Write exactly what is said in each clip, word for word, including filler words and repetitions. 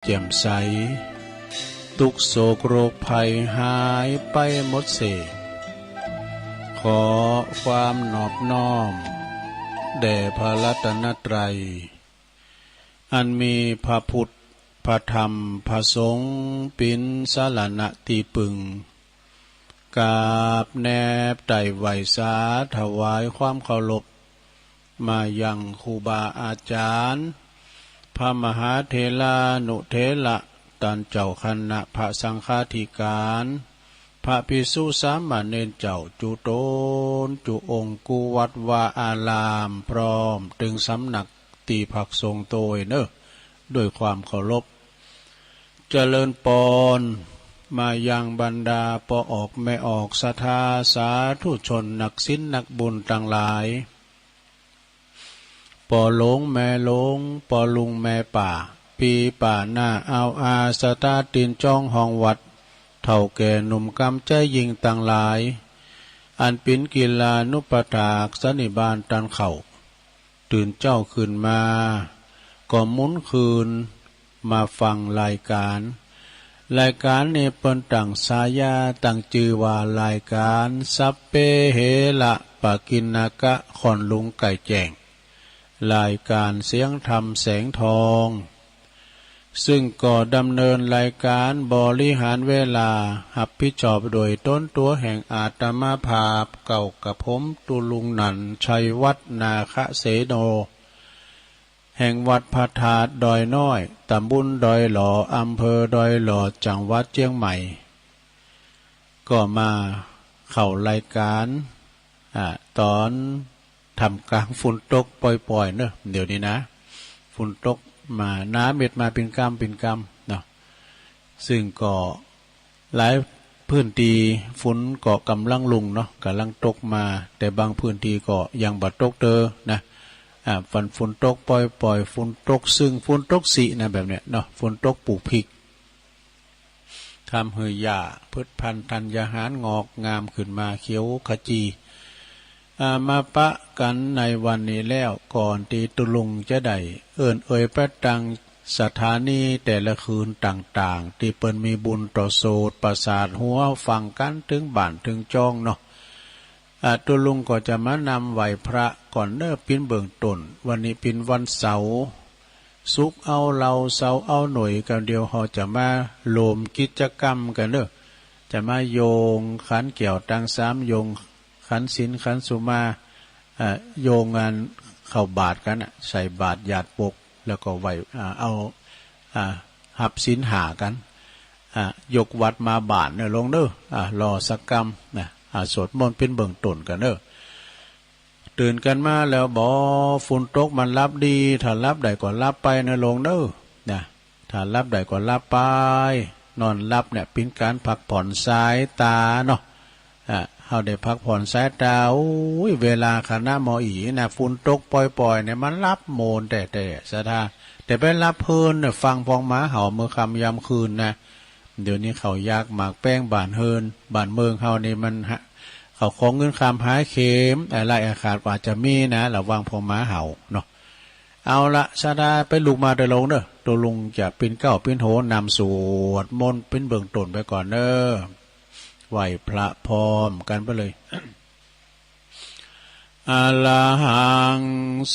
แจ่มใส ทุกข์โศกโรคภัยหายไปหมดสิ้น ขอความนอบน้อม แด่พระรัตนตรัย อันมีพระพุทธ พระธรรม พระสงฆ์ เป็นสรณะที่พึ่ง กราบแนบไต่ไหว้สาถวายความเคารพ มายังครูบาอาจารย์ พระมหาเถรานุเถระ ต้านเจ้าคณะพระสังฆาธิการ พระภิกษุสามเณรเจ้าจุ๊ตนจุ๊องค์ กู้วัดวาอาราม พร้อมตึงสำนักตี้พักสงฆ์โตยเนอะ ด้วยความเคารพ เจริญปอน มายังบรรดาป้อออกแม่ออก ศรัทธาสาธุชน นักศีลนักบุญตังหลาย ป้อหลวงแม่หลวง ป้อลุงแม่ป้า ปี้ป้าน้าอาวอา ศรัทธาตินจ้องห้องวัด เฒ่าแก่หนุ่มกำใจ๋ยิ่งตังหลาย อันเป๋นกิลานุปถากสันนิบาตต้านเข่า ตื่นเจ๊าขึ้นมา ก็หมุนคืน มาฟังรายการ รายการนี้เปิ้นตั้งฉายาตั้งจื้อว่ารายการ สัพเพเหระปะกิณณกะ ค่อนลุงใก้แจ้ง รายการเสียงธรรมแสงทอง ซึ่งก็ดำเนินรายการบริหารเวลา รับผิดชอบโดยตนตั๋วแห่งอาตมาภาพ เก้ากับผม ตุ๊ลุงนันท์ ชัยวัฒน์ นาคเสโน แห่งวัดพระธาตุดอยน้อย ตำบลดอยหล่อ อำเภอดอยหล่อ จังหวัดเจียงใหม่ ก็มาเข้ารายการ อ่า ต๋อนท่ามกลางฝนตกปล่อยๆ เนอะ เดี๋ยวนี้นะ ฝนตกมา น้ำเม็ดมาเป๋นกำเป๋นกำเนาะ ซึ่งก็ หลายพื้นที่ฝนก็ก่ำลังลงเนาะ ก่ำลังตกมา แต่บางพื้นที่ก็ยังบ่ตกเตอนะ อ่า ฝน ฝนตกปล่อยๆ ฝนตกซึ่ง ฝนตกสินะ แบบเนี้ยเนาะ ฝนตกปลูกพริก ทำหื้อหญ้าพืชพันธุ์ธัญญาหารงอกงามขึ้นมาเขียวขจี อ่า มาปะกั๋นในวันนี้แล้ว ก่อนตี้ตุ๊ลุงจะได้เอิ้นเอ่ยไปตังสถานีแต่ละคืนต่างๆ ตี้เปิ้นมีบุญต่อโสตประสาทหูฟังกั๋นเถิงบ้านเถิงจ้องเนาะ อ่า ตุ๊ลุงก็จะมานำไหว้พระก่อนเนอะ เป๋นเบื้องต้น วันนี้เป๋นวันเสาร์ ศุกร์เอาเหล้า เสาร์เอาหน่อย ก็เดี๋ยวเฮาจะมาโหลมกิจกรรมกั๋นเนอะ จะมาโยงขันแก้วตังสาม โยงขันศีลขันสุมา อ่า โยงอันเข้าบาตรกั๋นน่ะ ใส่บาตรหยาดปก แล้วก็ไหว้ อ่า เอา อ่า ฮับศีลห้ากั๋น อ่า ยกวัตรมาบ้านเนอะลุงเนอะ อ่า รอสักกำนะ อ่า สวดมนต์เป๋นเบื้องต้นกั๋นเนอะ ตื่นกั๋นมาแล้วบ่ ฝนตกมันหลับดี ถ้าหลับได้ก็หลับไปเนอะลุงเนอะ นะ ถ้าหลับได้ก็หลับไป นอนหลับเนี่ยเป๋นก๋านพักผ่อนสายต๋าเนาะ อ่ะ เฮาได้พักผ่อนสายต๋า โอ้ย เวลาขณะหมออีนะ ฝนตกปล่อยๆ เนี่ย มันหลับโมนแต๊ๆ ศรัทธา แต่ไปหลับเพลินเนี่ย ฟังพองหมาเห่าเมื่อค่ำยามคืนนะ เดี๋ยวนี้ข้าวยากหมากแพง บ้านเฮือน บ้านเมืองเฮานี่มันหะ ข้าวของเงินคำหายเข็ม อะไรอาฆาตก็อาจจะมีนะ ระวังพองหมาเห่าเนาะ เอาละ ศรัทธา ไปลุกมาเตอลุงเนอะ ตุ๊ลุงจะเป๋นเก๊าเป๋นโหนนำสวดมนต์เป๋นเบื้องต้นไปก่อนเนอะ ไหว้พระพร้อมกั๋นไปเลย อะระหัง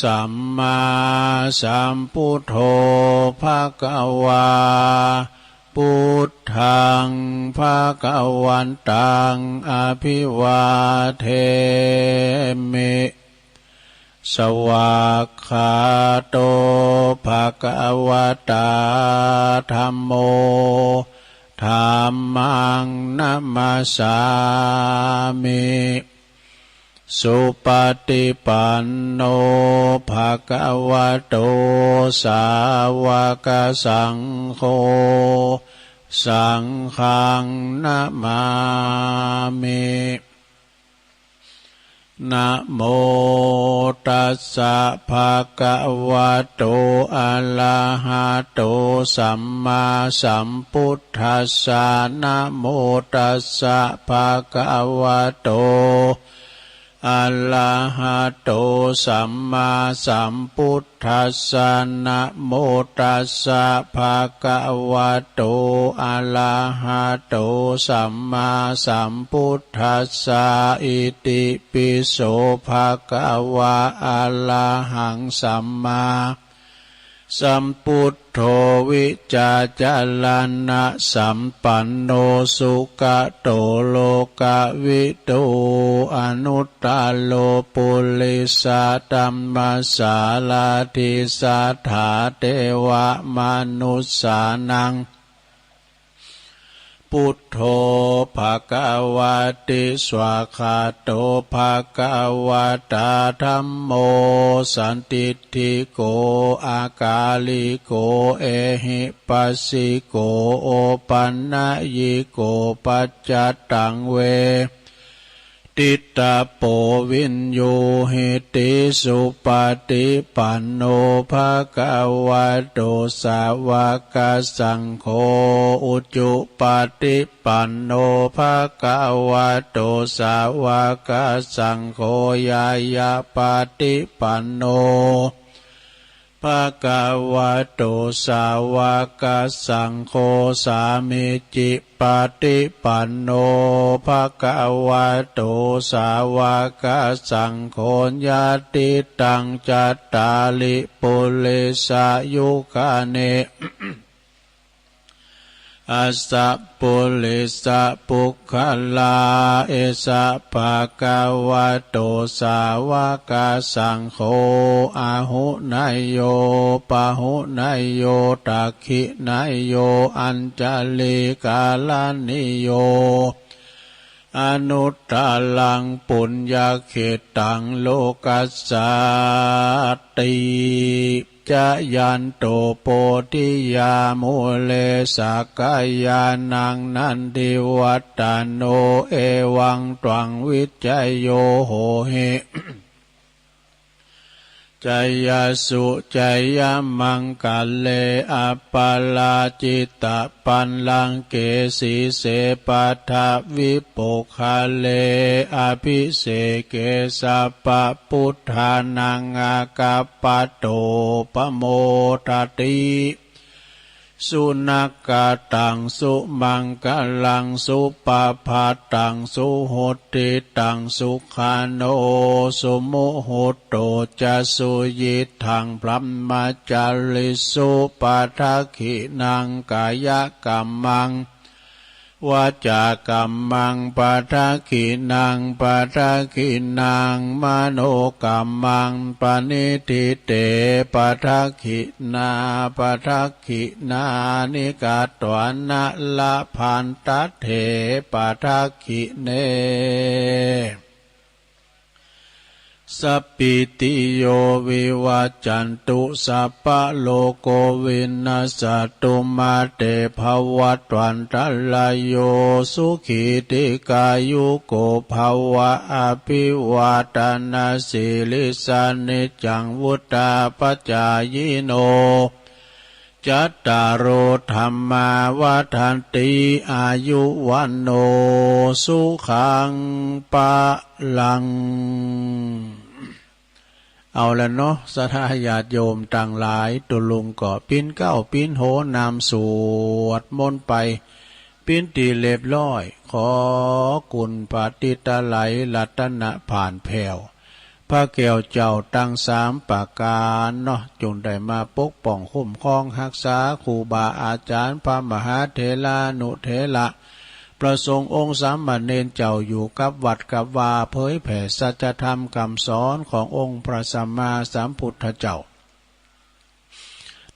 สัมมาสัมพุทโธ ภะคะวา พุทธัง ภะคะวันตัง อะภิวาเทมิ สวากขาโต ภะคะวะตา ธัมโม ธัมมัง นะมัสสามิ สุปะฏิปันโน ภะคะวะโต สาวะกะสังโฆ สังฆัง นะมามิ นะโมตัสสะ ภะคะวะโต อะระหะโต สัมมาสัมพุทธัสสะ นะโมตัสสะ ภะคะวะโต arahato sammāsambuddhassa. Namo tassa bhagavato arahato sammāsambuddhassa. Itipi so bhagavā arahaṃ sammā sambuddho vijjācaraṇasampanno sugato lokavidū anuttaro purisadammasārathi satthā devamanussānaṃ buddho bhagavāti. Svākkhāto bhagavatā dhammo sandiṭṭhiko akāliko ehipassiko opanayiko paccattaṃ ve ditabbo viññūhīti. Supaṭipanno bhagavato sāvakasaṅgho ujupaṭipanno bhagavato sāvakasaṅgho ñāyapaṭipanno bhagavato sāvakasaṅgho sāmīcipaṭipanno bhagavato sāvakasaṅgho yadidaṃ cattāri purisayugāni aṭṭha purisapuggalā esa bhagavato sāvakasaṅgho āhuneyyo pāhuneyyo dakkhiṇeyyo añjalikaraṇīyo anuttaraṃ puññakkhettaṃ lokassāti. Jayanto bodhiyā mūle sakyānaṃ nandivaḍḍhano evaṃ tvaṃ vijayo hohi jayassu jayamaṅgale aparājitapallaṅke sīse paṭhavipokkhare abhiseke sabbabuddhānaṃ aggappatto pamodati. Sunakkhattaṃ sumaṅgalaṃ supabhātaṃ suhuṭṭhitaṃ sukhaṇo sumuhutto ca suyiṭṭhaṃ brahmacārisu padakkhiṇaṃ kāyakammaṃ vācākammaṃ padakkhiṇaṃ padakkhiṇaṃ manokammaṃ paṇidhī te padakkhiṇā padakkhiṇāni katvāna labhantatthe padakkhiṇe. Sabbītiyo vivajjantu sabbarogo vinassatu mā te bhavatvantarāyo sukhī dīghāyuko bhava. Abhivādanasīlissa niccaṃ vuḍḍhāpacāyino cattāro dhammā vaḍḍhanti āyu vaṇṇo sukhaṃ balaṃ. เอาละเนาะ ศรัทธาญาติโยมตังหลาย ตุ๊ลุงก็ปิ้นเกล้าปิ้นโหนนำสวดมนต์ไป ปิ้นตี้เรียบร้อย ขอคุณพระติตไลยรัตนผานแผ่ว พระแก้วเจ้าตังสามประก๋านเนาะ จงได้มาปกป้องคุ้มครองฮักษาครูบาอาจ๋ารย์ พระมหาเถรานุเถระ พระสงฆ์องค์สามเณรเจ้า อยู่กับวัดกับวา เผยแผ่สัจธรรมคำสอนขององค์พระสัมมาสัมพุทธเจ้า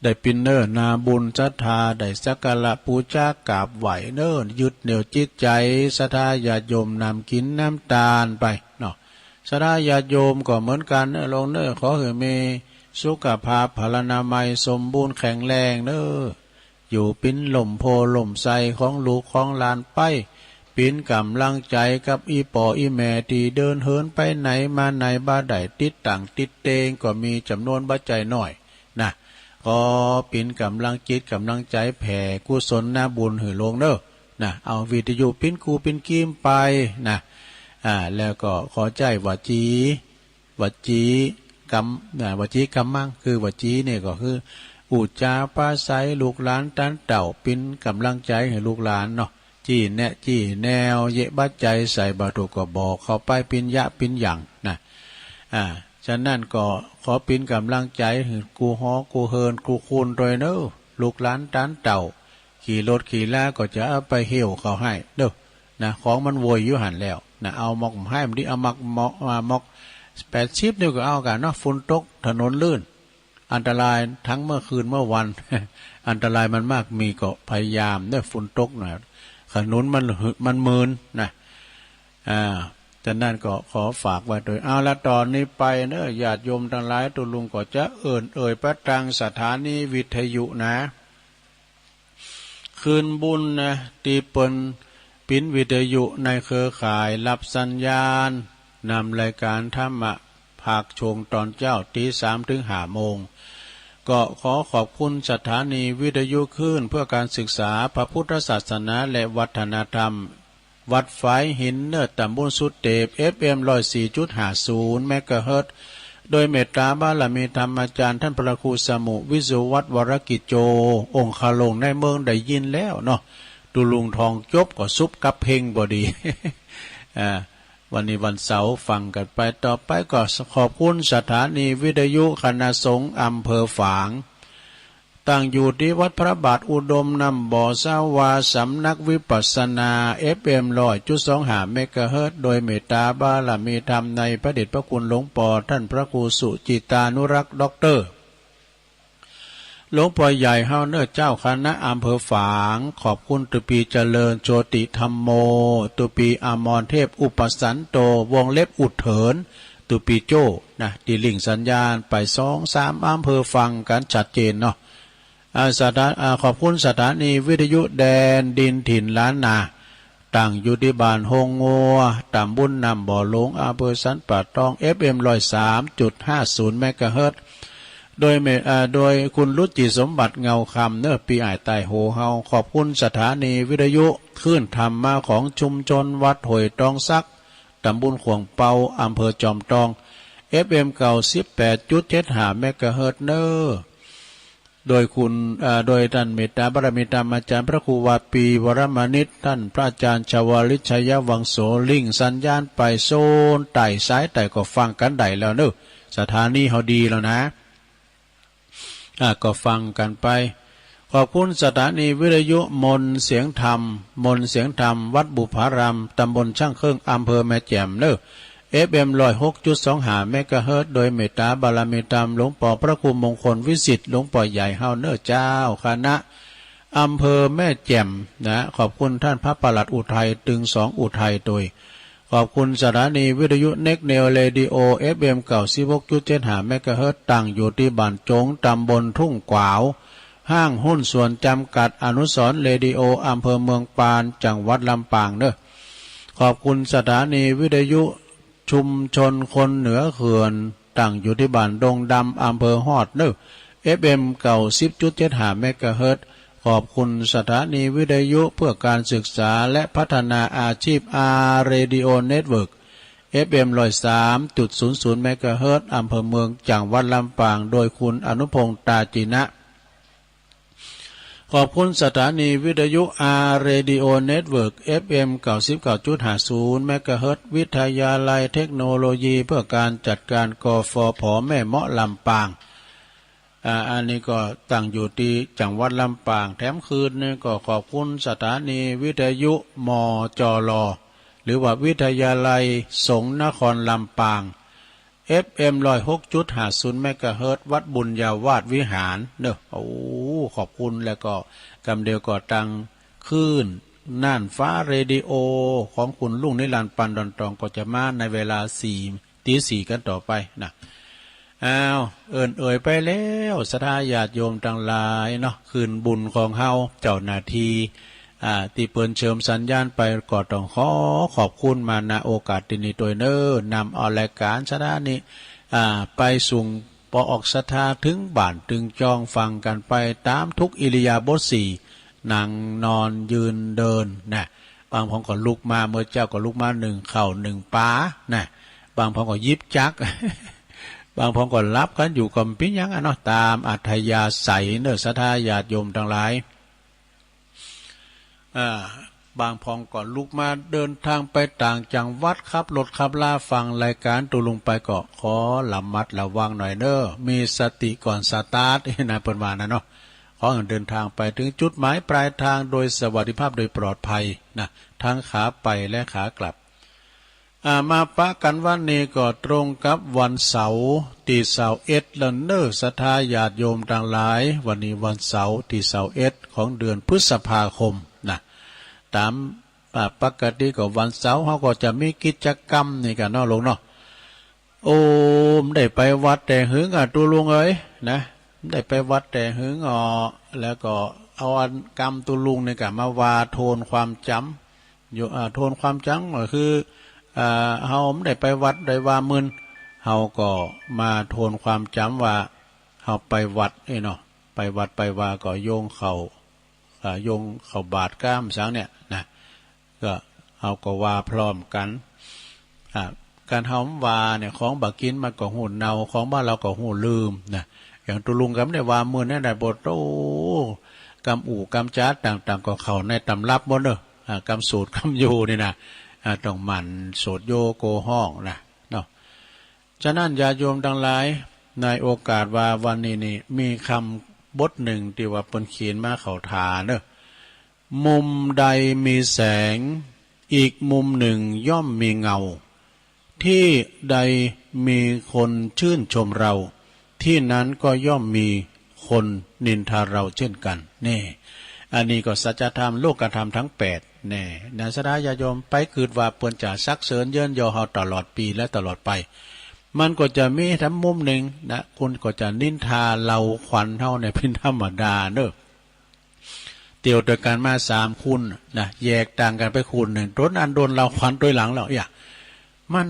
ได้ปิ้นเน่อนาบุญศรัทธา ได้สักการะปู๋จากราบไหว้เน่อ ยึดเหนี่ยวจิตใจ๋ศรัทธาญาติโยมนำกิ๋นนำตานไปเนาะ ศรัทธาญาติโยมก็เหมือนกั๋นเน่อ ลุงเน่อ ขอหื้อมีสุขภาพพลานามัยสมบูรณ์แข็งแรงเน่อ อยู่ปิ้นล่มโพธิ์ล่มไทรของลูกของหลานไป ปิ้นก๋ำลังใจ๋กับอี่ป้ออี่แม่ตี้เดินเหินไปไหนมาไหนบ่ได้ ติดตั๋งติดเตงก็มีจ๋ำนวนบ่ใจ้น้อยนะ ก็ปิ้นก๋ำลังจิตก๋ำลังใจ๋แผ่กุศลนาบุญหื้อลุงเน่อนะ เอาวิทยุปิ้นกู้ปิ้นกีมไปนะ อ่า แล้วก็ขอใช้วจี วจีกรรม อ่า วจีกรรมัง คือวจีเนี่ยก็คือ อุจจาปาศัยลูกหลานตันเต่า เป็นกำลังใจให้ลูกหลานเนาะ จี้แนะ จี้แนว เยะบัดใจใส่บาถูกก็บอกเข้าไป เป็นยะเป็นอย่างนะ อ่า ฉะนั้นก็ขอเป็นกำลังใจให้กูหอกูเฮินกูคูนโดยเนอะ ลูกหลานตันเต่า ขี่รถขี่ลาก็จะเอาไปเหี่ยวเขาให้เด้อ นะ ของมันโวยอยู่หันแล้วนะ เอาหมอกให้มันดี เอาหมอกหมอกอ่าหมอกแปดสิบนี่ก็เอากันเนาะ ฝุ่นตก ถนนลื่น อันตรายทั้งเมื่อคืนเมื่อวัน อันตรายมันมาก มีก็พยายามเนอะ ฝุ่นตกนะ ถนนมันหึมันมืนนะ อ่า ฉะนั้นก็ขอฝากไว้โดย เอาละ ตอนนี้ไปเนอะ ญาติโยมทั้งหลาย ตุลุงก็จะเอิ่นเอ่ยไปตางสถานีวิทยุนะ คืนบุญนะ ตี้เปิ้นปิ้นวิทยุในเครือข่าย รับสัญญาณ นำรายการธรรมะภาคช่วงตอนเจ๊า ตีสามถึงห้าโมง ก็ขอขอบคุณสถานีวิทยุคลื่นเพื่อการศึกษาพระพุทธศาสนาและวัฒนธรรม วัดฝายหินเนอะ ตำบลสุเตป เอฟเอ็ม ร้อยสี่จุดห้าศูนย์ เมกะเฮิรตซ์ โดยเมตตาบารมีธรรมอาจารย์ท่านพระครูสมุ วิศวัตรวรกิจโจ องคาลงในเมืองได้ยินแล้วเนาะ ตุลุงทองจบก็ซุบกับเพลงพอดี อ่า วันนี้วันเสาร์ฟังกันไป ต่อไปก็ขอบคุณสถานีวิทยุคณะสงฆ์อำเภอฝาง ตั้งอยู่ที่วัดพระบาทอุดมน้ำบ่อสาวา สำนักวิปัสสนา เอฟเอ็ม ร้อยจุดสองห้า เมกะเฮิรตซ์ โดยเมตตาบารมีธรรมในพระเดชพระคุณหลวงปอท่านพระครูสุจิตานุรักษ์ ด็อกเตอร์ หลวงปอใหญ่เฮาเนอะ เจ้าคณะอำเภอฝาง ขอบคุณตุปีเจริญโชติธัมโม ตุปีอมรเทพอุปสันโต วงเล็บอุดเถิน ตุปีโจ้นะ ตี้ลิงก์สัญญาณไปสองสามอำเภอฟังกันชัดเจนเนาะ อ่า สถา- อ่า ขอบคุณสถานีวิทยุแดนดินถิ่นล้านนา ตั้งอยู่ตี้บ้านโฮงงัว ตำบลน้ำบ่อหลวง อำเภอสันป่าตอง เอฟเอ็ม ร้อยสามจุดห้าศูนย์ เมกะเฮิรตซ์ โดยเม- อ่า โดยคุณรุจิสมบัติเงาคำเนอะ ปี้อ้ายใต้โหเฮา ขอบคุณสถานีวิทยุคลื่นธรรมะของชุมชนวัดห้วยตองสัก ตำบลข่วงเปา อำเภอจอมตอง เอฟเอ็ม เก้าสิบแปดจุดเจ็ดห้า เมกะเฮิรตซ์ เนอะ โดยคุณ เอ่อ โดยท่านเมตตาบารมีธรรมอาจารย์พระครูวาปีวรมณิต ท่านพระอาจารย์ชวลิตชัยวังโส ลิงก์สัญญาณไปโซนใต้สายใต้ก็ฟังกันได้แล้วเนอะ สถานีเฮาดีแล้วนะ อ่ะ ก็ฟังกันไป ขอบคุณสถานีวิทยุมนต์เสียงธรรม มนต์เสียงธรรม วัดบุพาราม ตำบลช่างเครื่อง อำเภอแม่แจ่มเนอะ เอฟเอ็ม ร้อยหกจุดสองห้า เมกะเฮิรตซ์ โดยเมตตาบารมีธรรมหลวงปอพระครูมงคลวิสิทธิ์ หลวงปอใหญ่เฮาเนอะ เจ้าคณะอำเภอแม่แจ่มนะ ขอบคุณท่านพระปลัดอุทัย ตึงสองอุทัยโดย ขอบคุณสถานีวิทยุ Next Neo Radio เอฟเอ็ม เก้าสิบหกจุดเจ็ดห้า เมกะเฮิรตซ์ ตั้งอยู่ตี้บ้านจง ตำบลทุ่งกวาว ห้างหุ้นส่วนจำกัดอนุสรณ์เรดิโอ อำเภอเมืองปาน จังหวัดลำปางเนอะ ขอบคุณสถานีวิทยุชุมชนคนเหนือเขื่อน ตั้งอยู่ตี้บ้านดงดำ อำเภอฮอดเนอะ เอฟเอ็ม เก้าสิบจุดเจ็ดห้า เมกะเฮิรตซ์ ขอบคุณสถานีวิทยุเพื่อการศึกษาและพัฒนาอาชีพ อาร์ Radio Network เอฟเอ็ม ร้อยสามจุดศูนย์ศูนย์ เมกะเฮิรตซ์ อำเภอเมือง จังหวัดลำปาง โดยคุณอนุพงษ์ ตาจินะ ขอบคุณสถานีวิทยุ อาร์ Radio Network เอฟเอ็ม เก้าสิบเก้าจุดห้าศูนย์ เมกะเฮิรตซ์ วิทยาลัยเทคโนโลยีเพื่อการจัดการ กฟผ แม่เมาะ ลำปาง อ่า อันนี้ก็ตั้งอยู่ตี้จังหวัดลำปาง แถมคืนนี้ก็ขอบคุณสถานีวิทยุ มจล หรือว่าวิทยาลัยสงฆ์นครลำปาง เอฟเอ็ม ร้อยหกจุดห้าศูนย์ เมกะเฮิรตซ์ วัดบุญญาวาสวิหารเนอะ โอ้ ขอบคุณ แล้วก็กำเดียวก็ตั้งคลื่นน่านฟ้าเรดิโอของคุณลุงนิรันดร์ ปันดอนตอง ก็จะมาในเวลาสี่ ตีสี่กันต่อไปนะ อ้าว เอิ้นเอ่ยไปแล้ว ศรัทธาญาติโยมทั้งหลายเนาะ คืนบุญของเฮา เจ้าหน้าที่ อ่า ตี้เปิ้นเชิมสัญญาณไป ก็ต้องขอขอบคุณมา ณ โอกาสตี้นี้โดยเน้อ นำเอารายการศรัทธานี้ อ่า ไปส่งปอออกศรัทธาถึงบ้านถึงจอง ฟังกันไปตามทุกอิริยาบถสี่ นั่งนอนยืนเดินนะ บางพองก็ลุกมา เมื่อเจ้าก็ลุกมานึ่งข้าวนึ่งปลานะ บางพองก็หยิบจักร บางพองก็หลับกันอยู่ก็ปิ้นยังอะเนาะ ตามอัธยาศัยเนอะ ศรัทธาญาติโยมทั้งหลาย อ่า บางพองก็ลุกมาเดินทางไปต่างจังหวัด ขับรถขับลาฟังรายการตุลุงไปก็ขอระมัดระวังหน่อยเนอะ มีสติก่อนสตาร์ทนะ เปิ้นว่านะเนาะ ขอให้เดินทางไปถึงจุดหมายปลายทางโดยสวัสดิภาพโดยปลอดภัยนะ ทั้งขาไปและขากลับ อ่า มาปะกันวันนี้ก็ตรงกับวันเสาร์ที่ซาวเอ็ดแล้วเนอะ ศรัทธาญาติโยมทั้งหลาย วันนี้วันเสาร์ที่ซาวเอ็ดของเดือนพฤษภาคมนะ ตามปกติก็วันเสาร์เฮาก็จะมีกิจกรรมนี่กันเนาะลุงเนาะ โอ้ บ่ได้ไปวัดแต่หึงอ่ะ ตุลุงเอ๋ย นะ บ่ได้ไปวัดแต่หึงอ่อ แล้วก็เอาอันกำตุลุงนี่กะมาว่าทวนความจ๋ำ อยู่ อ่า ทวนความจ๋ำก็คือ อ่า เฮาบ่ได้ไปวัดได้ว่ามื่น เฮาก็มาทวนความจ๋ำว่า เฮาไปวัดเอ้ยเนาะ ไปวัดไปว่าก็โยงเข้า อ่า โยงเข้าบาตรกำสังเนี่ยนะ ก็เฮาก็ว่าพร้อมกัน อ่า การเฮาว่าเนี่ย ของบ่ากินมันก็ฮู้เน่า ของบ่าเล่าก็ฮู้ลืมนะ อย่างตุลุงกำได้ว่ามื่นนั่นได้บท โอ้ กำอู่กำจาต่างๆ ก็เข้าในตำรับหมดเนอะ อ่า กำสูตรกำอยู่นี่นะ อ่า ต้องหมั่นสวดโยโกห้องนะเนาะ ฉะนั้นญาติโยมทั้งหลาย ในโอกาสว่าวันนี้นี่มีคำบทหนึ่งที่ว่าเปิ้นเขียนมาเข้าถาเนอะ มุมใดมีแสง อีกมุมหนึ่งย่อมมีเงา ที่ใดมีคนชื่นชมเรา ที่นั้นก็ย่อมมีคนนินทาเราเช่นกัน นี่ อันนี้ก็สัจธรรมโลกธรรมทั้งแปด แน่ นะ ศรัทธาญาติโยม ไปกึ๊ดว่าเปิ้นจะสรรเสริญเยินยอเฮาตลอดปีและตลอดไป มันก็จะมีทั้งมุมหนึ่งนะ คนก็จะนินทาเฮาขวัญเฮาเนี่ยเป็นธรรมดาเนอะ เตียวด้วยกันมาสามคนนะ แยกต่างกันไปคนหนึ่ง โดนอันโดนเฮาขวัญตวยหลังแล้ว เอ้ย มัน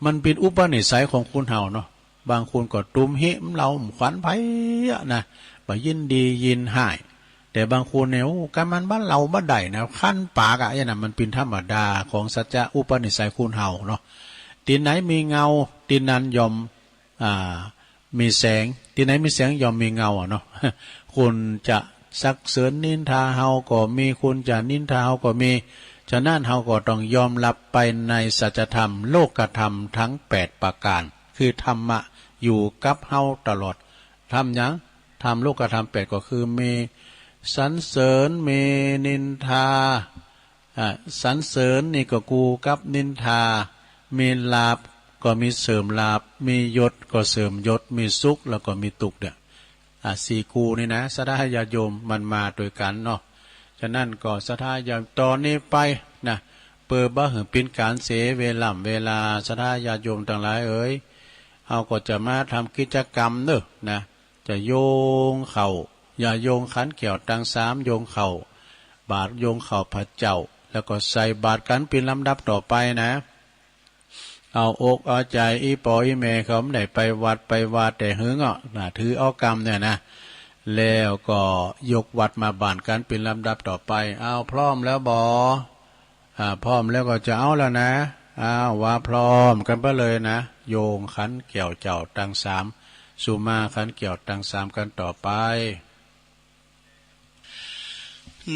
มันเป็นอุปนิสัยของคนเฮาเนาะ บางคนก็ตุ้มหิมเฮาขวัญไผอะนะ บ่ยินดียินฮ้าย แต่บางคนเนี่ย โอ้ กำมันบ่าเล่าบ่ได้นะ คันปากอะ อย่างนั้นมันเป็นธรรมดาของสัจจะอุปนิสัยคนเฮาเนาะ ที่ไหนมีเงา ที่นั้นย่อม อ่า มีแสง ที่ไหนมีแสงย่อมมีเงาอะเนาะ คนจะสรรเสริญนินทาเฮาก็มี คนจะนินทาเฮาก็มี ฉะนั้นเฮาก็ต้องยอมรับไปในสัจธรรมโลกธรรมทั้งแปดประการ คือธรรมะอยู่กับเฮาตลอด ธรรมหยัง ธรรมโลกธรรมแปดก็คือมีสรรเสริญ มีนินทา อ่ะ สรรเสริญนี่ก็คู่กับนินทา มีลาภก็มีเสริมลาภ มียศก็เสริมยศ มีสุขแล้วก็มีตุ๊กข์เนี่ย อ่ะ สี่คู่นี่นะ ศรัทธาญาติโยม มันมาด้วยกันเนาะ ฉะนั้นก็ศรัทธาญาติโยม ตอนนี้ไปนะ เปื้อบ่หื้อเป็นการเสียเวล่ำเวลา ศรัทธาญาติโยมตังหลายเอ๋ย เฮาก็จะมาทำกิจกรรมเนอะนะ จะโยงเข้า อย่าโยงขันแก้วตังสาม โยงเข้าบาตร โยงเข้าพระเจ้า แล้วก็ใส่บาตรกันเป็นลำดับต่อไปนะ เอาอกเอาใจอีป๋ออีแม่เขา บ่ได้ไปวัดไปวาแต่หึงอ่ะนะ ถือเอากำเนี่ยนะ แล้วก็ยกวัดมาบ้านกันเป็นลำดับต่อไป เอาพร้อมแล้วบ่ อ่า พร้อมแล้วก็จะเอาแล้วนะ อ้าว ว่าพร้อมกันไปเลยนะ โยงขันแก้วเจ้าตังสาม สุมาขันแก้วตังสามกันต่อไป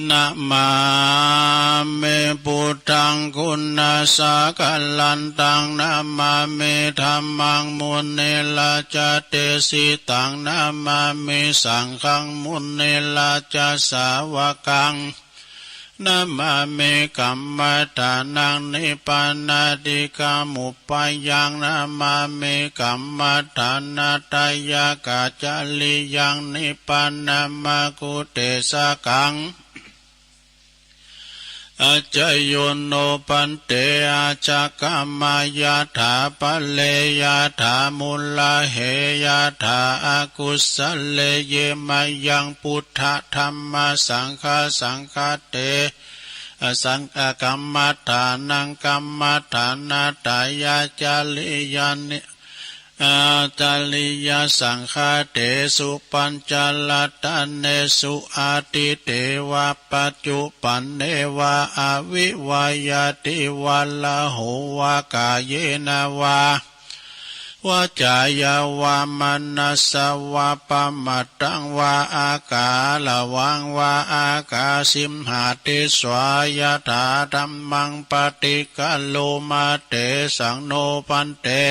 Namāmi buddhaṃ guṇasāgaraṃ taṃ, namāmi dhammaṃ munirājadesitaṃ, namāmi saṅghaṃ munirājasāvakaṃ. Namāmi kammaṭṭhānaṃ nibbānādhikāmupayaṃ, namāmi kammaṭṭhānattayagacariyaṃ nibbānamāgū desakaṃ. Accayo no bhante, ajja kamma yathā pare, yathā mūlahe yathā akusale, ye mayaṃ buddha dhamma saṅgha saṅghate, asaṅ-, akammaṭṭhānaṃ kammaṭṭhānattayacariyaṃ ni-, Ācariyasangghātesu pañcaratane su atīte va paccuppanne va avivajjati varaho va kāyena va vacāya va manasā va pamattaṃ va akālavaṃ va akāsimhati svāyatādhammaṃ paṭikkaroma tesaṃ no bhante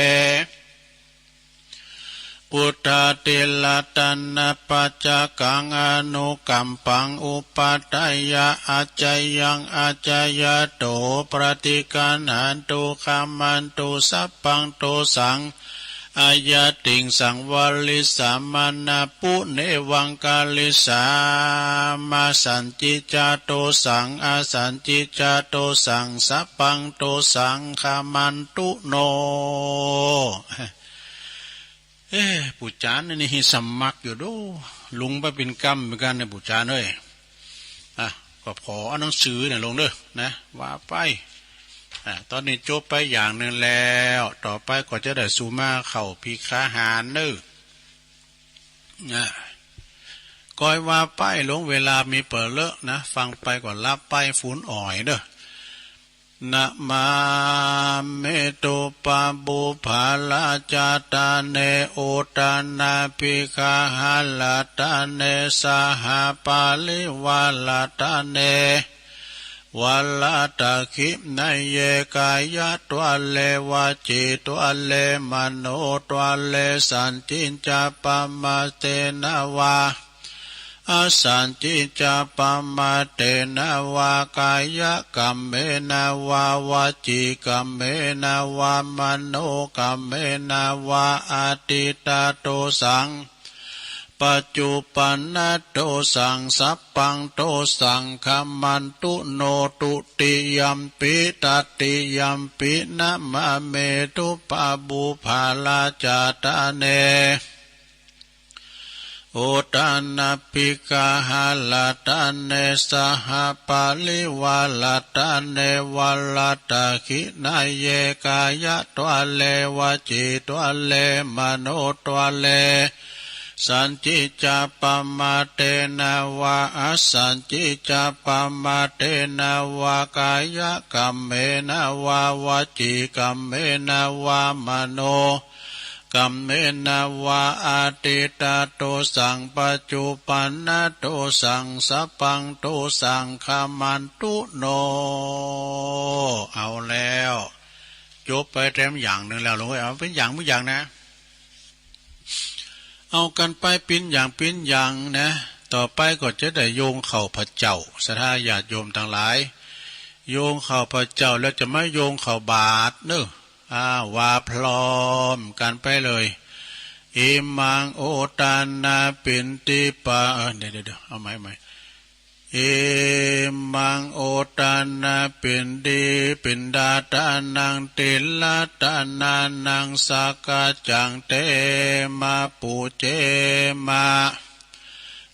buddhāti ratanapaccakaṃ anukampaṃ upādāya accayaṃ accayato paṭiggaṇhatu khamatu sabbaṃ dosaṃ ayatiṃsaṃ varisāma nāpu nevaṃ karissāma sañcicca dosaṃ asañcicca dosaṃ sabbaṃ dosaṃ khamantu no. เอ๊ะ ปู่จารย์นี่สมัครอยู่ดู ลุงไปเป็นกรรมเหมือนกันเนี่ย ปู่จารย์เอ้ย อ่ะ ก็ขอเอาหนังสือเนี่ยลงเด้อ นะ ว่าไป อ่ะ ตอนนี้จบไปอย่างหนึ่งแล้ว ต่อไปก็จะได้สู่มาเข้าภิกขาหารเด้อ อ่ะ ก้อยว่าไปลง เวลามีเป๋อเลอะนะ ฟังไปก็หลับไป ฝุ่นอ่อยเด้อ Namāmi dubbabhūparatane uttanaviggahāratane saha parivāratane vāradakkhiṇeyye kāyadvāre vacīdvāre manotvāre sañcicca pamādena vā asañcicca pamādena vā kāyakammena vā vacīkammena vā manokammena vā adiṭṭhadosaṃ paccuppannadosaṃ sabbaṃ dosaṃ khamantu no. Dutiyampi tatiyampi namāmi dubbabhūparatane uttanaviggahāratane saha parivāratane vāradakkhiṇeyye kāyadvāre vacīdvāre manotvāre sañcicca pamādena vā asañcicca pamādena vā kāyakammena vā vacīkammena vā mano kammena vā adiṭṭhadosaṃ paccuppannadosaṃ sabbaṃ dosaṃ khamantu no. เอาแล้ว จบไปแถมอย่างหนึ่งแล้ว หลวงเอ้ย เอาเป็นอย่างไม่อย่างนะ เอากันไปเป็นอย่างเป็นอย่างนะ ต่อไปก็จะได้โยงเข้าพระเจ้า ศรัทธาญาติโยมทั้งหลาย โยงเข้าพระเจ้าแล้วจะมาโยงเข้าบาตรเนอะ อ่า ว่าพร้อมกันไปเลย Imaṃ uttanapiṇḍipa เออ เดี๋ยว เดี๋ยว เดี๋ยว เอาใหม่ เอาใหม่ Imaṃ uttanapiṇḍi piṇḍatānaṃ tirattanānaṃ sakkaccaṃ dema pūjema.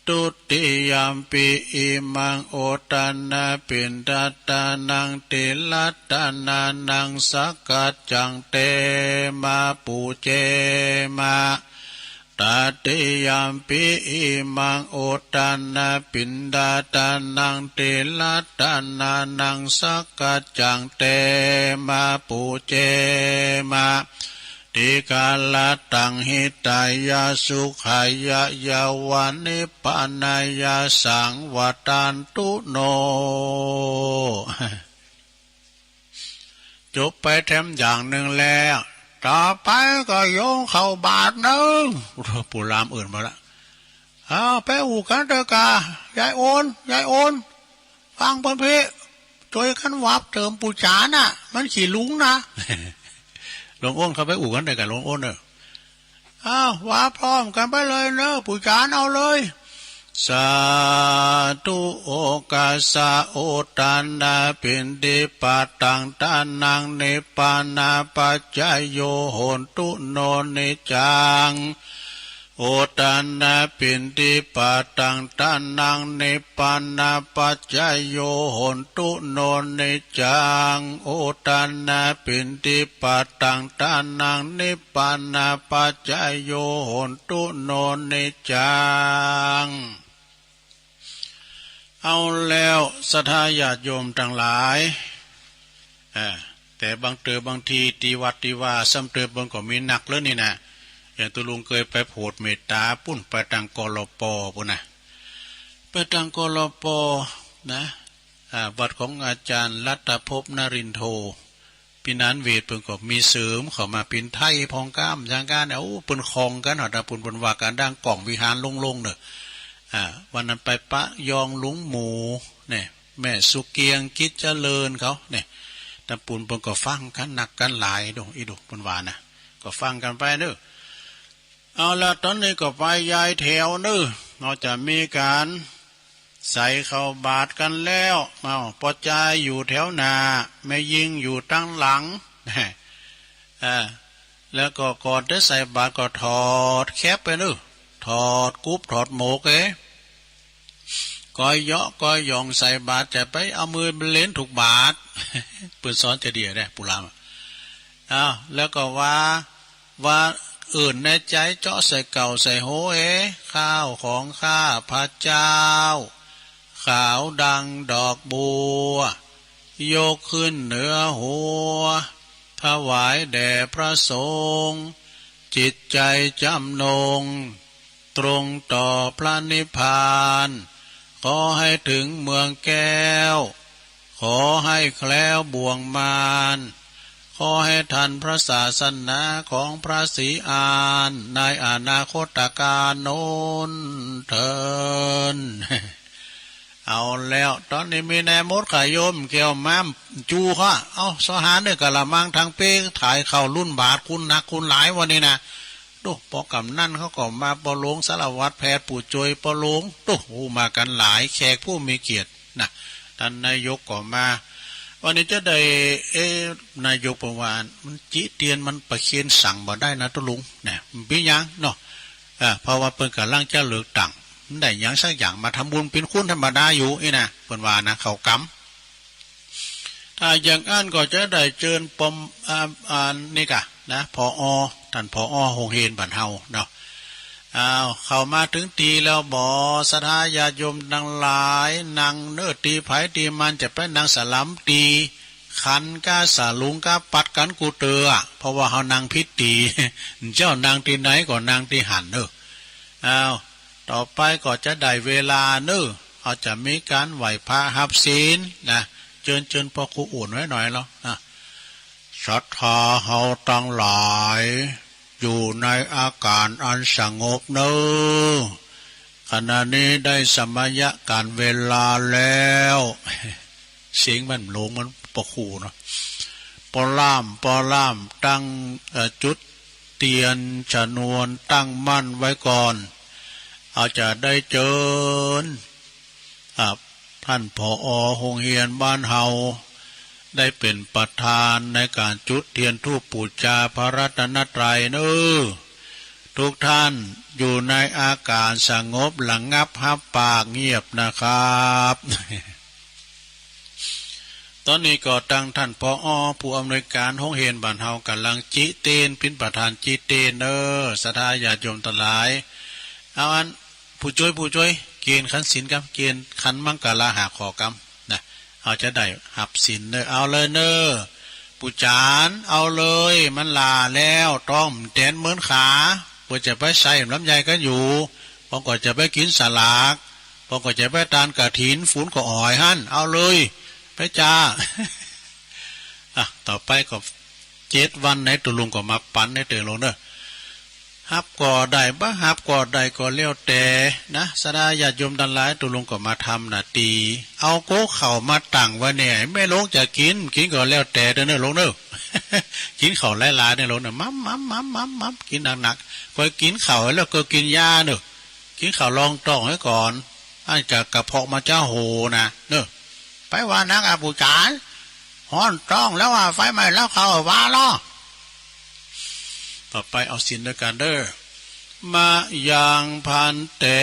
Dutiyampi imaṃ uttanapiṇḍatānaṃ tirattanānaṃ sakkaccaṃ dema pūjema. Tatiyampi imaṃ uttanapiṇḍatānaṃ tirattanānaṃ sakkaccaṃ dema pūjema. Dīgharattaṃ hitāya sukhāya yāva nibbānāya saṃvattantu no. จบไปแถมอย่างหนึ่งแล้ว ต่อไปก็โยงเข้าบาตรเนอะ ปู่ลามอื่นมาละ เอาไปอู้กันเถอะกะ ยายโอน ยายโอน ฟังเปิ้นเพ่ ช่วยกันวับเติมปู่จานะ มันขี้หลุงนะ หลวงโอนเข้าไปอู้กันเถอะกะ หลวงโอนเนอะ อ้าว ว่าพร้อมกันไปเลยเนอะ ปู่จารย์เอาเลย Sādhu okāsa uttanapiṇḍipataṃ tānaṃ nibbānapaccayo hotu no niccaṃ. Udānapindipātaṃ dānaṃ nibbānapaccayo hontu no niccaṃ. Udānapindipātaṃ dānaṃ nibbānapaccayo hontu no niccaṃ. เอาแล้วศรัทธาญาติโยมทั้งหลาย เอ่อ แต่บางเต๋อบางที ตี้วัดตี้วา ซ้ำเต๋อเปิ้นก็มีนักเลยนี่นะ อย่างตุ๊ลุงเกยไปโผดเมตต๋าปุ้น ไปตางกลป ปุ้นนะ ไปตางกลป นะ อ่า วัดของอาจารย์รัตภพนรินโท ปี๋นั้นเวทเปิ้นก็มีเสริมเข้ามาเป๋นไทยผ่องก้าม อย่างกั๋น โอ้ เปิ้นคองกั๋น หอดตางปุ้นเปิ้นว่ากั๋น ดังก่องวิหารโล่งๆ เน่อ อ่า วันนั้นไปปะยองลุงหมู เนี่ย แม่สุเกียง กิจเจริญเขา เนี่ย ตางปุ้นเปิ้นก็ฟังกั๋น นักกั๋นหลาย ดู อีดู เปิ้นว่านะ ก็ฟังกั๋นไปเน่อ เอาละ ต๋อนนี้ก็ไปย้ายแถวเน่อ เฮาจะมีก๋านใส่ข้าวบาตรกั๋นแล้ว เอา ป้อจายอยู่แถวหน้า แม่ยิงอยู่ตางหลัง เอ่อ แล้วก็ก่อนจะใส่บาตรก็ถอดแคปไปเน่อ ถอดกุ๊บถอดหมวกเอ้ย ก่อยเหยาะก่อยหย่องใส่บาตร จะไปเอามือเล็นถูกบาตร เปิ้นสอนจะเดี่ยวได้ ปุรามอะ อ้าว แล้วก็ว่า ว่าเอิ้นในใจ๋ เจาะใส่เก่าใส่โหเอ ข้าวของข้าพเจ้า ขาวดังดอกบัว ยกขึ้นเหนือหัว ถวายแด่พระสงฆ์ จิตใจจำนง ตรงต่อพระนิพพาน ขอให้ถึงเมืองแก้ว ขอให้แคล้วบ่วงมาร ขอให้ทันพระศาสนาของพระศรีอาน ในอนาคตกาลโน้นเทอญ เอาแล้ว ต๋อนนี้มีแน่หมดค่ะโยม แก้วม้ามจู๋ค่ะ เอา สหาเน่อกะละมัง ทางเป๊กถ่ายเข้ารุ่นบาตร คุณหนักคุณหลายวันนี้นะ ดู ปอกำนันเขาก็มา ปอหลวงสารวัตรแพทย์ ผู้จ้วยปอหลวง ดู โอ้ มากั๋นหลาย แขกผู้มีเกียรตินะ ท่านนายกก็มา วันนี้จะได้ เอ๊ะ นายกบอกว่า มันจิเตียน มันประเคนสั่งบ่ได้นะตุ๊ลุง เนี่ย มันเป็นหยังเนาะ เอ่อ เพราะว่าเปิ้นก่ำลังจะเลือกตั้ง มันได้หยังสักอย่าง มาทำบุญเป็นคนธรรมดาอยู่ อี้นะ เปิ้นว่านะ เข้ากำ ถ้าอย่างอั้นก็จะได้เจิญปอม อ่า อ่า นี่กะนะ ผอ ท่านผอ โฮงเฮียนบ้านเฮาเนาะ อ้าว เข้ามาถึงตี้แล้วบ่ ศรัทธาญาติโยมตังหลาย นั่งเน่อ ตี้ใผตี้มัน จะไปนั่งสลัมตี้ ขันก้าสลุงก้าปัดกั๋นกู้เตื้อ เพราะว่าเฮานั่งผิดตี้ เจ้านั่งตี้ไหนก็นั่งตี้หั้นเน่อ อ้าว ต่อไปก็จะได้เวลาเน่อ เฮาจะมีก๋านไหว้พระฮับศีลนะ เจิญ เจิญพ่อครูอุ่นไว้หน่อยแล้วนะ ศรัทธาเฮาตังหลาย อยู่ในอาก๋านอันสงบเน่อ ขณะนี้ได้สมัยก๋านเวลาแล้ว เสียงมันหลงเหมือนพ่อครูเนาะ ปอล่าม ปอล่าม ตั้ง เอ่อ จุดเตียนชนวนตั้งมั่นไว้ก่อน เฮาจะได้เจิญ อ่ะ ท่านผอ โฮงเฮียนบ้านเฮา ได้เป๋นประธานในก๋านจุดเตียนธูปปู๋จาพระรัตนตรัยเน่อ ทุกท่านอยู่ในอาก๋านสงบระงับฮับปากเงียบนะครับ ต๋อนนี้ก็ตังท่านผอ ผู้อำนวยก๋านโฮงเฮียนบ้านเฮา ก่ำลังจิเตียน เป๋นประธานจิเตียนเน่อ ศรัทธาญาติโยมตังหลาย เอาอัน ผู้จ้วย ผู้จ้วย เกียนขันศีลกำ เกียนขันมังคลาห้าข้อกำนะ เฮาจะได้ฮับศีลเน่อ เอาเลยเน่อ ปู่จารย์ เอาเลย มันหล่าแล้ว ต้องแตนเมินขา เปื่อจะไปใส่ลำไยกั๋นอยู่ ปองก็จะไปกิ๋นสลาก ปองก็จะไปตานกฐิน ฝุ่นก็อ่อยหั้น เอาเลย ไปจ้า อ่ะ ต่อไปก็ เจ็ดวันไหนตุ๊ลุงก็มาปั๋นในเต๋อโลกเน่อ ฮับก็ได้ บ่ฮับก็ได้ ก็แล้วแต่นะ ศรัทธาญาติโยมตังหลาย ตุ๊ลุงก็มาทำหน้าตี้ เอาโก๊กเข้ามาตั้งไว้เนี่ย แม่โลกจะกิ๋น กิ๋นก็แล้วแต่เต๋อเน่อโลกเน่อ กิ๋นเข้าหลายๆ เน่อโลกเน่อ มัมมัมมัมมัมมัม กิ๋นหนักๆ ก็กิ๋นเข้าแล้วก็กิ๋นยาเน่อ กิ๋นเข้าลองต้องไว้ก่อน อันจะกระเพาะมันจะโหนะ เน่อ ไปว่านักอ่ะปู่จารย์ ฮ้อนต้องแล้วอ่ะ ไฟไหม้แล้วเขาว่าล้อ ต่อไปเอาศีลด้วยกันเด้อ Mayaṃ bhante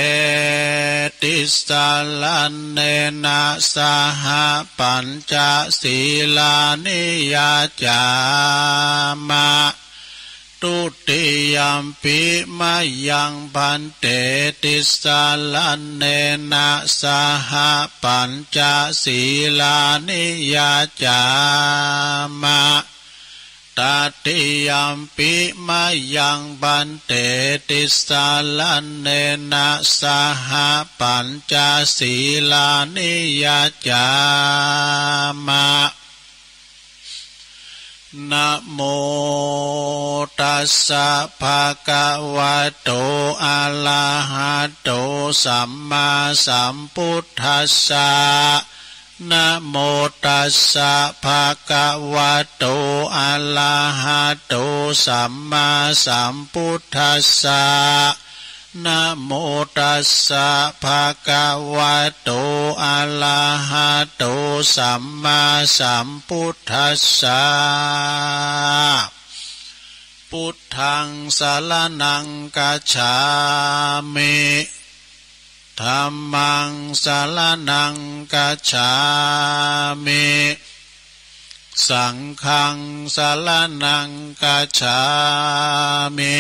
tisaraṇena saha pañca sīlāni yācāma. Dutiyampi mayaṃ bhante tisaraṇena saha pañca sīlāni yācāma. Tatiyampi mayaṃ bhante tisaraṇena saha pañca sīlāni yācāma. Namo tassa bhagavato arahato sammāsambuddhassa. Namo tassa bhagavato arahato sammāsambuddhassa. Namo tassa bhagavato arahato sammāsambuddhassa. Buddhaṃ saraṇaṃ gacchāmi. Dhammaṃ saraṇaṃ gacchāmi. Saṅghaṃ saraṇaṃ gacchāmi.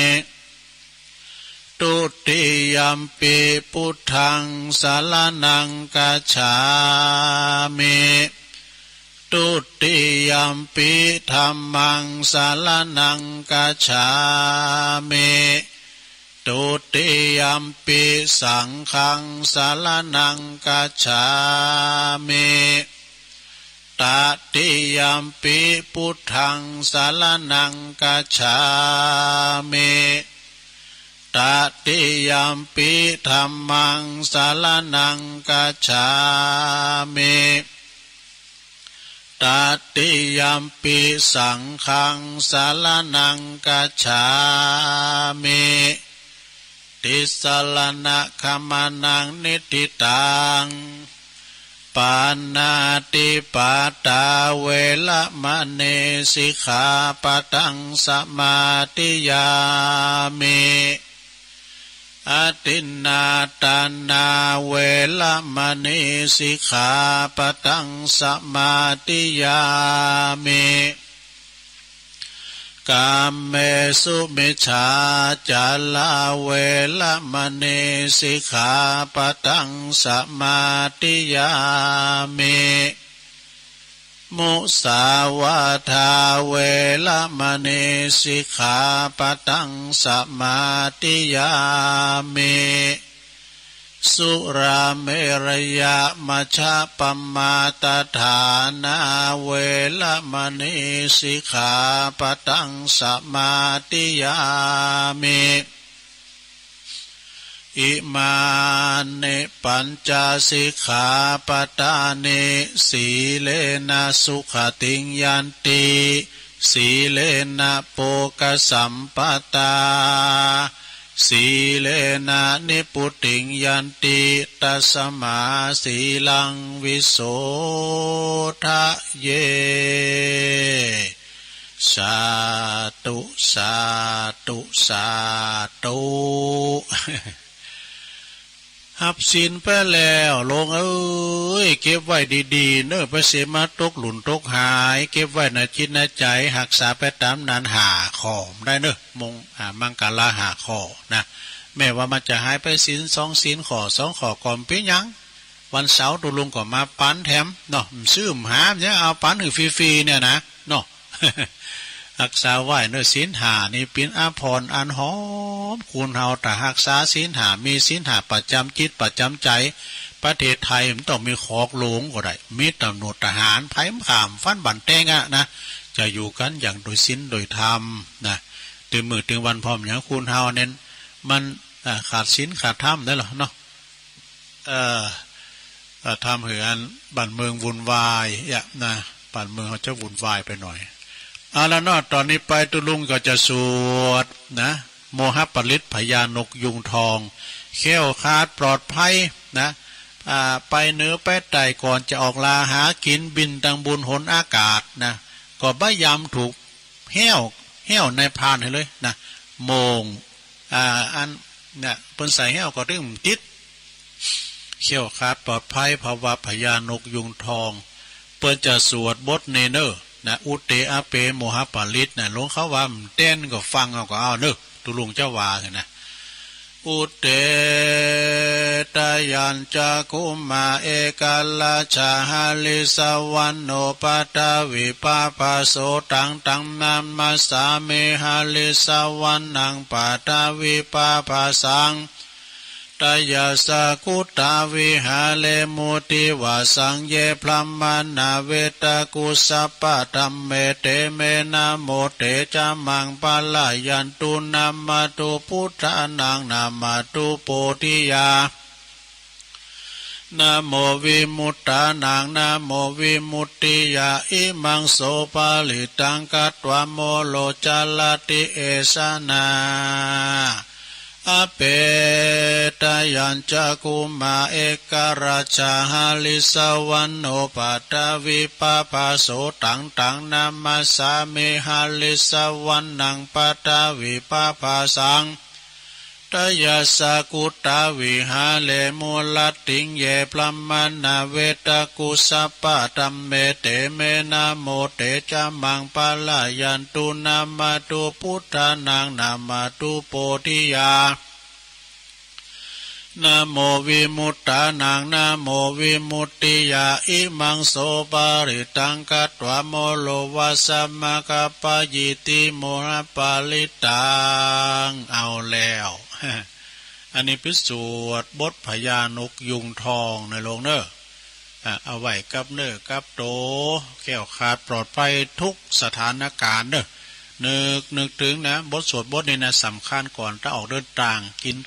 Dutiyampi buddhaṃ saraṇaṃ gacchāmi. Dutiyampi dhammaṃ saraṇaṃ gacchāmi. Dutiyampi saṅghaṃ saraṇaṃ gacchāmi. Tatiyampi buddhaṃ saraṇaṃ gacchāmi. Tatiyampi dhammaṃ saraṇaṃ gacchāmi. Tatiyampi saṅghaṃ saraṇaṃ gacchāmi. Tisaraṇagamanaṃ niṭṭhitaṃ. Pāṇātipātā veramaṇī sikkhāpadaṃ samādiyāmi. Adinnādānā veramaṇī sikkhāpadaṃ samādiyāmi. Kāmesumicchācārā veramaṇī sikkhāpadaṃ samādiyāmi. Musāvādā veramaṇī sikkhāpadaṃ samādiyāmi. Surāmerayamajjapamādaṭṭhānā veramaṇī sikkhāpadaṃ samādiyāmi. Imāni pañca sikkhāpadāni. Sīlena sugatiṃ yanti, sīlena bhogasampadā, sīlena nibbutiṃ yanti, tasmā sīlaṃ visodhaye. Sādhu, sādhu, sādhu. หับศีลไปแล้ว โลงเอ้ย เก็บไว้ดีๆ เนอะ ไปเสียมาตกหลุ่นตกหาย เก็บไว้ในจิตในใจ หักษาไปต๋ามนั้นห้าข้อได้เนอะ มง อ่า มังคละห้าข้อนะ แม้ว่ามันจะหายไปศีลสองศีล ข้อสองข้อก็บ่เป๋นหยัง วันเสาร์ตุ๊ลุงก็มาปั๋นแถมเนาะ ซื้อหาเนี่ย เอาปั๋นหื้อฟรีๆ เนี่ยนะเนาะ หักษาไว้เนอะ ศีลห้านี่เป๋นอาภรณ์อันหอม คนเฮาถ้าหักษาศีลห้า มีศีลห้าประจ๋ำจิตประจ๋ำใจ ประเทศไทยมันต้องมีขอกหลวงก็ได้ มีตำรวจทหาร ไผมันข้ามฟันบั่นแตงอะนะ จะอยู่กั๋นอย่างโดยศีลโดยธรรมนะ ตึงมื้อตึงวันพร้อมอย่างคนเฮาเน้น มัน อ่า ขาดศีลขาดธรรมได้เหรอเนาะ เอ่อ เอ่อ ทำให้อันบ้านเมืองวุ่นวายอะนะ บ้านเมืองเขาจะวุ่นวายไปหน่อย เอาละเนาะ ต๋อนนี้ไปตุ๊ลุงก็จะสวดนะ โมหปริตพญานกยูงทอง แคล้วคลาดปลอดภัยนะ อ่า ไปเหนือไปใต้ ก่อนจะออกล่าหากิ๋น บินตังบนหนอากาศนะ ก็บ่ยำถูกแห้ว แห้วในพรานหื้อเลยนะ โมง อ่า อัน นะ เปิ้นใส่แห้วก็ตึงติด เขี้ยวขาดปลอดภัย ภาวะพญานกยุงทอง เปิ้นจะสวดบทนี้เนอะ นะ อุตเตอะเป โมหะปาริต นะ หลวงเขาว่ามันแต้นก็ฟังเอาก็เอาเนอะ ตุลุงเจ้าว่าเถอะนะ อุตเต ตะยัญจะ คุมมา เอกราชา หริสวรรณโณ ปัทวิปปะโส ตัง ตัง นามัสสามิ หริสวรรณัง ปัทวิปปะสัง ตะยัสสะ กุตตา วิหาเรมุ ติวาสัง เย บรามมา เวตกุสสะปะ ธัมเม เต เม นะโม เต จะ มัง ปะระยันตุ นะมะตุ พุทธานัง นะมะตุ โพธิยา นะโม วิมุตตานัง นะโม วิมุตติยา อิมัง โส ปะริตตัง คัตวา โมโร จะระติ เอสะ นะ อะเป ตะยัญจะ คุมมา เอกราชา หริสวรรณโณ ปัทวิปปะโส ตัง ตัง นามัสสามิ หริสวรรณัง ปัทวิปปะสัง ตะยัสสะ กุตตา วิหาเรมุ รัตติง เย บรามมา เวตกุสสะปะ ธัมเม เต เม นะโม เต จะ มัง ปะระยันตุ นะมะตุ พุทธานัง นะมะตุ โพธิยา นะโม วิมุตตานัง นะโม วิมุตติยา อิมัง โส ปะริตตัง คัตวา โมโร วะสะ มะคะ ปะยิติ โมหะปาริตตัง เอาแล้ว อันนี้ไปสวดบทพญานกยุงทองนะโลงเนอะ อ่ะ เอาไว้กับเนื้อกับโต แคล้วคลาดปลอดภัยทุกสถานการณ์เนอะ นึก นึกถึงนะ บทสวดบทนี้นะ สำคัญก่อน ถ้าออกเดินทาง กิน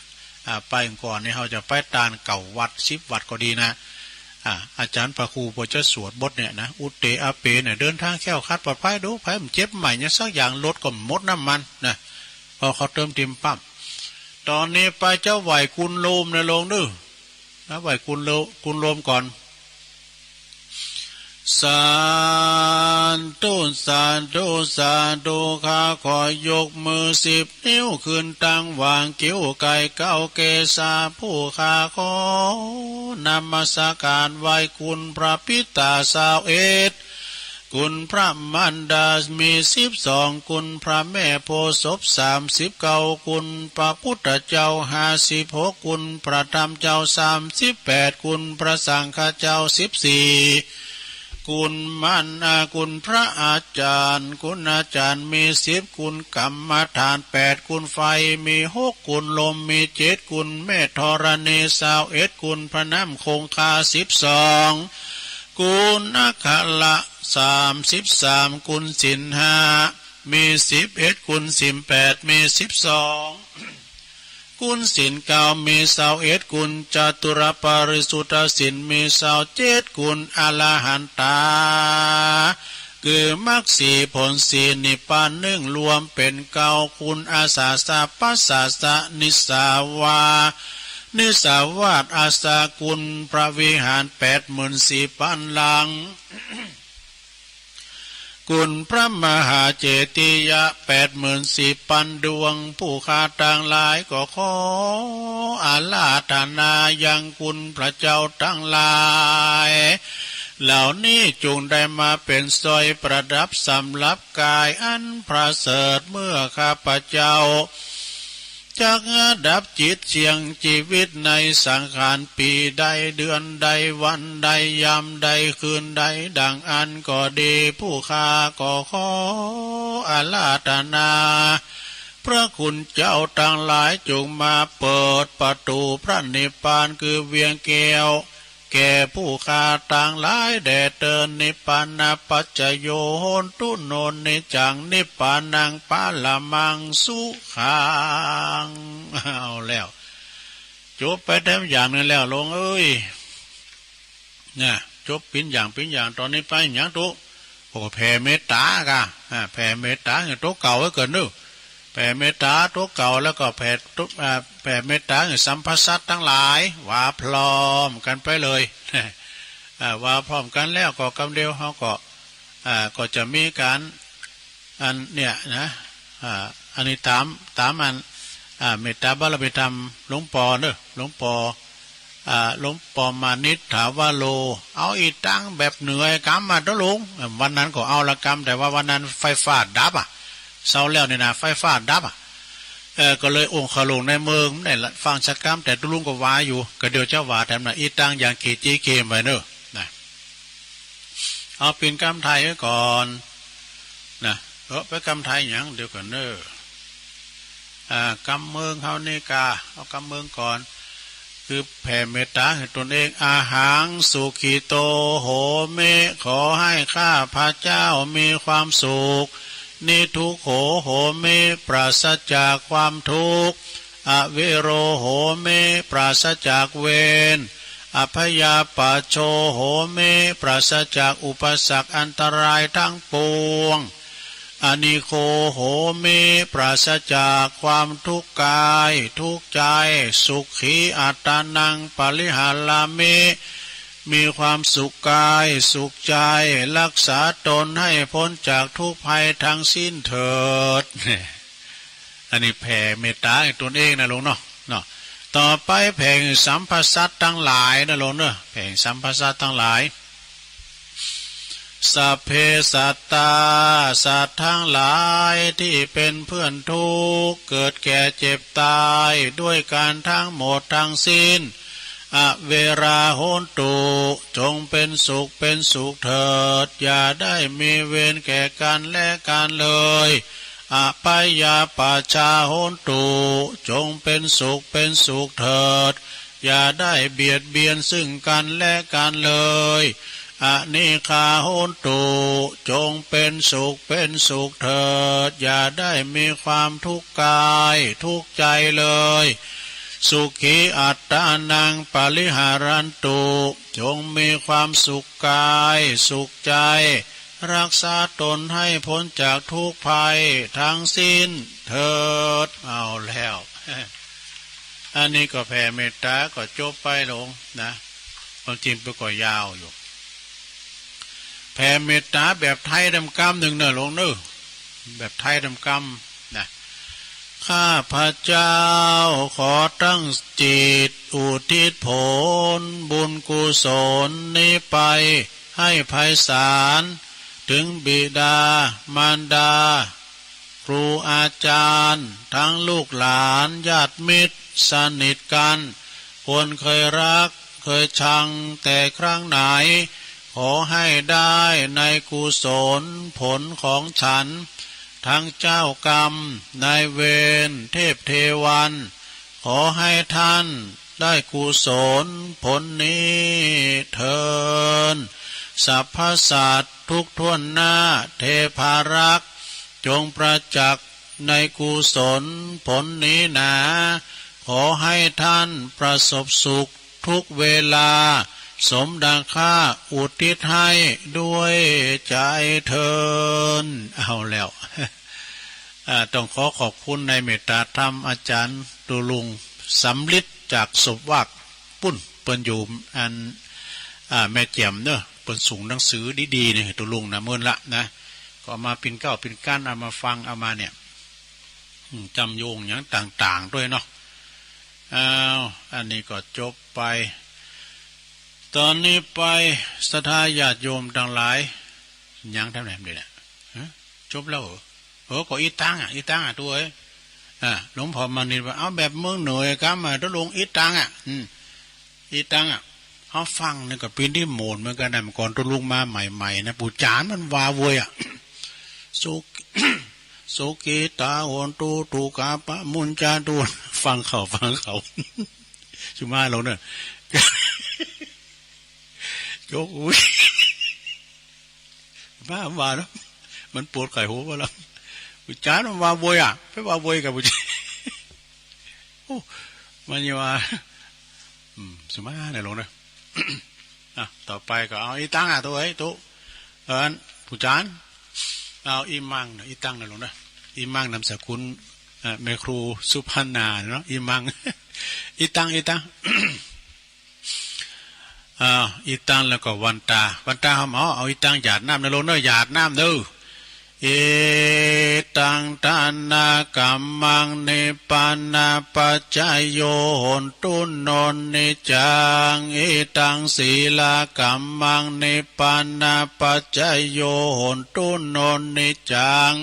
อ่า ไปก่อนนี่ เราจะไปตานเก้าวัด สิบวัดก็ดีนะ อ่า อาจารย์พระครูพอจะสวดบทเนี่ยนะ อุตเตอะเปเนี่ย เดินทางแคล้วคลาดปลอดภัย ดู ภัยมันเจ็บใหม่เนี่ยสักอย่าง รถก็หมดน้ำมันนะ พอเขาเติมเต็มปั๊ม ตอนนี้ไปเจ้าไหว้กุลโลมนะโลงเนอะ นะ ไหว้กุลโล- กุลโลมก่อน สาธุ สาธุ สาธุ ข้าขอยกมือสิบนิ้วขึ้นตั้งวางคิ้วไก่เก้าเกศา ผู้ข้าขอนมัสการไหว้คุณพระปิตาซาวเอ็ด คุณพระมารดามีสิบสอง คุณพระแม่โพธิ์ศพสามสิบเก้า คุณพระพุทธเจ้าห้าสิบหก คุณพระธรรมเจ้าสามสิบแปด คุณพระสังฆเจ้าสิบสี่ คุณมารดา คุณพระอาจารย์ คุณอาจารย์มีสิบ คุณกรรมฐานแปด คุณไฟมีหก คุณลมมีเจ็ด คุณแม่ธรณีซาวเอ็ด คุณพระน้ำคงคาสิบสอง คุณอัคระสามสิบสาม คุณศีลห้ามีสิบเอ็ด คุณศีลแปดมีสิบสอง คุณศีลเก้ามีซาวเอ็ด คุณจตุรปริสุทธศีลมีซาวเจ็ด คุณอรหันตา คือมรรคสี่ผลสี่นิพพานหนึ่ง รวมเป็นเก้า คุณอาสาสะปัสสะสะนิสสาวา นิสสาวาสอาสา คุณพระวิหารแปดหมื่นสี่พันหลัง คุณพระมหาเจติยะแปดหมื่นสี่พันดวง ผู้ข้าทั้งหลายก็ขออาราธนายังคุณพระเจ้าทั้งหลาย เหล่านี้จงได้มาเป็นสร้อยประดับสำหรับกายอันประเสริฐ เมื่อข้าพเจ้า จักดับจิตเสี่ยงชีวิตในสังขารปีใดเดือนใดวันใดยามใดคืนใดดังอั้นก็ดี ผู้ข้าก็ขออาราธนา พระคุณเจ้าทั้งหลายจงมาเปิดประตูพระนิพพานคือเวียงแก้ว แก่ผู้ข้าทั้งหลายแด่เตอญ นิพพานะปัจจโย โหนตุ โน นิจจัง นิพพานัง ปะระมัง สุขัง เอาแล้ว จบไปแถมอย่างหนึ่งแล้ว โลงเอ้ย เนี่ย จบปิ้นอย่างปิ้นอย่าง ตอนนี้ไปหยังตุ๊ โอ้ แผ่เมตตากะ อ่า แผ่เมตตา เนี่ย ตัวเก่าไว้ก่อนเนอะ แผ่เมตตาตัวเก่า แล้วก็แผ่ตุ๊ อ่า แผ่เมตตาให้สรรพสัตว์ทั้งหลาย ว่าพร้อมกันไปเลย อ่า ว่าพร้อมกันแล้วก็กำเดียวเขาก็ อ่า ก็จะมีการ อันเนี่ยนะ อ่า อันนี้ตาม ตามอัน อ่า เมตตาบารมีธรรม หลวงปอเนอะ หลวงปอ อ่า หลวงปอมานิตถาวโร เอาอีตังแบบเหนือยกำมาตัวลุง วันนั้นก็เอาละกำ แต่ว่าวันนั้นไฟฟ้าดับอ่ะ เช้าแล้วนี่นะ ไฟฟ้าดับอ่ะ เออ ก็เลยองค์ขลุงในเมืองได้ละฟังสักกำ แต่ตัวลุงก็ว่าอยู่ ก็เดี๋ยวจะว่าแถมนะ อีตังอย่างเกจิเกมไปเนอะ นะ เอาเป็นกำไทยไว้ก่อน นะ เออ ไปกำไทยหยัง เดี๋ยวก่อนเนอะ อ่า กำเมืองเฮานี่กา เอากำเมืองก่อน คือแผ่เมตตาให้ตนเอง อาหังสุขิโตโหมิ ขอให้ข้าพเจ้ามีความสุข นิทุกโขโหมิ ปราศจากความทุกข์ อเวโรโหมิ ปราศจากเวร อพยาปัชโชโหมิ ปราศจากอุปสรรคอันตรายทั้งปวง อนิโคโหมิ ปราศจากความทุกข์กายทุกข์ใจ สุขีอัตตานังปริหารามิ มีความสุขกายสุขใจ รักษาตนให้พ้นจากทุกข์ภัยทั้งสิ้นเถิด อันนี้แผ่เมตตาให้ตนเองนะลุงเนาะ เนาะ ต่อไปแผ่สัพพสัตว์ทั้งหลายนะลุงเนาะ แผ่สัพพสัตว์ทั้งหลาย สัพเพสัตตา สัตว์ทั้งหลายที่เป็นเพื่อนทุกข์ เกิดแก่เจ็บตาย ด้วยกันทั้งหมดทั้งสิ้น อเวราโหนตุ จงเป็นสุขเป็นสุขเถิด อย่าได้มีเวรแก่กันและกันเลย อพยาปัชชาโหนตุ จงเป็นสุขเป็นสุขเถิด อย่าได้เบียดเบียนซึ่งกันและกันเลย อนิฆาโหนตุ จงเป็นสุขเป็นสุขเถิด อย่าได้มีความทุกข์กายทุกข์ใจเลย สุขีอัตตานังปริหารันตุ จงมีความสุขกายสุขใจ รักษาตนให้พ้นจากทุกข์ภัยทั้งสิ้นเถิด เอาแล้ว อันนี้ก็แผ่เมตตาก็จบไปลงนะ ความจริงมันก็ยาวอยู่ แผ่เมตตาแบบไทยดำกำหนึ่งเนอะลงเนอะ แบบไทยดำกำนะ ข้าพเจ้าขอตั้งจิตอุทิศผลบุญกุศลนี้ไปให้ไพศาล ถึงบิดามารดา ครูอาจารย์ ทั้งลูกหลานญาติมิตรสนิทกัน คนเคยรักเคยชังแต่ครั้งไหน ขอให้ได้ในกุศลผลของฉัน ทั้งเจ้ากรรมนายเวรเทพเทวัน ขอให้ท่านได้กุศลผลนี้เทอญ สรรพสัตว์ทุกถ้วนหน้าเทพารักษ์ จงประจักษ์ในกุศลผลนี้หนา ขอให้ท่านประสบสุขทุกเวลา สมดังข้าอุทิศให้ด้วยใจเทอญ เอาแล้ว อ่า ต้องขอขอบคุณนายเมตตาธรรมอาจารย์ตุลุงสำริดจากศพวากปุ้น เปิ้นอยู่อัน อ่า แม่แจ่มเนอะ เปิ้นส่งหนังสือดีๆ นี่ตุลุงนะ เมินละนะ ก็เอามาปิ่นเกล้าปิ่นกั้น เอามาฟัง เอามาเนี่ย อืม จำโยงอย่างต่างๆ ด้วยเนาะ อ้าว อันนี้ก็จบไป ตอนนี้ไป ศรัทธาญาติโยมทั้งหลาย ยังทำไหนมันดีเนี่ย ฮะ จบแล้วเหรอ เออ ก็อีตังอ่ะ อีตังอ่ะ ตัวเอ้ย อ่า หลวงพ่อมานิดว่า เอาแบบเมืองเหนือกำมา ตกลงอีตังอ่ะ อืม อีตังอ่ะ เขาฟังนี่ก็เป็นที่โหมดเหมือนกันนะ เมื่อก่อนตกลงมาใหม่ๆ นะ ปู่จานมันว่าเว้ยอ่ะ สุข สุขีตาโหนตุ ทุกขาปะมุญจาตุ ฟังเขา ฟังเขา สุมาลงเนอะ ยกอุ้ย มาว่าแล้ว มันปวดไข่หัวแล้ว ปู่จานมันว่าเว้ยอ่ะ ไปว่าเว้ยกับปู่จาน โอ้ มันยังว่า อืม สุมาเนี่ยลงเนอะ อ่ะ ต่อไปก็เอาอีตังอ่ะ ตัวเอ้ย ตุ๊ เอิ้น ปู่จาน เอาอีมังเนอะ อีตังเนี่ยลงเนอะ อีมังนามสกุล เอ่อ แม่ครูสุพรรณาเนาะ อีมัง อีตัง อีตัง อ่า อีตังแล้วก็วันตา วันตาเขาเอา เอาอีตังหยาดน้ำในโลงเนอะ หยาดน้ำเนอะ Itaṃ dānakammaṃ nibbānapaccayo hontu no niccaṃ. Itaṃ sīlakammaṃ nibbānapaccayo hontu no niccaṃ.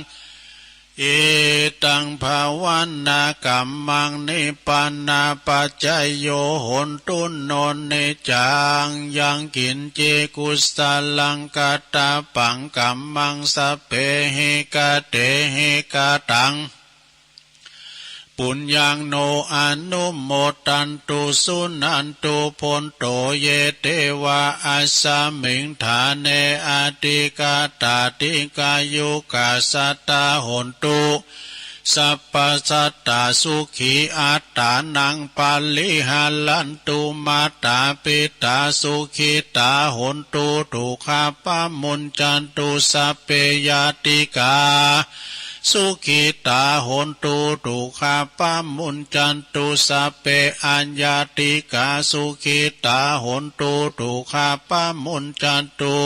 Itaṃ bhāvanākammaṃ nibbānapaccayo hontu no niccaṃ. Yaṃ kiñci kusalaṃ katabbaṃ kammaṃ sabbehi katehi kataṃ puññaṃ no anumodantu suṇantu bhonto ye devā asmiṃ ṭhāne adhigatā dīghāyukā sadā hontu. Sabbasatā sukhī attānaṃ pariharantu. Mātā pitā sukhitā hontu dukkhā pamuñcantu. Sabbe ñātikā sukhitā hontu dukkhā pamuñcantu. Sabbe aññātikā sukhitā hontu dukkhā pamuñcantu.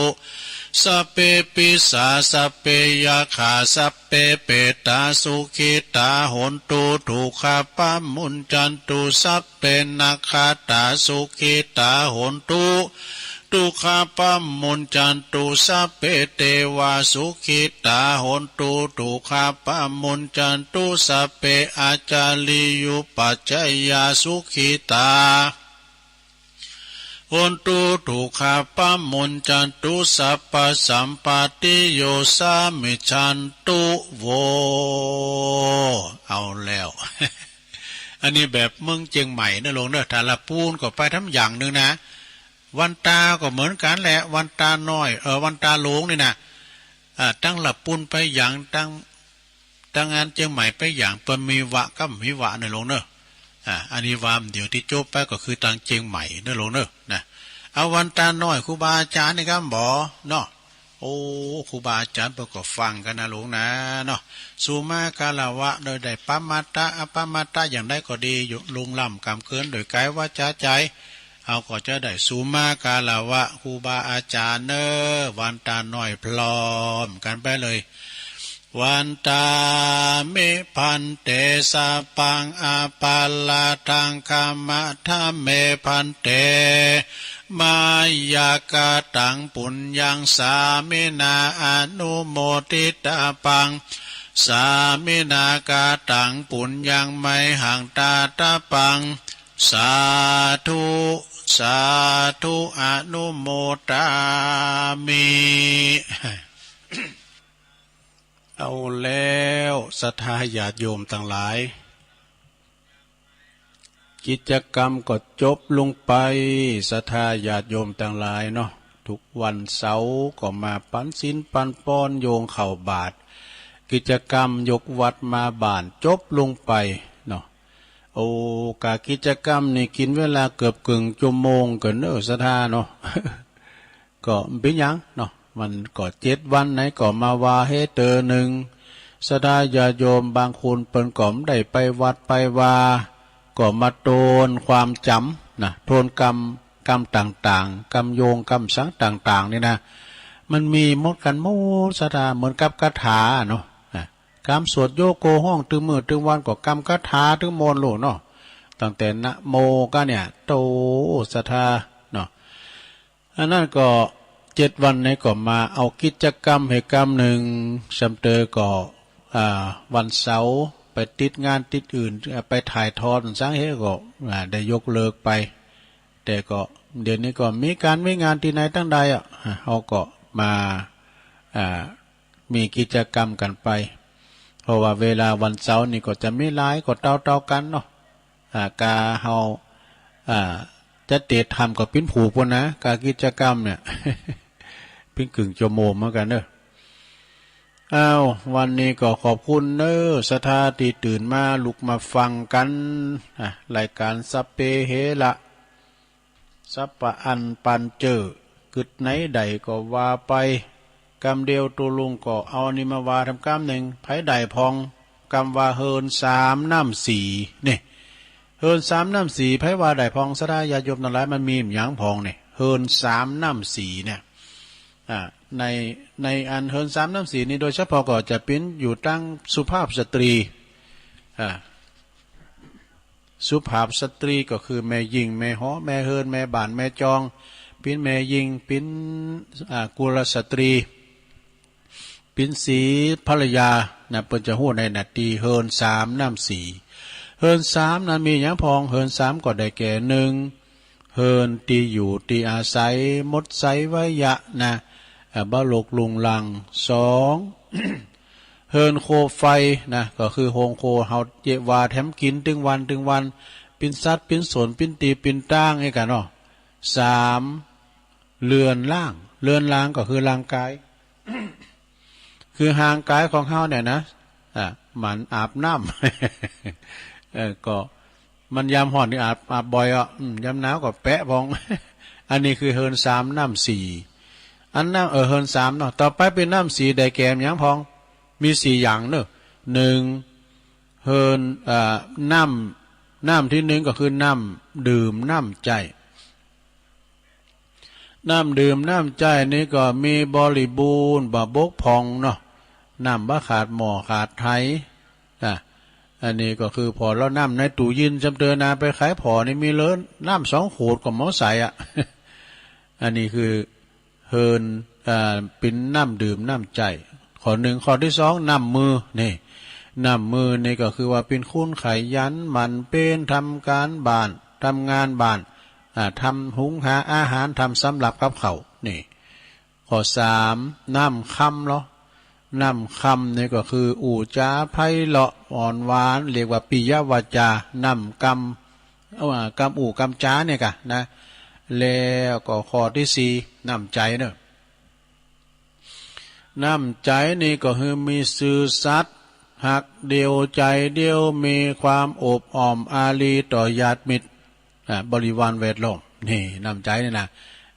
Sabbe pisā sabbe yakkhā sabbe petā sukhitā hontu dukkhā pamuñcantu. Sabbe nakkhattā sukhitā hontu dukkhā pamuñcantu. Sabbe devā sukhitā hontu dukkhā pamuñcantu. Sabbe ācariyupajjhāyā sukhitā hontu dukkhā pamuñcantu. Sabbasampattiyo samijjhantu vo. เอาแล้ว อันนี้แบบเมืองเจียงใหม่นะหลวงเนอะ ถ้าละปูนก็ไปทำอย่างหนึ่งนะ วันตาก็เหมือนกันแหละ วันตาน้อย เออ วันตาหลวงนี่นะ อ่า ตั้งละปูนไปอย่าง ตั้ง ตั้งอันเจียงใหม่ไปอย่าง เปิ้นมีวะกับมีวะนะหลวงเนอะ อ่า อันนี้วามเดี๋ยวที่จบไปก็คือตังเจียงใหม่นะหลวงเนอะ นะ เอาวันตาน้อยครูบาอาจารย์นี่ครับบ่เนาะ โอ้ ครูบาอาจารย์เปิ้นก็ฟังกันนะหลวงนะเนาะ สุมาคารวะ โดยได้ปมาทะ อปมาทะอย่างใดก็ดี อยู่ลุงล่ำกำเกินโดยกายวาจาใจ เฮาก็จะได้สุมาคารวะครูบาอาจารย์เนอะ วันตาน้อยพร้อมกันไปเลย Vandāmi bhante, sabbaṃ aparādhaṃ khamatha me bhante. Mayā kataṃ puññaṃ sāminā anumoditabbaṃ, sāminā kataṃ puññaṃ mayhaṃ dātabbaṃ. Sādhu, sādhu, anumodāmi. เอาแล้ว ศรัทธาญาติโยมทั้งหลาย กิจกรรมก็จบลงไป ศรัทธาญาติโยมทั้งหลายเนาะ ทุกวันเสาร์ก็มาปันศีลปันพร โยงข้าวบาตร กิจกรรมยกวัดมาบ้านจบลงไปเนาะ โอ้ กะกิจกรรมนี่กินเวลาเกือบเกิ่งชั่วโมงเกินเนอะ ศรัทธาเนาะ ก็บ่เป็นหยังเนาะ มันก็เจ็ดวันไหนก็มาว่าเฮเตอหนึ่ง ศรัทธาญาติโยมบางคนเปิ้นก็บ่ได้ไปวัดไปวา ก็มาทวนความจ๋ำนะ ทวนกรรม กรรมต่างๆ กรรมโยง กรรมสังต่างๆ นี่นะ มันมีหมดกันหมด ศรัทธา เหมือนกับคาถาเนาะ นะ กรรมสวดโยโกฮ้องตึงมื้อตึงวันก็กรรมคาถาตึงมวลโลดเนาะ ตั้งแต่นะโมก็เนี่ย โต ศรัทธาเนาะ อันนั้นก็เจ็ดวันนี้ก็มาเอากิจกรรมให้กรรมหนึ่ง ซำเตอก็ อ่า วันเสาร์ไปติดงานติดอื่น อ่า ไปถ่ายทอดสังเฮก็ อ่า ได้ยกเลิกไป แต่ก็เดี๋ยวนี้ก็มีการมีงานที่ไหนตั้งใดอ่ะ อ่า เฮาก็มา อ่า มีกิจกรรมกันไป เพราะว่าเวลาวันเสาร์นี่ก็จะมีหลายก็เต้าๆ กันเนาะ อ่า กาเฮา อ่า จะเตะทำก็ปิ้นผูกพุ้นนะ กากิจกรรมเนี่ย ปิ้นกึ่งชั่วโมงเหมือนกันเนอะ อ้าว วันนี้ก็ขอบคุณเนอะ ศรัทธาที่ตื่นมาลุกมาฟังกัน อ่ะ รายการสัพเพเหระ สัพพะอันปันเจอ กึ๊ดไหนใดก็ว่าไป กำเดียวตูลุงก็เอานี่มาว่าทำกำหนึ่ง ไผได้พอง กำว่าเฮินสามน้ำสี่ นี่ เฮินสามน้ำสี่ ไผว่าได้พอง ศรัทธาญาติโยมทั้งหลาย มันมีหยังพองนี่ เฮินสามน้ำสี่เนี่ย อ่า ใน ในอันเฮินสามน้ำสี่นี้โดยเฉพาะก็จะเป็นอยู่ตั้งสุภาพสตรี อ่า สุภาพสตรีก็คือแม่ญิง แม่หอ แม่เฮิน แม่บ้าน แม่จอง เป็นแม่ญิง เป็น อ่า กุลสตรี เป็นสีภรรยานะ เปิ้นจะฮู้ในนาตีเฮินสามน้ำสี่ เฮินสามนั้นมีหยังพอง เฮินสามก็ได้แก่ หนึ่ง เฮินตี้อยู่ตี้อาศัย มดไสไวยะนะ อ่า บ่ลกลุงลัง สอง เฮินโคไฟนะ ก็คือโฮงโคเฮาเจาะหว่าแถมกินตึงวันตึงวัน ปิ้นสัตว์ปิ้นสนปิ้นตีปิ้นตางนี่กะเนาะ สาม เรือนร่าง เรือนร่างก็คือร่างกาย คือร่างกายของเฮาเนี่ยนะ อ่ะ มันอาบน้ำ เออ ก็ มันยามฮ้อนนี่อาบ อาบบ่อยอ่ะ อืม ยามหนาวก็แปะพอง อันนี้คือเฮินสามน้ำสี่ อันน้ำ เออ เฮินสามเนาะ ต่อไปเป็นน้ำสี่ได้แก่หยังพอง มีสี่อย่างเนอะ หนึ่ง เฮิน เอ่อ น้ำ น้ำที่หนึ่งก็คือน้ำดื่มน้ำใจ๊ น้ำดื่มน้ำใจ๊นี่ก็มีบริบูรณ์ บ่บกพร่องเนาะ น้ำบ่ขาดหม้อขาดไห อ่ะ อันนี้ก็คือผ่อแล้วน้ำในตู้เย็นจำเตอนาไปขายผ่อนี่มีเหลือน้ำสองขวดก็หมดใส่อ่ะ อันนี้คือเฮิน อ่า ปิ้นน้ำดื่มน้ำใจ๊ ข้อหนึ่ง ข้อที่สอง น้ำมือ นี่ น้ำมือนี่ก็คือว่าปิ้นคนขยันหมั่นเพียรทำการบ้าน ทำงานบ้าน อ่า ทำหุงหาอาหาร ทำสำรับกับข้าว นี่ ข้อสาม น้ำคำเหรอ น้ำคำนี่ก็คืออู้จ๋าไพเราะอ่อนหวาน เรียกว่าปิยวาจา น้ำกำ เอาว่ากำอู้กำจ๋าเนี่ยกะนะ แล้วก็ข้อที่สี่ น้ำใจ๊เนอะ น้ำใจ๊นี่ก็คือมีซื่อสัตย์ ฮักเดียวใจ๋เดียว มีความอบอ้อมอารีต่อญาติมิตร อ่า บริวารแวดล้อม นี่ น้ำใจ๊นี่นะ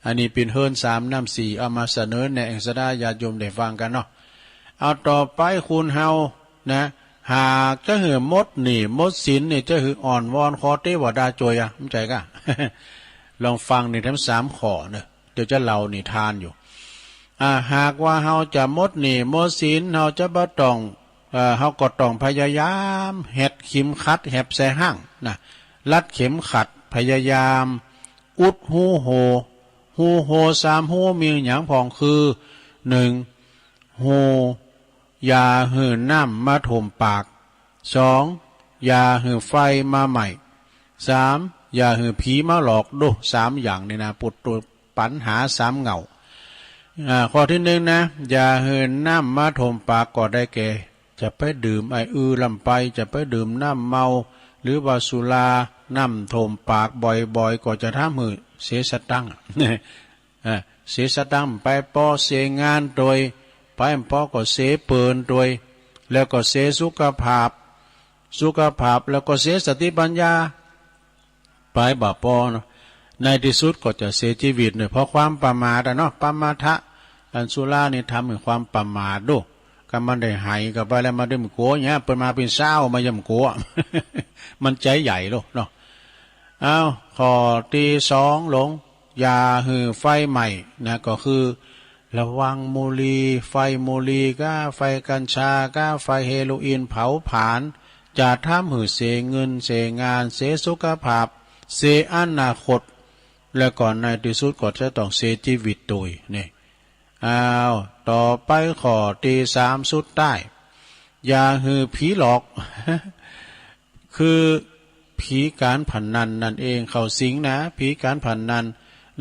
อันนี้ปิ้นเฮินสามน้ำสี่ เอามาเสนอแนะแห่งศรัทธาญาติโยมได้ฟังกันเนาะ เอาต่อไปคนเฮานะ หากจะหื้อหมดหนี้หมดสินนี่ จะหื้ออ้อนวอนขอเตวดาจ้วยอ่ะ เข้าใจ๋กะ ลองฟังนี่ทั้งสามข้อเนอะ เดี๋ยวจะเล่านิทานอยู่ อ่า หากว่าเฮาจะหมดหนี้หมดสิน เฮาจะบ่ต้อง เอ่อ เฮาก็ต้องพยายามเฮ็ดเข็มขัดแหบใส่ห้างนะ รัดเข็มขัด พยายามอุดฮูโหว่ ฮูโหว่สามฮูมีหยังพองคือ หนึ่ง ฮูอย่าหื้อน้ำมาท่วมปาก สอง อย่าหื้อไฟมาไหม้ สาม อย่าหื้อผีมาหลอก ดู สามอย่างนี่นะ ปุตตุปัญหาสามเหง้า อ่า ข้อที่หนึ่งนะ อย่าหื้อน้ำมาท่วมปากก็ได้แก่ จะไปดื่มไอ้อือลำไป จะไปดื่มน้ำเมา หรือว่าสุรา น้ำท่วมปากบ่อยๆ ก็จะทำหื้อเสียสตังค์ อ่า เสียสตังค์ไปปอเสียงานโตย ไปปอก็เสียเปินโตย แล้วก็เสียสุขภาพ สุขภาพแล้วก็เสียสติปัญญา ไปบ่ปอเนาะ ในที่สุดก็จะเสียชีวิตเนี่ย เพราะความประมาทอะเนาะ ปมาทะ อันสุรานี่ทำให้ความประมาทดู ก็มันได้ไหก็ไปแล้ว มันได้มันกั๋วเนี่ย เปิ้นมาเป็นเศร้า มันยังกั๋ว มันใจ๋ใหญ่โลดเนาะ เอา ข้อที่สองลง อย่าหื้อไฟไหม้นะ ก็คือ ระวังบุหรี่ ไฟบุหรี่ก้า ไฟกัญชาก้า ไฟเฮโรอีนเผาผลาญ จะทำหื้อเสียเงิน เสียงาน เสียสุขภาพ เสียอนาคต แล้วก็ในที่สุดก็จะต้องเสียชีวิตโตย นี่ อ้าว ต่อไปข้อที่สามสุดท้าย อย่าหื้อผีหลอก คือผีการพนันนั่นเอง เข้าสิงนะ ผีการพนัน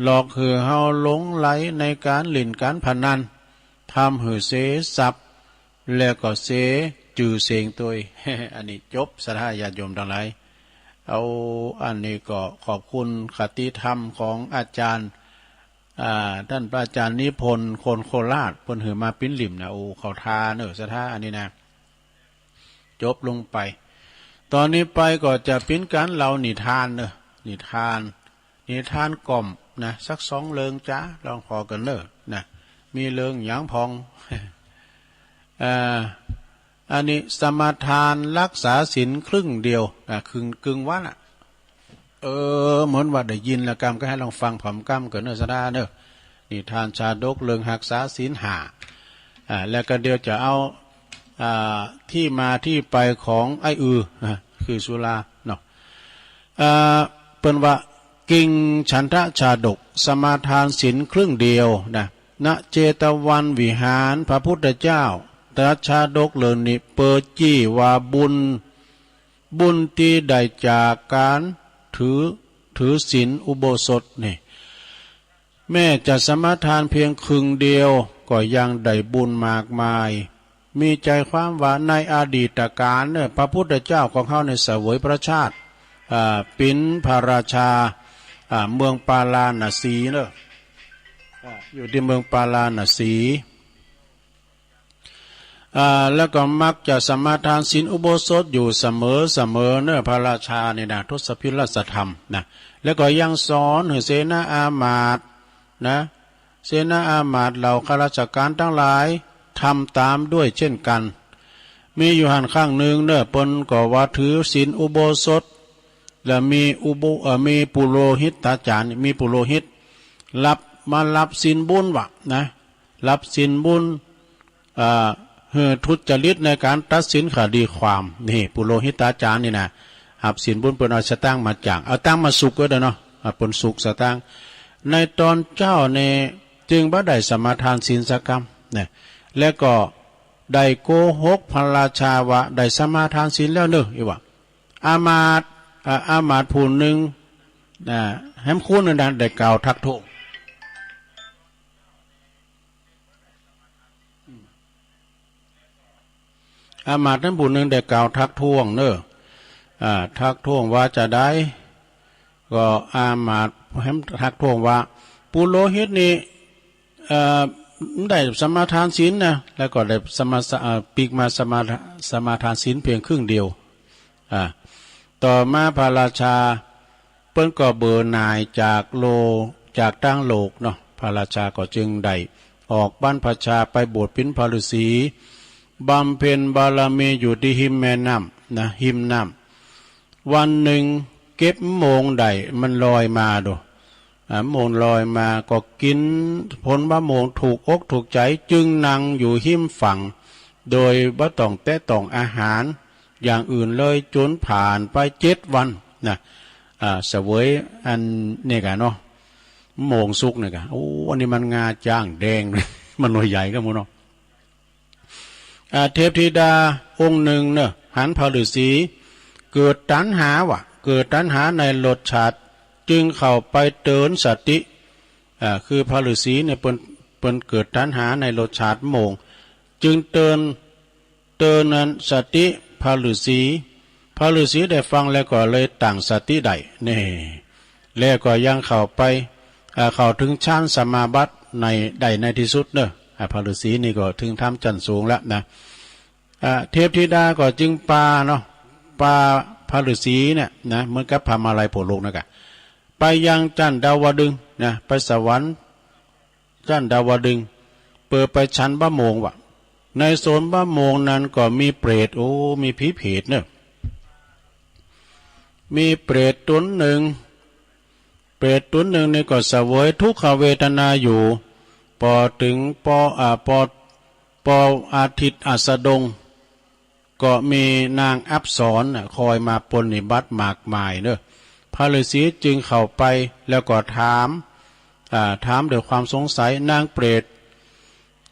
หลอกหื้อเฮาหลงไหลในการเล่นการพนัน ทำหื้อเสียทรัพย์ แล้วก็เสียจื่อเสียงโตย อันนี้จบ ศรัทธาญาติโยมทั้งหลาย เอา อันนี้ก็ขอบคุณคติธรรมของอาจารย์ อ่า ท่านพระอาจารย์นิพนธ์ คนโคราช เปิ้นหื้อมาปิ้นลิ่มนะ โอ้ เข้าทาเนอะ ศรัทธา อันนี้นะ จบลงไป ตอนนี้ไปก็จะปิ้นการเล่านิทานเนอะ นิทาน นิทานก่อมนะ สักสองเรื่องจ้า ลองขอกันเนอะนะ มีเรื่องหยังพอง อ่า อันนี้สมาทานรักษาศีลครึ่งเดียว อ่ะ ครึ่ง ครึ่งวันอะ เออ เหมือนว่าได้ยินแล้วกำก็ให้ลองฟังพร้อมกำกันเนอะ ศรัทธาเนอะ นิทานชาดกเรื่องฮักษาศีลห้า อ่า แล้วก็เดี๋ยวจะเอา อ่า ที่มาที่ไปของไอ้อือ อ่า คือสุราเนาะ อ่า เปิ้นว่า กิ่งฉันทะชาดก สมาทานศีลครึ่งเดียวนะ ณ เจตวันวิหาร พระพุทธเจ้า ตรัสชาดกเรื่องนี้ เปิดจี้ว่าบุญ บุญที่ได้จากการถือ ถือศีลอุโบสถนี่ แม้จะสมาทานเพียงครึ่งเดียว ก็ยังได้บุญมากมาย มีใจความว่าในอดีตกาลเนี่ย พระพุทธเจ้าของเฮาในเสวยพระชาติ อ่า ปิ๋นพระราชา อ่า เมืองปาราณสีเนอะ อ่า อยู่ที่เมืองปาราณสี อ่า แล้วก็มักจะสมาทานศีลอุโบสถอยู่เสมอเสมอเนอะ พระราชานี่นะ ทศพิธราชธรรมนะ แล้วก็ยังสอนหื้อเสนาอามาตย์นะ เสนาอามาตย์เหล่าข้าราชการทั้งหลายทำตามด้วยเช่นกัน มีอยู่หั้นครั้งหนึ่งเนอะ เปิ้นก็ว่าถือศีลอุโบสถ แล้วมีอุโบ เอ่อ มีปุโรหิตาจารย์ มีปุโรหิต รับ มารับศีลบุญวะนะ รับศีลบุญ เอ่อ หื้อทุจริตในการตัดสินคดีความ นี่ ปุโรหิตาจารย์นี่นะ รับศีลบุญ เปิ้นเอาสตางค์มาจ้าง เอาตังค์มาสุกก็ได้เนาะ อ่า เปิ้นสุกสตางค์ ในตอนเจ้าเนี่ย จึงบ่ได้สมาทานศีลสักกำนะ แล้วก็ได้โกหกพระราชาว่าได้สมาทานศีลแล้วเนอะ อีว่า อามาตย์ อ่า อามาตย์ผู้หนึ่ง อ่า แหมคุณนั่นนะ ได้กล่าวทักท้วง อามาตย์นั้นผู้หนึ่งได้กล่าวทักท้วงเนอะ อ่า ทักท้วงว่าจะได้ ก็อามาตย์แหมทักท้วงว่า ปุโรหิตนี่ เอ่อ ได้สมาทานศีลนะ แล้วก็ได้สมา เอ่อ ปีกมาสมา สมาทานศีลเพียงครึ่งเดียว อ่า ต่อมาพระราชา เปิ้นก็เบื่อหน่ายจากโลก จากตางโลกเนาะ พระราชาก็จึงได้ออกบรรพชาไปบวชเป็นพระฤาษี บำเพ็ญบารมีอยู่ที่ริมแม่น้ำนะ ริมน้ำ วันหนึ่งเก็บมะม่วงได้ มันลอยมาดู อ่า มะม่วงลอยมา ก็กินผลมะม่วงถูกอกถูกใจ จึงนั่งอยู่ริมฝั่ง โดยบ่ต้องแตะต้องอาหารอย่างอื่นเลย จนผ่านไปเจ็ดวันนะ อ่า เสวยอันนี้กะเนาะ มะม่วงสุกนี่กะ โอ้ อันนี้มันงาจ้างแดง มันหน่วยใหญ่ก็หมู่เนาะ อ่า เทพธิดาองค์หนึ่งเนอะ หันพระฤาษี เกิดตัณหาวะ เกิดตัณหาในรสชาติ จึงเข้าไปเตือนสติ อ่า คือพระฤาษีเนี่ยเปิ้น เปิ้นเกิดตัณหาในรสชาติมะม่วง จึงเตือน เตือนนั้นสติพระฤาษี พระฤาษีได้ฟังแล้วก็เลยตั้งสติได้ นี่ แล้วก็ยังเข้าไป อ่า เข้าถึงฌานสมาบัติใน ได้ในที่สุดเนอะ อ่า พระฤาษีนี่ก็ถึงธรรมชั้นสูงแล้วนะ อ่า เทพธิดาก็จึงปาเนาะ ปาพระฤาษีเนี่ยนะ เหมือนกับพามาลัยโผล่โลกนะกะ ไปยังชั้นดาวดึงส์นะ ไปสวรรค์ชั้นดาวดึงส์ เปื้อไปฉันมะม่วงวะ ในสวนมะม่วงนั้นก็มีเปรต โอ้ มีผีเปรตเนอะ มีเปรตตนหนึ่ง เปรตตนหนึ่งนี่ก็เสวยทุกขเวทนาอยู่ พอถึง พอ อ่า พอ พออาทิตย์อัสดง ก็มีนางอัปสรน่ะคอยมาปรนนิบัติมากมายเนอะ พระฤาษีจึงเข้าไปแล้วก็ถาม อ่า ถามด้วยความสงสัย นางเปรต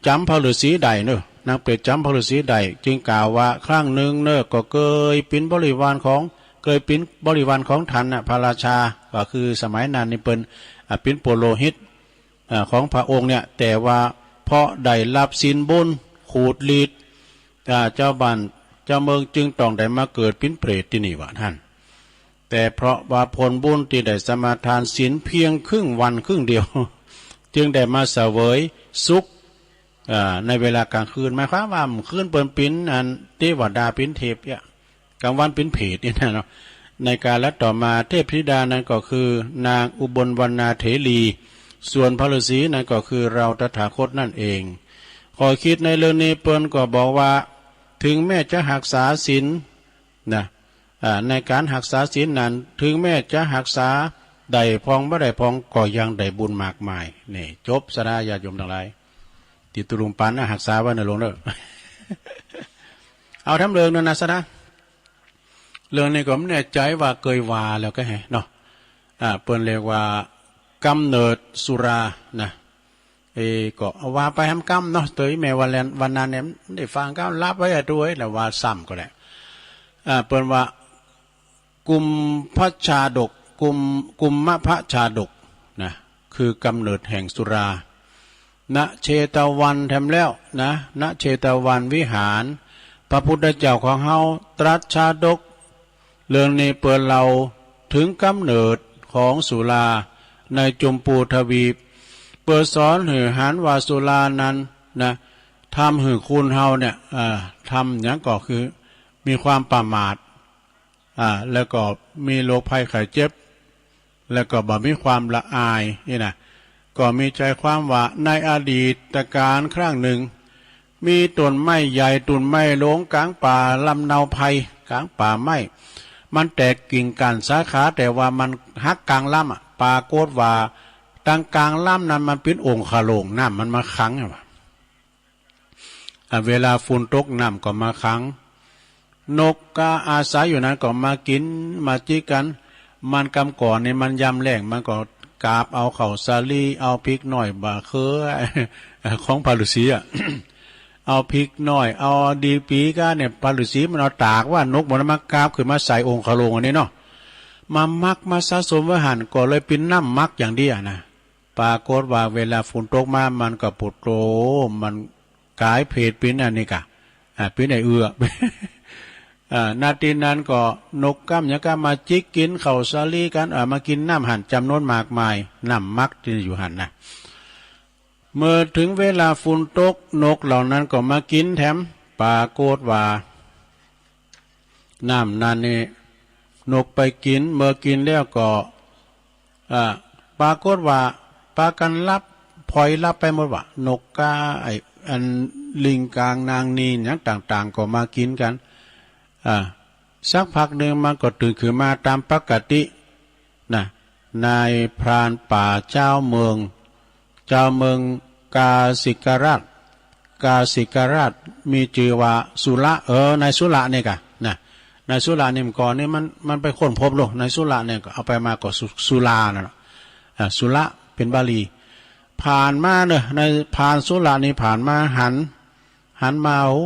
จ๋ำพระฤาษีได้เนอะ นางเปรตจ๋ำพระฤาษีได้ จึงกล่าวว่าครั้งหนึ่งเนอะ ก็เกยปิ๋นบริวารของ เกยปิ๋นบริวารของท่านน่ะ พระราชา ก็คือสมัยนั้นนี่เปิ้น อ่า ปิ๋นปุโรหิต อ่า ของพระองค์เนี่ย แต่ว่าเพราะได้รับศีลบุญขูดรีด อ่า เจ้าบ้านเจ้าเมืองจึงต้องได้มาเกิดปิ๋นเปรตตี้นี่ว่าท่าน แต่เพราะว่าผลบุญที่ได้สมาทานศีลเพียงครึ่งวันครึ่งเดียว จึงได้มาเสวยสุข อ่า ในเวลากลางคืน หมายความว่าคืนเปิ้นปิ๋นอันเตวดาปิ๋นเทพเนี่ย กลางวันปิ๋นเปรตเนี่ยนะเนาะ ในกาลต่อมาเทพธิดานั้นก็คือนางอุบลวรรณาเถรี ส่วนพระฤาษีนั้นก็คือเราตถาคตนั่นเอง ข้อคิดในเรื่องนี้เปิ้นก็บอกว่า ถึงแม้จะฮักษาศีลนะ อ่า ในการฮักษาศีลนั้น ถึงแม้จะฮักษา ได้พองบ่ได้พองก็ยังได้บุญมากมาย นี่ จบซะนะ ญาติโยมทั้งหลาย ที่ตุลุงปันนะ หักษาไว้นะหลวงเด้อ เอาแถมเรื่องนั้นนะซะนะ เรื่องนี้ก็ไม่แน่ใจว่าเคยว่าแล้วก็แฮะเนาะ อ่า เปิ้นเรียกว่ากำเนิดสุรานะ เออ ก็ว่าไปแฮมกำเนาะ เตยแม่วันแลน วันนั้นเนี่ย ได้ฟังกำลับไว้อะด้วย แล้วว่าซ้ำก็ได้ อ่า เปิ้นว่า กุมพชาดก กุม กุมมพชาดกนะ คือกำเนิดแห่งสุรา ณ เชตวันแถมแล้วนะ ณ เชตวันวิหาร พระพุทธเจ้าของเฮาตรัสชาดก เรื่องนี้เปิ้นเล่าถึงกำเนิดของสุราในจุมพูทวีป เปิ้นสอนหื้อหันว่าสุรานั้นนะ ทำหื้อคนเฮาเนี่ย อ่า ทำหยังก็คือมีความประมาท อ่า แล้วก็มีโรคภัยไข้เจ็บ แล้วก็บ่มีความละอายนี่นะ ก็มีใจความว่าในอดีตกาลครั้งหนึ่ง มีต้นไม้ใหญ่ต้นไม้หลวงกลางป่าลำเนาไพร กลางป่าไม้ มันแตกกิ่งก้านสาขา แต่ว่ามันหักกลางลำอะ ปรากฏว่าตังกลางลำนั้นมันเป็นองคโลง น้ำมันมาขังอะ อ่ะ เวลาฝนตกน้ำก็มาขัง นกก็อาศัยอยู่นั้นก็มากินมาจิกกัน มันกำก่อนนี่มันยามแล้ง มันก็กาบเอาข้าวสาลี เอาพริกน้อยบ่าเคือ ของพระฤาษีอะ เอาพริกน้อย เอาดีปีก็เนี่ย พระฤาษีมันเอาตากว่านกมันมากาบขึ้นมาใส่องคโลงอันนี้เนาะ มาหมักมาสะสมไว้หั่น ก็เลยเป็นน้ำหมักอย่างเดียวนะ ปรากฏว่าเวลาฝนตกมา มันก็ปุดโต มันกลายเพศเป็นอันนี้กะ อ่า เป็นไอ้เอือ อ่า นาทีนั้นก็นกก้ำหยังก็มาจิกกินข้าวสาลีกัน อ่า มากินน้ำหั่นจำนวนมากมาย น้ำหมักที่อยู่หั่นนะ เมื่อถึงเวลาฝนตก นกเหล่านั้นก็มากินแถม ปรากฏว่า น้ำนั้นนี่นกไปกิน เมื่อกินแล้วก็ อ่า ปรากฏว่าปากันหลับ พลอยหลับไปหมดว่ะ นกกา ไอ้อันลิงกางนางนีนอย่างต่างๆ ก็มากินกัน อ่า สักพักหนึ่งมันก็ตื่นขึ้นมาตามปกตินะ นายพรานป่าเจ้าเมือง เจ้าเมืองกาสิกราช กาสิกราช มีชื่อว่าสุระ เออ นายสุระนี่กะนะ นายสุระนี่มันก่อนนี่มัน มันไปค้นพบโลก นายสุระเนี่ยก็เอาไปมาก็สุ สุรานั่นแหละ อ่า สุระเป็นบาลี ผ่านมาเนอะ นายพรานสุระนี่ผ่านมาหัน หันมา โอ้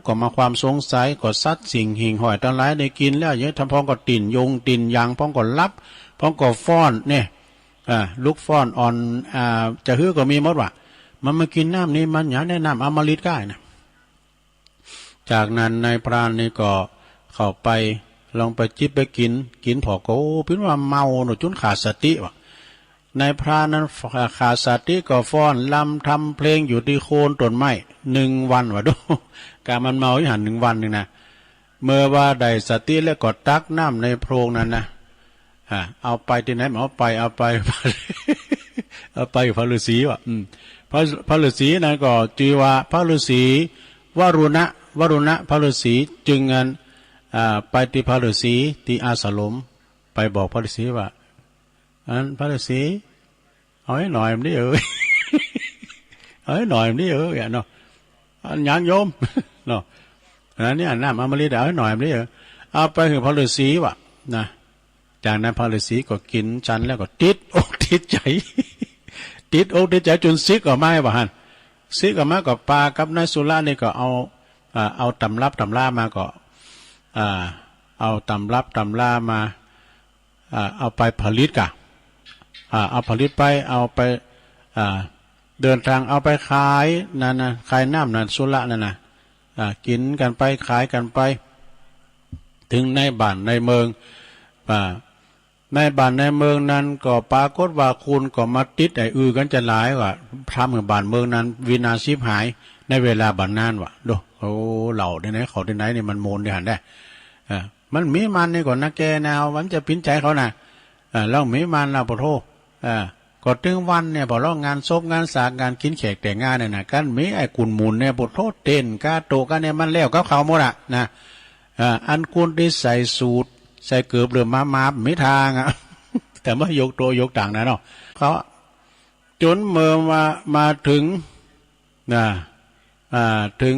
ก็มาความสงสัย ก็สัตว์สิ่งหิ่งห้อยทั้งหลายได้กินแล้ว เยอะทำพ้องก็ติ่นยงติ่นยาง พ้องก็หลับ พ้องก็ฟ้อนเนี่ย อ่า ลุกฟ้อนอ่อน อ่า จะหื้อก็มีหมดว่ะ มันมากินน้ำนี่ มันอยากได้น้ำอมฤตก้ายนะ จากนั้นนายพรานนี่ก็เข้าไป ลองไปจิบไปกิน กินพอก็ โอ้ เป็นว่าเมาหนอ จนขาดสติว่ะ นายพรานนั้นขาดสติก็ฟ้อนรำทำเพลงอยู่ที่โคนต้นไม้หนึ่งวันว่ะ ดู กะมันเมาอยู่หั่นหนึ่งวันหนึ่งนะ เมื่อว่าได้สติแล้วก็ตักน้ำในโพรงนั้นนะ อ่า เอาไปที่ไหน เอาไป เอาไป เอาไปพระฤาษีว่ะ อืม พระ พระฤาษีนั้นก็ชื่อว่าพระฤาษีวรุณะ วรุณะพระฤาษี จึงอัน อ่า ไปที่พระฤาษีที่อาสรม ไปบอกพระฤาษีว่า อันพระฤาษี เอาให้หน่อยมันดิเออ เอาให้หน่อยมันดิเออ เนี่ยเนาะ อันหยังโยม เนาะ อันนี้น้ำอมฤต เอาให้หน่อยมันดิเออ เอาไปหื้อพระฤาษีว่ะ นะ จากนั้นพระฤาษีก็กินฉันแล้วก็ติดอกติดใจ ติดอกติดใจจนซิกออกมาว่ะหั่น ซิกออกมาก็ปากับนายสุระนี่ก็เอา อ่า เอาตำรับตำรามาก็ อ่า เอาตำรับตำรามา อ่า เอาไปผลิตกะ อ่า เอาผลิตไป เอาไป อ่า เดินทางเอาไปขายนั่นนะ ขายน้ำนั่นสุระนั่นนะ อ่า กินกันไปขายกันไป ถึงในบ้านในเมือง อ่า ในบ้านในเมืองนั้นก็ปรากฏว่าคนก็มาติดไอ้อือกันจะหลายว่ะ ทำให้บ้านเมืองนั้นวินาศชิบหายในเวลาบัดนั้นว่ะ ดู โอ้ เหล่าที่ไหนเขาที่ไหนนี่มันโมนได้หั่นได้ อ่า มันมีมันนี่ก่อนนะแกแนว มันจะปิ้นใจเขานะ อ่า แล้วมีมันแล้วปะโท อ่า ก็ถึงวันเนี่ย พอเรางานศพงานสากงานกินแขกแต่งงานเนี่ยนะ กันมีไอ้กุนหมุนเนี่ยปะโท เต้นกาโตะกันเนี่ย มันแล้วกับเขาหมดอะนะ อ่า อันคนที่ใส่สูทใส่เกิบเหลือมมามาไม่ทางอะ แต่ไม่ยกตัวยกต่างนะเนาะเขาจนเมื่อมามาถึงนะอ่าถึง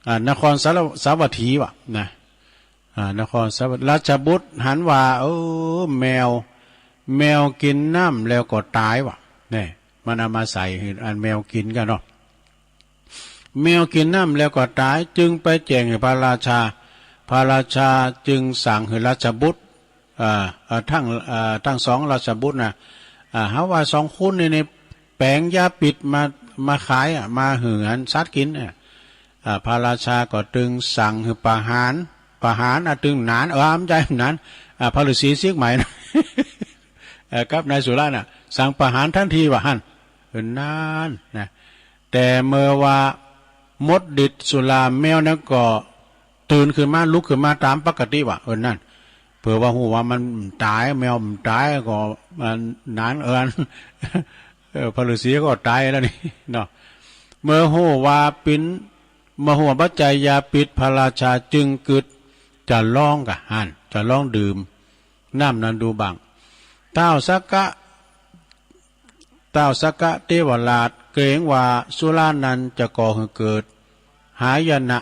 อ่านครสาสาวัตถีวะนะอ่านครสาวัตราชบุตรหันว่าเออแมว แมวกินน้ำแล้วก็ตายวะเนี่ยมันเอามาใส่อันแมวกินกันเนาะ แมวกินน้ำแล้วก็ตาย จึงไปแจ้งให้พระราชา พระราชาจึงสั่งให้ราชบุตรอ่าอ่าทั้งอ่าทั้งสองราชบุตรนะอ่าหาว่าสองคนนี่นี่แปลงยาพิษมามาขายอ่ะมาหืออันสัตว์กินอ่ะอ่าพระราชาก็จึงสั่งให้ประหารประหารอ่ะจึงหนานเออไม่ใช่หนานอ่าพระฤาษีเสียกใหม่นะเออกับนายสุราน่ะสั่งประหารทันทีว่าหั่นเออนั่นนะ แต่เมื่อว่าหมดฤทธิ์สุราแมวนั้นก็ตื่นขึ้นมาลุกขึ้นมาตามปกติว่ะเออนั่นเผื่อว่าฮู้ว่ามันตายแมวมันตายก็มันหนานเอออันเออพระฤาษีก็ตายแล้วนี่เนาะเมื่อฮู้ว่าปินเมื่อฮู้ว่าปัจจัยยาพิษพระราชาจึงกึดจะลองกะหั่นจะลองดื่มน้ำนั้นดูบ้างท้าวสักกะ ท้าวสักกะเทวราชเกรงว่าสุรานั้นจะก่อให้เกิดหายนะ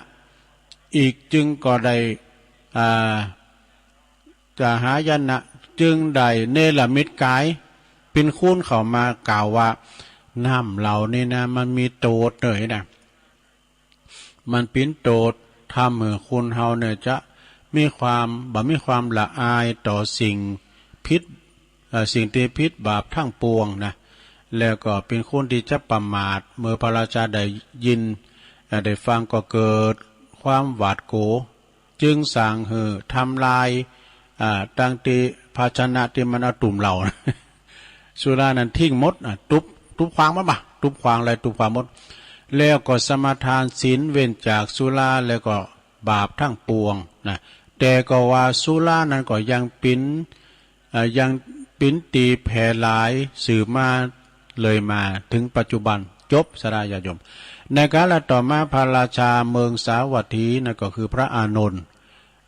อีกจึงก็ได้อ่าจะหายนะจึงได้เนรมิตกายเป็นคนเข้ามากล่าวว่าน้ำเหล่านี้นะมันมีโทษเลยนะ มันปินโตดทำหื้อคนเฮาเนี่ยจะมีความบ่มีความละอายต่อสิ่งผิดเอ่อสิ่งที่ผิดบาปทั้งปวงนะ แล้วก็เป็นคนที่จะประมาท เมื่อพระราชาได้ยินเอ่อได้ฟังก็เกิดความหวาดกลัว จึงสั่งหื้อทำลายอ่าตั้งแต่ภาชนะที่มันเอาตุ่มเหล้านะ สุรานั้นทิ้งหมดอ่ะตุ๊บตุ๊บขวางมันปะตุ๊บขวางอะไรตุ๊บขวางหมด แล้วก็สมาทานศีลเว้นจากสุราแล้วก็บาปทั้งปวงนะแต่ก็ว่าสุรานั้นก็ยังปินอ่ายังปินตีแผ่หลายสืบมาเลยมาถึงปัจจุบันจบสาราญาติโยม ในกาลต่อมาพระราชาเมืองสาวัตถีนั่นก็คือพระอานนท์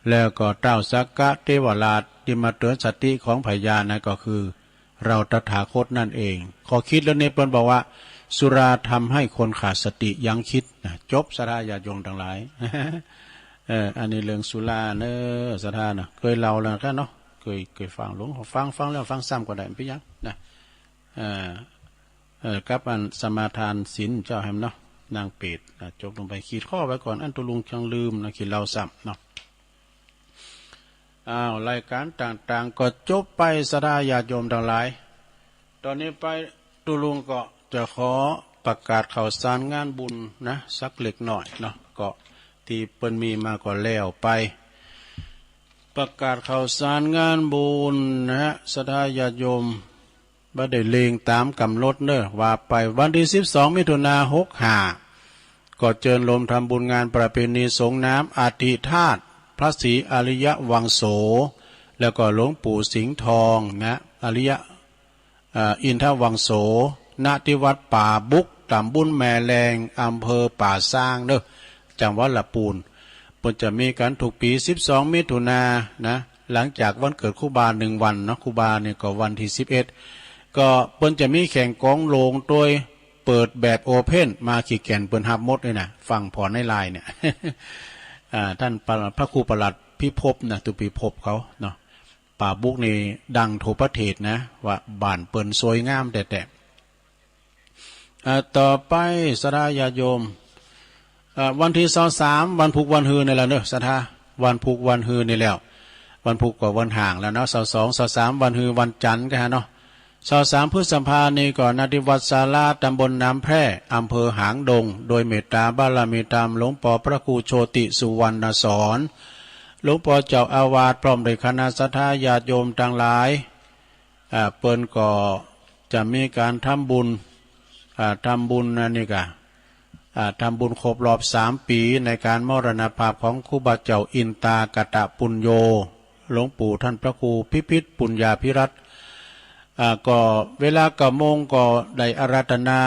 แล้วก็ท้าวสักกะเทวราชที่มาเตือนสติของพญานั้นก็คือ เราตถาคตนั่นเอง ข้อคิดเรื่องนี้เปิ้นบอกว่า สุราทำให้คนขาดสติยังคิดนะจบสาธาญาติโยมทั้งหลายเอออันนี้เรื่องสุราเนอะสาธาเนอะเคยเล่าแล้วกันเนาะเคยเคยฟังหลวงฟังฟังแล้วฟังซ้ำก็ได้ไม่เป็นหยังนะเออเออกับอันสมาทานศีลเจ้าแฮมเนาะนางเปรตนะจบลงไปขีดข้อไว้ก่อนอันตุลุงจังลืมนะขีดเล่าซ้ำเนาะ อ้าวรายการต่างๆก็จบไปสาธาญาติโยมทั้งหลาย ตอนนี้ไปตุลุงก็จะขอประกาศข่าวสารงานบุญนะสักเล็กน้อยเนาะก็ที่เปิ้นมีมาก็แล้วไป ประกาศข่าวสารงานบุญนะฮะสาธาญาติโยม บ่ได้เล็งตามกำหนดเนอะว่าไปวันที่สิบสองมิถุนาหกห้าก็เจิญโลมทำบุญงานประเพณีสงน้ำอัฐิธาตุพระศรีอริยวังโส แล้วก็หลวงปู่สิงห์ทองนะอริยะเอ่ออินทวังโสณที่วัดป่าบุกตำบลแม่แลงอำเภอป่าซางเนอะจังหวัดละปูน เปิ้นจะมีกันทุกปีสิบสองมิถุนานะหลังจากวันเกิดครูบาหนึ่งวันเนาะครูบาเนี่ยก็วันที่สิบเอ็ดก็เปิ้นจะมีแข่งกองโลงโดยเปิดแบบโอเพ่นมาขี้แก่นเปิ้นฮับหมดเลยนะฟังพอในไลน์เนี่ยอ่าท่านพระพระครูประหลัดพิภพนะตุปีภพเขาเนาะป่าบุกนี่ดังทั่วประเทศนะว่าบ้านเปิ้นสวยงามแต๊ๆ อ่าต่อไปสาธาญาติโยมอ่าวันที่ซาวสามวันพุกวันฮือนี่แหละเนอะสาธาวันพุกวันฮือนี่แล้ววันพุกก็วันห่างแล้วเนาะซาวสองซาวสามวันฮือวันจันทร์ก็ฮะเนาะซาวสามพฤษภานี่ก็ณที่วัดสาลาตำบลน้ำแพร่อำเภอหางดง โดยเมตตาบารมีธรรมหลวงปอพระครูโชติสุวรรณสอนหลวงปอเจ้าอาวาสพร้อมด้วยคณะสาธาญาติโยมทั้งหลาย อ่าเปิ้นก็จะมีการทำบุญอ่าทำบุญอันนี้กะอ่าทำบุญครบรอบสามปีในการมรณภาพของครูบาเจ้าอินตากตะปุญโญหลวงปู่ท่านพระครูพิพิธปุญญาภิรัตน์อ่าก็เวลาเก้าโมงก็ได้อาราธนา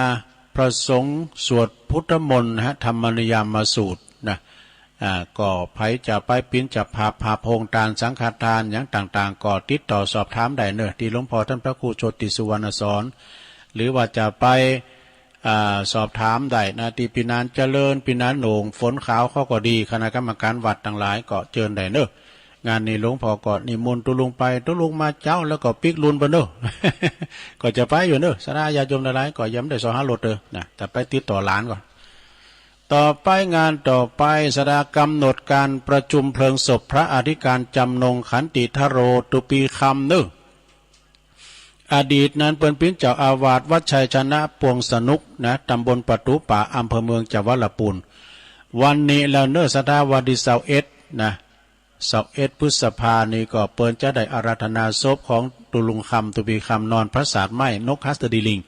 พระสงฆ์สวดพุทธมนต์นะฮะธรรมนิยามสูตรนะ อ่า ก็ใผจะไปปิ๋นเจ้าภาพ ภาพโฮงตาน สังฆทาน หยังต่างๆ ก็ติดต่อสอบถามได้เนอะ ที่หลวงพ่อท่านพระครูโชติสุวรรณสอน หรือว่าจะไป อ่า สอบถามได้นะ ที่ปี๋หนานเจริญ ปี๋หนานโหน่ง ฝนขาวเขาก็ดี คณะกรรมการวัดทั้งหลายก็เจิญได้เนอะ งานนี้หลวงพ่อก็นิมนต์ตุ๊ลุงไป ตุ๊ลุงมาเจ๊าแล้วก็ปิ๊กลุนไปเนอะ ก็จะไปอยู่เนอะ ศรัทธาญาติโยมทั้งหลายก็ยังไม่ได้เซาะหารถเด้อนะ แต่ไปติดต่อหลานก่อน ต่อไปงานต่อไป ศรัทธากำหนดการประชุมเพลิงศพพระอธิการจำนงขันติทโร ตุ๊ปี๋คำเนอะ อดีตนั้นเปิ้นปิ๋นเจ้าอาวาสวัดชัยชนะปวงสนุกนะ ตำบลประตู๋ป่า อำเภอเมือง จังหวัดละปูน วันนี้แล้วเนอะ ศรัทธา วันที่ซาวเอ็ดนะ ซาวเอ็ดพฤษภานี่ก็เปิ้นจะได้อาราธนาศพของตุ๊ลุงคำ ตุ๊ปี๋คำ นอนปราสาทไม้นกหัสดีลิง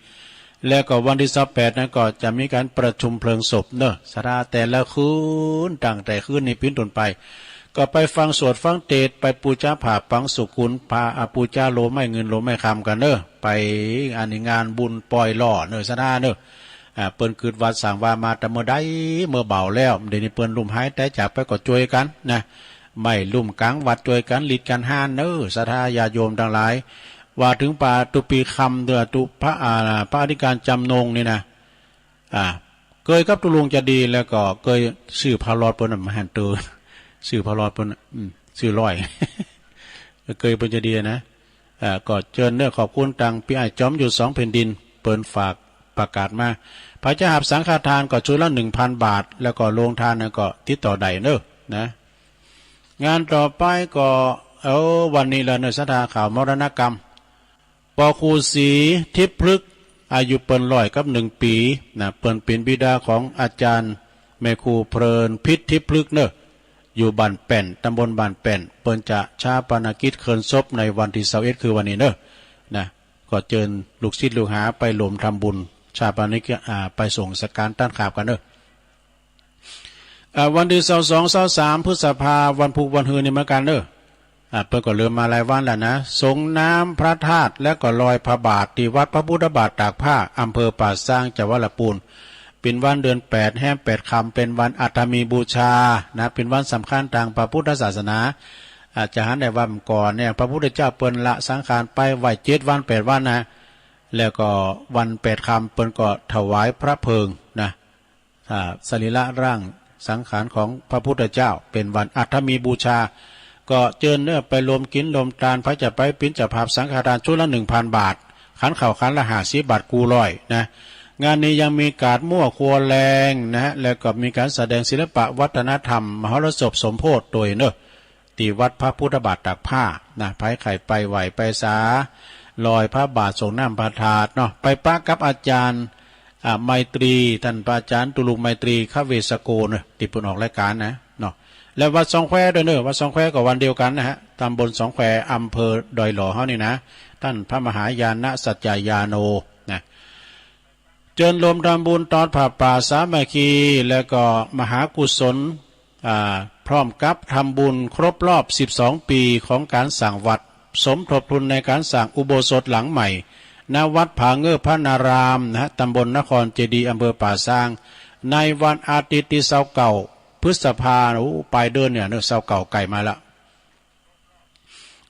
แล้วก็วันที่ซาวแปดนั้นก็จะมีการประชุมเพลิงศพเนอะ ศรัทธา แต่ละคืน ตั้งแต่คืนนี้ปิ๋นต้นไป ก็ไปฟังสวดฟังเตสน์ ไปปู๋จาผ้าบังสุกุล ผ้า อ่า ปู๋จาโลไม้เงินโลไม้คำกั๋นเนอะ ไป อันนี้งานบุญปล่อยหล่อเนอะ ศรัทธาเนอะ อ่า เปิ้นกึ๊ดวัดสร้างวามาแต่เมื่อใดเมื่อเบาแล้ว เดี๋ยวนี้เปิ้นลุ่มหายต๋ายจากไปก็จ้วยกั๋นนะ ไม้ลุ่มก๋างวัดจ้วยกั๋นหลีดกั๋นฮ้านเนอะ ศรัทธาญาติโยมทั้งหลาย ว่าถึงป่าตุ๊ปี๋คำเดือตุ๊ พระ อ่า พระอธิการจำนงนี่นะ อ่า เกยกับตุ๊ลุงจะดี แล้วก็เกยซื้อผ้าหลอดเปิ้นน่ะ มาหันเตอ ซื้อผ้าหลอดเปิ้นน่ะ อืม ซื้อร้อย เกยเปิ้นจะดีนะ อ่า ก็เจิญเนอะ ขอบคุณตังปี้อ้ายจอมยุทธสองแผ่นดิน เปิ้นฝากประกาศมา ใผจะหาบสังฆทานก็ชุดละหนึ่งพันบาท แล้วก็โฮงตานนั้นก็ติดต่อได้เนอะนะ งานต่อไปก็ เออ วันนี้แล้วเนอะ ศรัทธา ข่าวมรณกรรม ปอครูศรีทิพย์พฤกษ์ อายุเปิ้นร้อยกับหนึ่งปี๋นะ เปิ้นเป๋นบิดาของอาจารย์แม่ครูเพลินพิษทิพย์พฤกษ์เนอะ อยู่บ้านแป้น ตำบลบ้านแป้น เปิ้นจะฌาปนกิจเคลื่อนศพในวันที่ซาวเอ็ด คือวันนี้เนอะ นะ ก็เจิญลูกศิษย์ลูกหาไปร่วมทำบุญฌาปนกิจ อ่า ไปส่งสังฆทานต้านขาบกั๋นเนอะ อ่า วันที่ซาวสอง ซาวสาม พฤษภา วันพุธวันฮือนี่เหมือนกั๋นเนอะ อ่า เปิ้นก็เริ่มมาหลายวันแล้วนะ สรงน้ำพระธาตุ แล้วก็ลอยพระบาท ที่วัดพระพุทธบาทตากผ้า อำเภอป่าซาง จังหวัดละปูน เป๋นวันเดือนแปด แฮมแปดค่ำ เป๋นวันอัฐมีบูชานะ เป๋นวันสำคัญตางพระพุทธศาสนา อาจจะหันได้ว่าก่อนเนี่ย พระพุทธเจ้าเปิ้นละสังขารไปไหว้เจ็ดวันแปดวันนะ แล้วก็วันแปดค่ำเปิ้นก็ถวายพระเพลิงนะ อ่า สรีระร่างสังขารของพระพุทธเจ้า เป๋นวันอัฐมีบูชา ก็เจิญเนอะ ไปร่วมกิ๋นร่วมตาน ใผจะไปเป๋นเจ้าภาพสังฆทานชุดละหนึ่งพันบาท ขันข้าวขันละห้าสิบบาทกู้ร้อยนะ งานนี้ยังมีก๋าดมั่วครัวแรงนะ แล้วก็มีการแสดงศิลปะวัฒนธรรม มหรสพสมโพธิตวยเนอะ ที่วัดพระพุทธบาทตากผ้านะ ใผใค่ไปไหว้ไปสา ลอยพระบาทสรงน้ำพระธาตุเนาะ ไปปะกับอาจารย์ อ่า ไมตรี ต้านพระอาจารย์ตุ๊ลุงไมตรี คเวสโกเนอะ ตี้เปิ้นออกรายก๋านนะเนาะ และวัดสองแควด้วยเนอะ วัดสองแควก็วันเดียวกั๋นนะฮะ ตำบลสองแคว อำเภอดอยหล่อเฮานี่นะ ต้านพระมหายาณสัจจายาโนนะ เจิญร่วมทำบุญตอดผ้าป่าสามัคคี แล้วก็มหากุศล อ่า พร้อมกับทำบุญครบรอบสิบสองปี๋ของการสร้างวัด สมทบทุนในการสร้างอุโบสถหลังใหม่ ณ วัดผาเงือบพระนารามนะฮะ ตำบลนครเจดีย์ อำเภอป่าซาง ในวันอาทิตย์ตี้ซาวเก้า พฤษภา โอ้ ป๋ายเดือนเนี่ยเนอะ ซาวเก้าใก้มาละ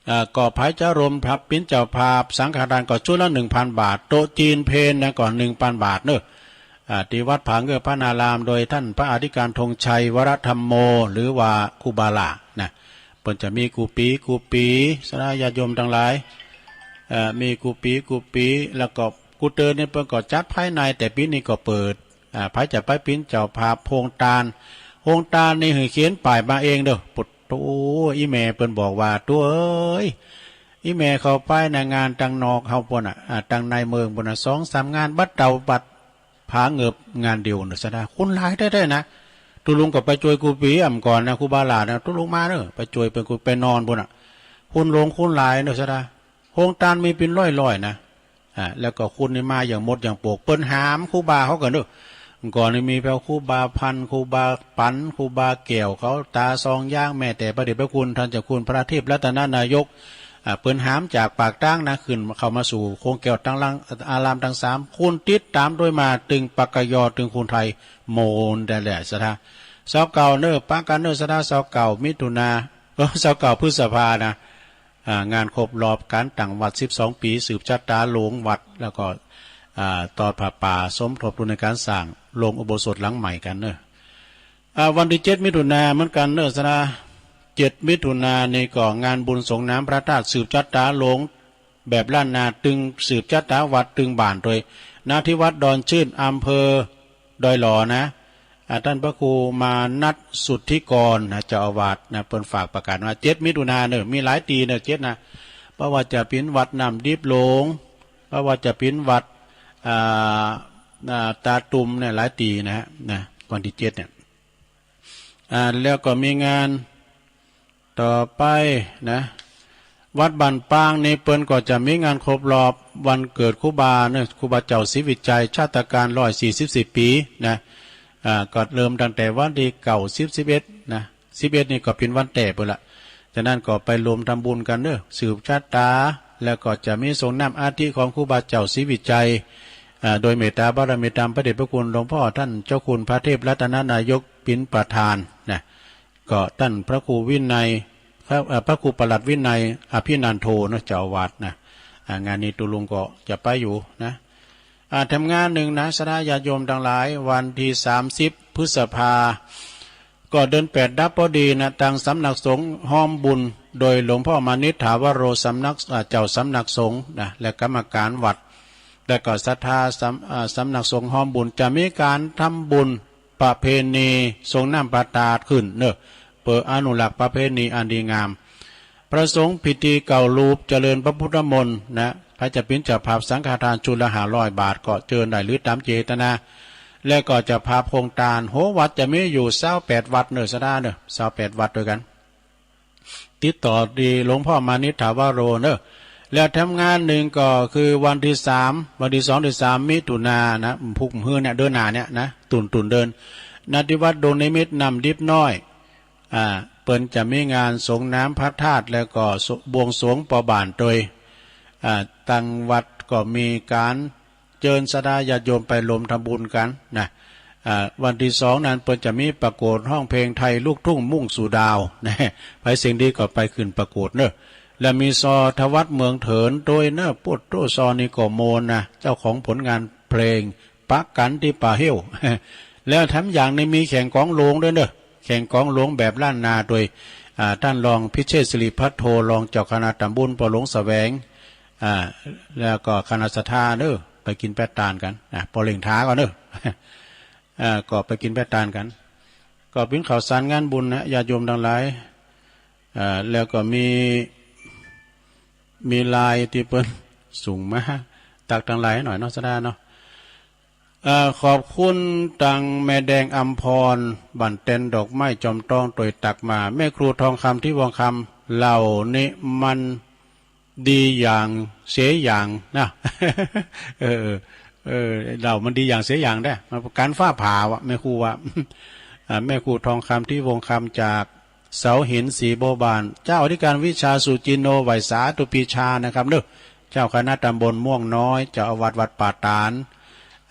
อ่า ก็ใผจะร่วมทำเป๋นเจ้าภาพสังฆทานก็ชุดละหนึ่งพันบาท โต๊ะจีนเพลนะก็หนึ่งพันบาทเนอะ อ่า ตี้วัดผาเงือบพระนาราม โดยต้านพระอธิการธงชัย วรธรรมโม หรือว่าครูบาหล่านะ เปิ้นจะมีกู้ปี๋กู้ปี๋ ศรัทธาญาติโยมตังหลาย เอ่อ มีกู้ปี๋กู้ปี๋ แล้วก็กู้เติ่นนี่เปิ้นก็จัดภายใน แต่ปี๋นี้ก็เปิด อ่า ใผจะไปเป๋นเจ้าภาพโฮงตาน โฮงตานนี่หื้อเขียนป้ายมาเองเด้อ ปุด โอ้ อี่แม่เปิ้นบอกว่า ตุ๊เอ้ย อี่แม่เข้าไปในงานตังนอกเฮาปู้นน่ะ อ่า ตังในเมืองปู้นน่ะ สองสามงาน บัดเต่าบัดผาเงือบงานเดียวเนอะ ศรัทธา คนหลายแต๊ๆ นะ ตุ๊ลุงก็ไปจ้วยกู้ปี๋ อ่ำก่อนนะ ครูบาหล่านะ ตุ๊ลุงมาเนอะ ไปจ้วยเปิ้นกู้ ไปนอนปู้นน่ะ คนหลงคนหลายเนอะ ศรัทธา โฮงตานมีเป๋นร้อยๆ นะ อ่า แล้วก็คนนี่มาอย่างหมดอย่างโปก เปิ้นหามครูบาเขาก่อนเนอะ ก่อนนี่มีแผวครูบาพันธุ์ ครูบาปั๋น ครูบาแก้ว เขาต๋าสองอย่าง แม้แต่พระเดชพระคุณต้านเจ้าคุณพระเทพรัตนนายก อ่า เปิ้นหามจากปากตางนะ ขึ้นเข้ามาสู่โขงแก้วตังหลัง อารามตังสาม คนติดต๋ามตวยมา ตึงปากกยอ ตึงคนไทย โมนได้แหละ ศรัทธา ซาวเก่าเนอ ปะกันเนอ สดา ซาวเก่ามิถุนา เออ ซาวเก่าพฤษภานะ อ่า งานครบรอบการตั้งวัดสิบสองปี สืบชะตาโลงวัด แล้วก็ อ่า ตอดผ้าป่าสมทบทุนในการสร้างโลงอุโบสถหลังใหม่กันเนอ อ่า วันที่เจ็ดมิถุนาเหมือนกันเนอ สดา เจ็ดมิถุนานี่ก็งานบุญสงน้ำพระธาตุ สืบชะตาโลงแบบล้านนา ตึงสืบชะตาวัดตึงบ้านโดย ณ ที่วัดดอนชื่น อำเภอดอยหล่อนะ อ่า ท่านพระครูมานัสสุทธิกรนะ เจ้าอาวาสนะ เปิ้นฝากประกาศว่า เจ็ดมิถุนาเนอ มีหลายตีเนอ เจ็ดนะ เพราะว่าจะเป็นวัดน้ำดิบหลวง เพราะว่าจะเป็นวัด อ่า อ่า ตาตุมเนี่ย หลายตีนะฮะ นะ วันที่เจ็ดเนี่ย อ่า แล้วก็มีงานต่อไปนะ วัดบ้านปางนี่เปิ้นก็จะมีงานครบรอบวันเกิดครูบาเนอะ ครูบาเจ้าศรีวิชัย ชาตการร้อยสี่สิบสี่ปีนะ อ่า ก็เริ่มตั้งแต่วันที่เก้า สิบ สิบเอ็ดนะ สิบเอ็ดนี่ก็เป็นวันแต้เปิ้นละ ฉะนั้นก็ไปรวมทำบุญกันเนอะ สืบชะตา แล้วก็จะมีสงน้ำอัฐิของครูบาเจ้าศรีวิชัย อ่า โดยเมตตาบารมีธรรมพระเดชพระคุณหลวงพ่อท่านเจ้าคุณพระเทพรัตนนายกเป็นประธานนะ ก็ท่านพระครูวินัย พระ เอ่อ พระครูประหลัดวินัยอภินันโทเนอะ เจ้าอาวาสนะ อ่า งานนี้ตุ๊ลุงก็จะไปอยู่นะ อ่า แถมงานหนึ่งนะ สดาญาติโยมทั้งหลาย วันที่สามสิบพฤษภา ก็เดือนแปดดับพอดีนะ ตังสำนักสงฆ์ฮ้อมบุญ โดยหลวงพ่อมานิษฐาวโร สำนัก อ่า เจ้าสำนักสงฆ์นะ และกรรมการวัด และก็ศรัทธาสำ อ่า สำนักสงฆ์ฮ้อมบุญ จะมีการทำบุญประเพณีสงน้ำพระธาตุขึ้นเนอะ เพื่ออนุรักษ์ประเพณีอันดีงาม พระสงฆ์พิธีเก้ารูปเจริญพระพุทธมนต์นะ ใผจะเป็นเจ้าภาพสังฆทานชุดละห้าร้อยบาท ก็เจิญได้หรือตามเจตนา และก็เจ้าภาพโครงทาน โห วัดจะมีอยู่ซาวแปดวัดเนอะ สดาเนอะ ซาวแปดวัดด้วยกัน ติดต่อที่หลวงพ่อมานิษฐาวโรเนอะ แล้วแถมงานหนึ่งก็คือวันที่สาม วันที่สอง ที่สามมิถุนานะ พุกมื้อเนี่ย เดือนหน้าเนี่ยนะ ตุ่นตุ่นเดือน ณ ที่วัดดงนิมิตน้ำดิบน้อย อ่า เปิ้นจะมีงานสงน้ำพระธาตุ แล้วก็บวงสรวงปอบ้านโดย อ่า ตังวัดก็มีการเจิญศรัทธาญาติโยมไปรวมทำบุญกันนะ อ่า วันที่สองนั้นเปิ้นจะมีประกวดฮ้องเพลงไทยลูกทุ่งมุ่งสู่ดาวนะ ใผเสียงดีก็ไปขึ้นประกวดเนอะ และมีซอทวัฒน์เมืองเถินโดยเนอะ โป๊ดโต้ ซอนี่ก็โมนนะ เจ้าของผลงานเพลง ปะกันตี้ป่าเฮ้ว แล้วแถมอย่างนี้มีแข่งกลองหลวงด้วยเนอะ แข่งกลองหลวงแบบล้านนาโดย อ่า ท่านรองพิเชษฐ์สิริพัทโท รองเจ้าคณะตำบล ปอหลวงแสวง อ่า แล้วก็คณะศรัทธาเนอะ ไปกินแปะตานกัน อ่ะ ปอเล่งท้าก่อนเนอะ อ่า ก็ไปกินแปะตานกัน ก็เป็นข่าวสารงานบุญนะ ญาติโยมทั้งหลาย อ่า แล้วก็มี มีไลน์ตี้เปิ้นส่งมาตักตังไลน์ให้หน่อยเนาะ สดาเนาะ เอ่อ ขอบคุณตังแม่แดงอำพร บ้านแตนดอกไม้จอมทอง โดยตักมา แม่ครูทองคำ ทิพย์วงคำ เหล่านี้มันดีอย่างเสียอย่างนะ เออ เออ เหล่ามันดีอย่างเสียอย่างได้ มันการฟ้าผ่าวะ แม่ครูว่า อ่า แม่ครูทองคำ ทิพย์วงคำ จากเสาหิน ศรีบัวบาน เจ้าอธิการวิชาสุจินโน ไหว้สาธุปีชานะครับเนอะ เจ้าคณะตำบลม่วงน้อย เจ้าอาวาสวัดป่าตาด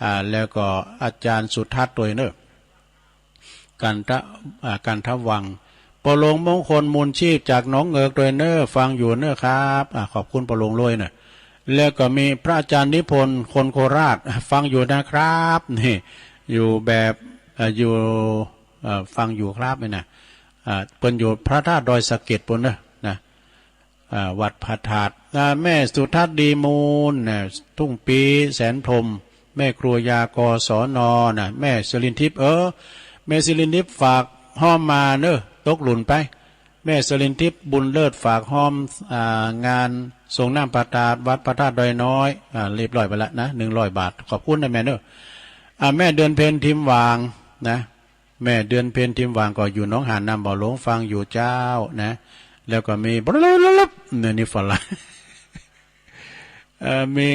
อ่า แล้วก็อาจารย์สุทัศน์ด้วยเนอะ กันทะ อ่า กันทวัง ปอหลวงมงคลมูลชีพจากหนองเงิกด้วยเนอะ ฟังอยู่เนอะครับ อ่า ขอบคุณปอหลวงด้วยเนอะ แล้วก็มีพระอาจารย์นิพนธ์ คนโคราช ฟังอยู่นะครับ นี่ อยู่แบบ อ่า อยู่ อ่า ฟังอยู่ครับนี่นะ อ่า เปิ้นอยู่พระธาตุดอยสะเก็ดปู้นเนอะ นะ อ่า วัดพระธาตุ อ่า แม่สุทัศน์ดีมูลนะ ทุ่งปีแสนพรหม แม่ครัวยา กศน นะ แม่สิรินทิพย์ เออ แม่สิรินทิพย์ฝากฮ้อมมาเนอะ ตกหลุ่นไป แม่สิรินทิพย์บุญเลิศฝากฮ้อม อ่า งานสงน้ำพระธาตุ วัดพระธาตุดอยน้อย อ่า เรียบร้อยไปละนะ หนึ่งร้อยบาท ขอบคุณนะแม่เนอะ อ่า แม่เดือนเพ็ญ ทิมหว่าง นะ แม่เดือนเพ็ญ ทิมหว่าง ก็อยู่หนองหาน น้ำบ่อหลวง ฟังอยู่เจ้านะ แล้วก็มี เนี่ย นี่ฝรั่ง เอ่อ มี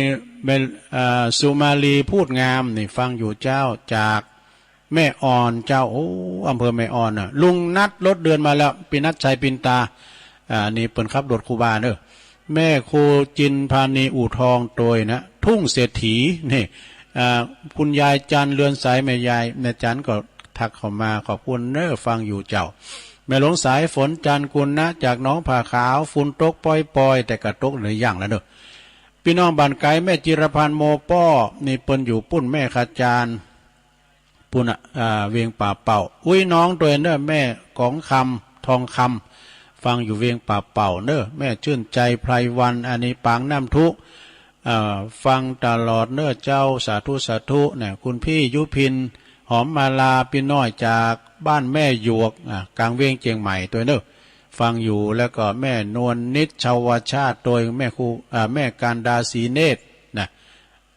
แม่ เอ่อ สุมาลี พูดงาม นี่ ฟังอยู่เจ้า จากแม่อ่อนเจ้า โอ้ อำเภอแม่อ่อนน่ะ ลุงนัด รถเดือนมาแล้ว ปีนัดชัย ปินตา อ่า นี่เปิ้นขับรถครูบาเนอะ แม่ครูจินพานี อู่ทอง โดยนะ ทุ่งเศรษฐี นี่ อ่า คุณยายจันทร์ เรือนใส แม่ยาย แม่จันทร์ก็ ทักเข้ามา ขอบคุณเนอะ ฟังอยู่เจ้า แม่หลวงสายฝน จันทร์กุณนะ จากหนองผาขาว ฝนตกปอยๆ แต่ก็ตกในอย่างแล้วเนอะ พี่น้องบ้านไกล แม่จิรพันธ์ โมป้อ นี่เปิ้นอยู่ปุ้น แม่ขจาร ปุ้นน่ะ อ่า เวียงป่าเป่า อุ้ยน้องตัวยเนอะ แม่กองคำ ทองคำ ฟังอยู่เวียงป่าเป่าเนอะ แม่ชื่นใจ ไพรวรรณ อันนี้ปางน้ำทุ อ่า ฟังตลอดเนอะเจ้า สาธุ สาธุ เนี่ย คุณพี่ยุพิน หอมมาลา พี่น้อยจากบ้านแม่หยวก อ่า กลางเวียงเจียงใหม่ตัวยเนอะ ฟังอยู่ แล้วก็แม่นวลนิช ชาวชาติ โดยแม่ครู อ่า แม่การดา ศรีเนตร นะ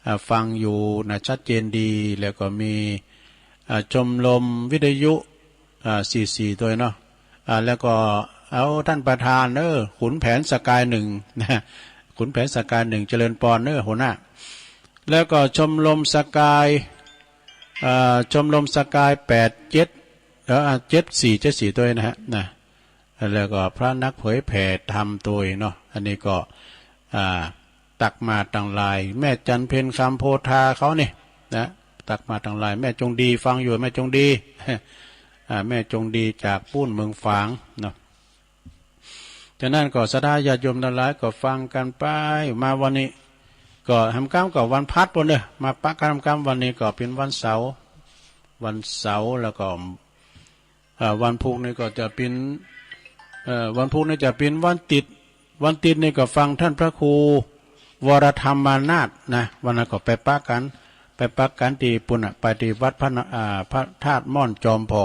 อ่า ฟังอยู่นะ ชัดเจนดี แล้วก็มี อ่า ชมรมวิทยุ อ่า สี่สี่ ตัวยเนาะ อ่า แล้วก็เอาท่านประธานเนอะ ขุนแผนสกายหนึ่ง นะ ขุนแผนสกายหนึ่ง เจริญปอนเนอะ หัวหน้า แล้วก็ชมรมสกาย อ่า ชมรมสกาย แปดเจ็ด เอ่อ อ่า เจ็ดสี่ เจ็ดสี่ ตัวยนะฮะ นะ แล้วก็พระนักเผยแผ่ธรรมตัวยเนาะ อันนี้ก็ อ่า ตักมาตังหลาย แม่จันเพ็ญ คำโพธาเขานี่นะ ตักมาตังหลาย แม่จงดี ฟังอยู่ แม่จงดี อ่า แม่จงดีจากปุ้นเมืองฝางเนาะ ฉะนั้นก็ศรัทธาญาติโยมตังหลายก็ฟังกันไป มาวันนี้ ก็ทำกรรมก็วันพัดปุ้นเนอะ มาปะกันทำกรรม วันนี้ก็เป็นวันเสาร์ วันเสาร์ แล้วก็ เอ่อ วันพุธนี่ก็จะเป็น เอ่อ วันพุธนี่จะเป็นวันติด วันติดนี่ก็ฟังท่านพระครูวรธรรมานาถนะ วันนั้นก็ไปปะกัน ไปปะกันที่ปุ้นน่ะ ไปที่วัดพระนะ อ่า พระธาตุม่อนจอมผอ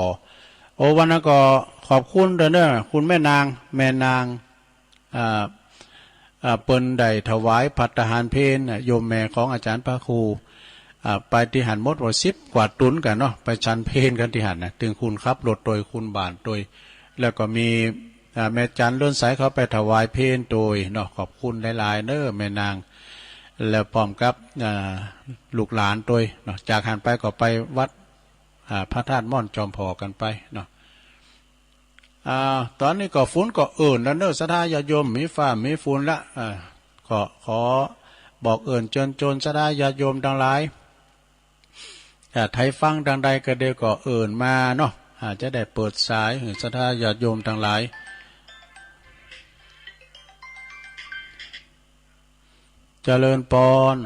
โอ้ วันนั้นก็ขอบคุณเด้อเนอะ คุณแม่นาง แม่นาง อ่า อ่า เปิ้นได้ถวายภัตตาหารเพลน่ะ โยมแม่ของอาจารย์พระครู อ่า ไปตี้หั้นหมดว่าสิบกว่าตุ๊นกั๋นเนาะ ไปฉันเพลกั๋นตี้หั้นน่ะ ตึงคุณขับรถโตย คุณบ้านโตย แล้วก็มี อ่า แม่จันเลื่อนใสเขาไปถวายเพลโตยเนาะ ขอบคุณหลายๆ เน้อแม่นาง แล้วพร้อมกับ อ่า ลูกหลานโตยเนาะ จากหั้นไปก็ไปวัด อ่า พระธาตุม่อนจอมผอกั๋นไปเนาะ อ่า ต๋อนนี้ก็ฝนก็เอิ่นแล้วเน้อ ศรัทธาญาติโยม มีฟ้ามีฝนละ อ่า ก็ขอบอกเอิ่นเจิญจวนศรัทธาญาติโยมตังหลาย อ่า ใผฟังตางใดก็เดียวก็เอิ่นมาเนาะ อ่า จะได้เปิดสายหื้อศรัทธาญาติโยมตังหลาย เจริญปอน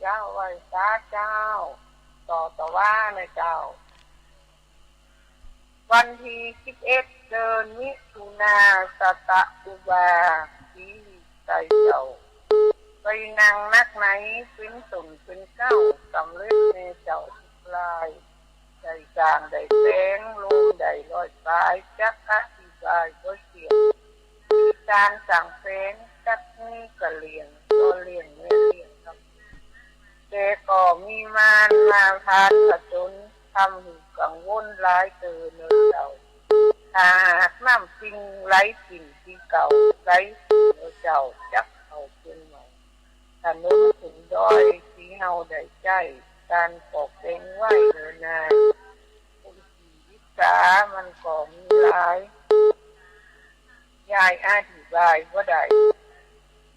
เจ้า ไหว้สาเจ้า ต่อตะวานะเจ้า วันตี้สิบเอ็ด เดือนมิถุนา สะตะอุบา ปีไก่เจ้า ไปนั่งนักไหน เป๋นต้นเป๋นเกล้า สำเร็จแน่เจ้าทุกราย ได้สร้างได้แสง รวมได้ร้อยปลาย จักอธิบายบ่เสียง มีการสร้างแสง จักมีกะเหลี่ยง ต่อเลี้ยงแม่เลี้ยงครับ แต่ก็มีมารมาพาดผจญ ทำหื้อกังวลหลายเติบเน้อเจ้า ถ้าหากน้ำปิงไหลปิ่นตี้เก่า ไหลปิ่นเน้อเจ้า จักเข้าเชียงใหม่ ถนนขึ้นดอยตี้เฮาได้ใจ๊ การปอกแต่งไว้เนิ่นนาน คนตี้อิจฉามันก็มีหลาย ยายอธิบายบ่ได้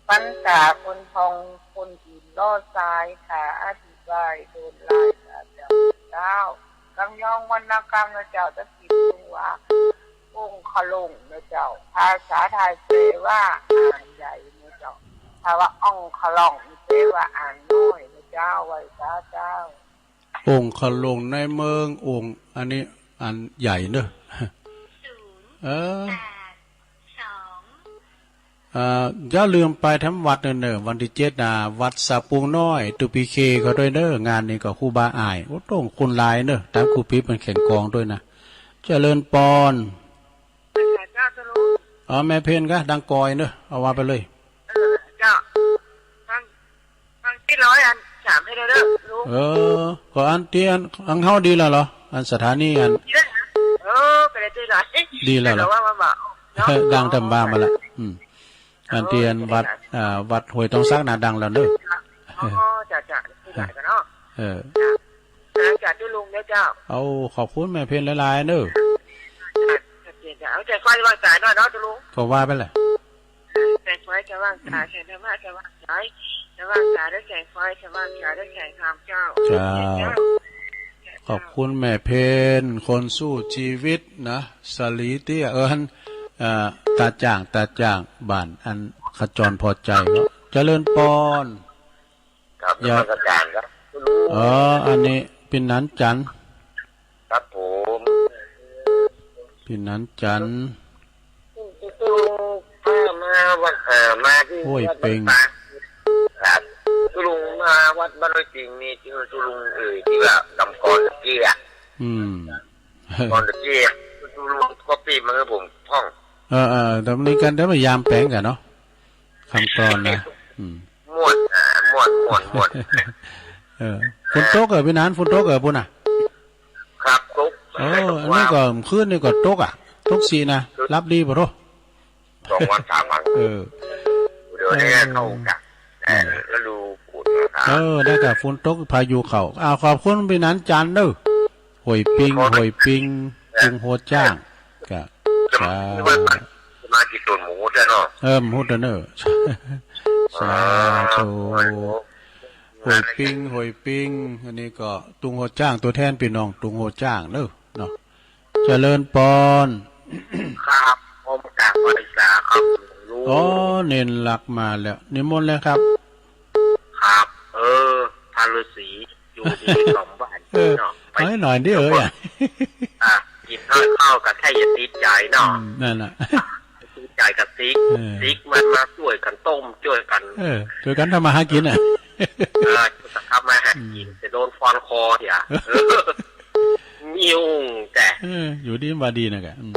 ปัญหาคนทองคนอื่นล้อสาย ถ้าอธิบายโดนลายตาเจ้า เจ้า กำยองวรรณกรรมนะเจ้า ตะกี้เพิ่นว่า องคลงนะเจ้า ภาษาไทยแปลว่าอ่างใหญ่นะเจ้า ถ้าว่าองคลงแปลว่าอ่างน้อยนะเจ้า ไหว้สาเจ้า องคลงในเมือง องค์ อันนี้อันใหญ่เนอะ เออ เอ่อ อย่าลืมไปทำวัดเนอะเนอะ วันตี้เจ็ดนะ วัดสะปุงน้อย ตูปีเคเขาด้วยเนอะ งานนี้ก็ครูบาอ่าย โอ้ โต่งคนหลายเนอะ ตามครูปี๊บมันแข่งกองด้วยนะ เจริญปอน เจ้า เจ้าลุง อ๋อ แม่เพนกะ ดังกอยเนอะ เอาว่าไปเลย เออ เจ้า ฟัง ฟังตี้ร้อยอันสามให้เด้อลุง เออ ก็อันตี้อัน อันเฮาดีแล้วเหรอ อันสถานีอัน เออ ก็ได้ตี้ร้อย ดีแล้วเหรอ แต่ว่ามันบอกเนาะ ดังตำบามาละ อืม อันตี้อันวัด อ่า วัดห้วยตองสักน่ะดังแล้วเนอะ อ๋อ จ้ะ จ้ะ ตี้ร้อยกันเนาะ เออ จ้ะ จ้ะ จ้ะ เจ้าลุงเด้อเจ้า เอา ขอบคุณแม่เพนหลายๆ เนอะ จ้ะ จ้ะ เอาใจคอยวางสายหน่อยเนาะเจ้าลุง ก็ว่าไปแหละ แสงไฟสว่างสาย แสงธรรมะสว่างสาย สว่างสายด้วยแสงไฟ สว่างสายด้วยแสงธรรมเจ้า เจ้า เจ้า ขอบคุณแม่เพน คนสู้ชีวิตนะ สลีเตี้ย เออ หัน เอ่อ ตาจ่าง ตาจ่าง บ้านอันขจรพอใจก็ เจริญปอน ครับ อย่า นมัสการครับ เออ อันนี้ พี่หนานจันทร์ ครับผม พี่หนานจันทร์ ลุงพามาวัด เอ่อ มาที่ ห้วย วัด เปง บ้านตาด ครับ ลุงมาวัดบ้านห้วยเปงนี่ ที่ลุง เอ่อ ที่ว่ากำกรตะกี้อะ อืม กำกรตะกี้อะ ลุงก็ปี้มาให้ผมท่อง เออ เออ แต่วันนี้กันได้มายามแปงกันเนาะ กำกรนะ อืม ม่วน อ่า ม่วน ม่วน ม่วน เออ ฝนตกเหรอพี่หนาน ฝนตกเหรอปุ้นน่ะ ครับ ตก เออ อันนี้ก็ คืนนี้ก็ตกอ่ะ ตกสินะ หลับดีบ่โธ่ สองวันสามวัน เออ เดี๋ยวนี้เข้าโอกาส เออ ฤดูฝนนะครับ เออ ได้กับฝนตกพายุเข้า อ้าว ขอบคุณพี่หนานจันทร์เด้อ ห้วยปิง ห้วยปิง กรุงหัวจ้าง ก็ จะมา สา จะมากี่ตัวหมูด้วยเนาะ เออ หมูตัวเนอะ สาธุ ห้วยปิง ห้วยปิง อันนี้ก็ตุงหัวจ้าง ตัวแทนพี่น้องตุงหัวจ้างเนอะ เนาะ เจริญปอน ครับ ผมกราบไหว้สาครับ ลุง อ๋อ เณรหลักมาแล้ว นิมนต์เลยครับ ครับ เออ พระฤาษี อยู่ดีสมบัติ เออ เนาะ ไป เอาให้หน่อยดิ เออ อ่ะ กินข้าว ข้าวกับแค่อย่าติดใจเนาะ อืม นั่นน่ะ ติดใจกับติ๊ก เออ ติ๊กมันมาช่วยกันต้ม ช่วยกัน เออ ช่วยกันทำมาหากินน่ะ เออ ช่วยกันทำมาหากิน อืม จะโดนฟันคอเดี๋ยว เออ ยุ่งแต่ เออ อยู่ดีมาดีนะกะ อืม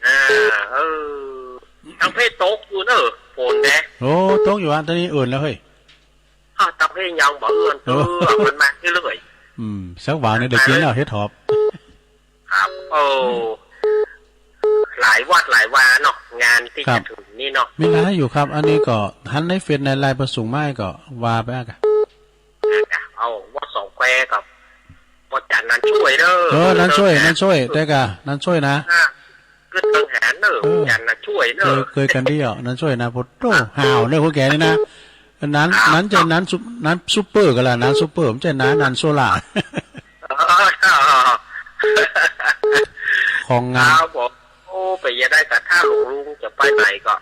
อ่า เออ ทางเพศตกอยู่เนอะ ฝนแน่ โอ้ ตกอยู่อ่ะ ตอนนี้เอื่นแล้วเฮ้ย อ้าว ตะเพงยังบ่เอื้อน เออ เออ มันมาเรื่อยๆ อืม สักวันนี้ได้กินแล้วเห็ดหอบ ครับ โอ้ หลายวัดหลายวาเนาะ งานที่ ครับ จะถึงนี่เนาะ มีหลายอยู่ครับ อันนี้ก็หันในเฟซในไลน์ประสุงไม้ก็ว่าไปอ่ะกะ เอาวัดสองแควกับวัดจันทร์นั้นช่วยเด้อ เออ นั้นช่วย นั้นช่วย แต่กะ นั้นช่วยนะ อ่า คือทางหารเนอะ เออ จันทร์น่ะช่วยเนอะ เคย เคยกันเดียว นั้นช่วยนะ พุทโธ อ่ะ ห่าวเนอะ พวกแกนี่นะ นั้น ครับ นั้นจะนั้นซุป นั้นซุปเปอร์กันละ นั้นซุปเปอร์ ไม่ใช่นั้น นั้นโซล่า ของงาน ครับผม โอ้ ไปอย่าได้กะ ถ้าหลวงลุงจะไปไหนก็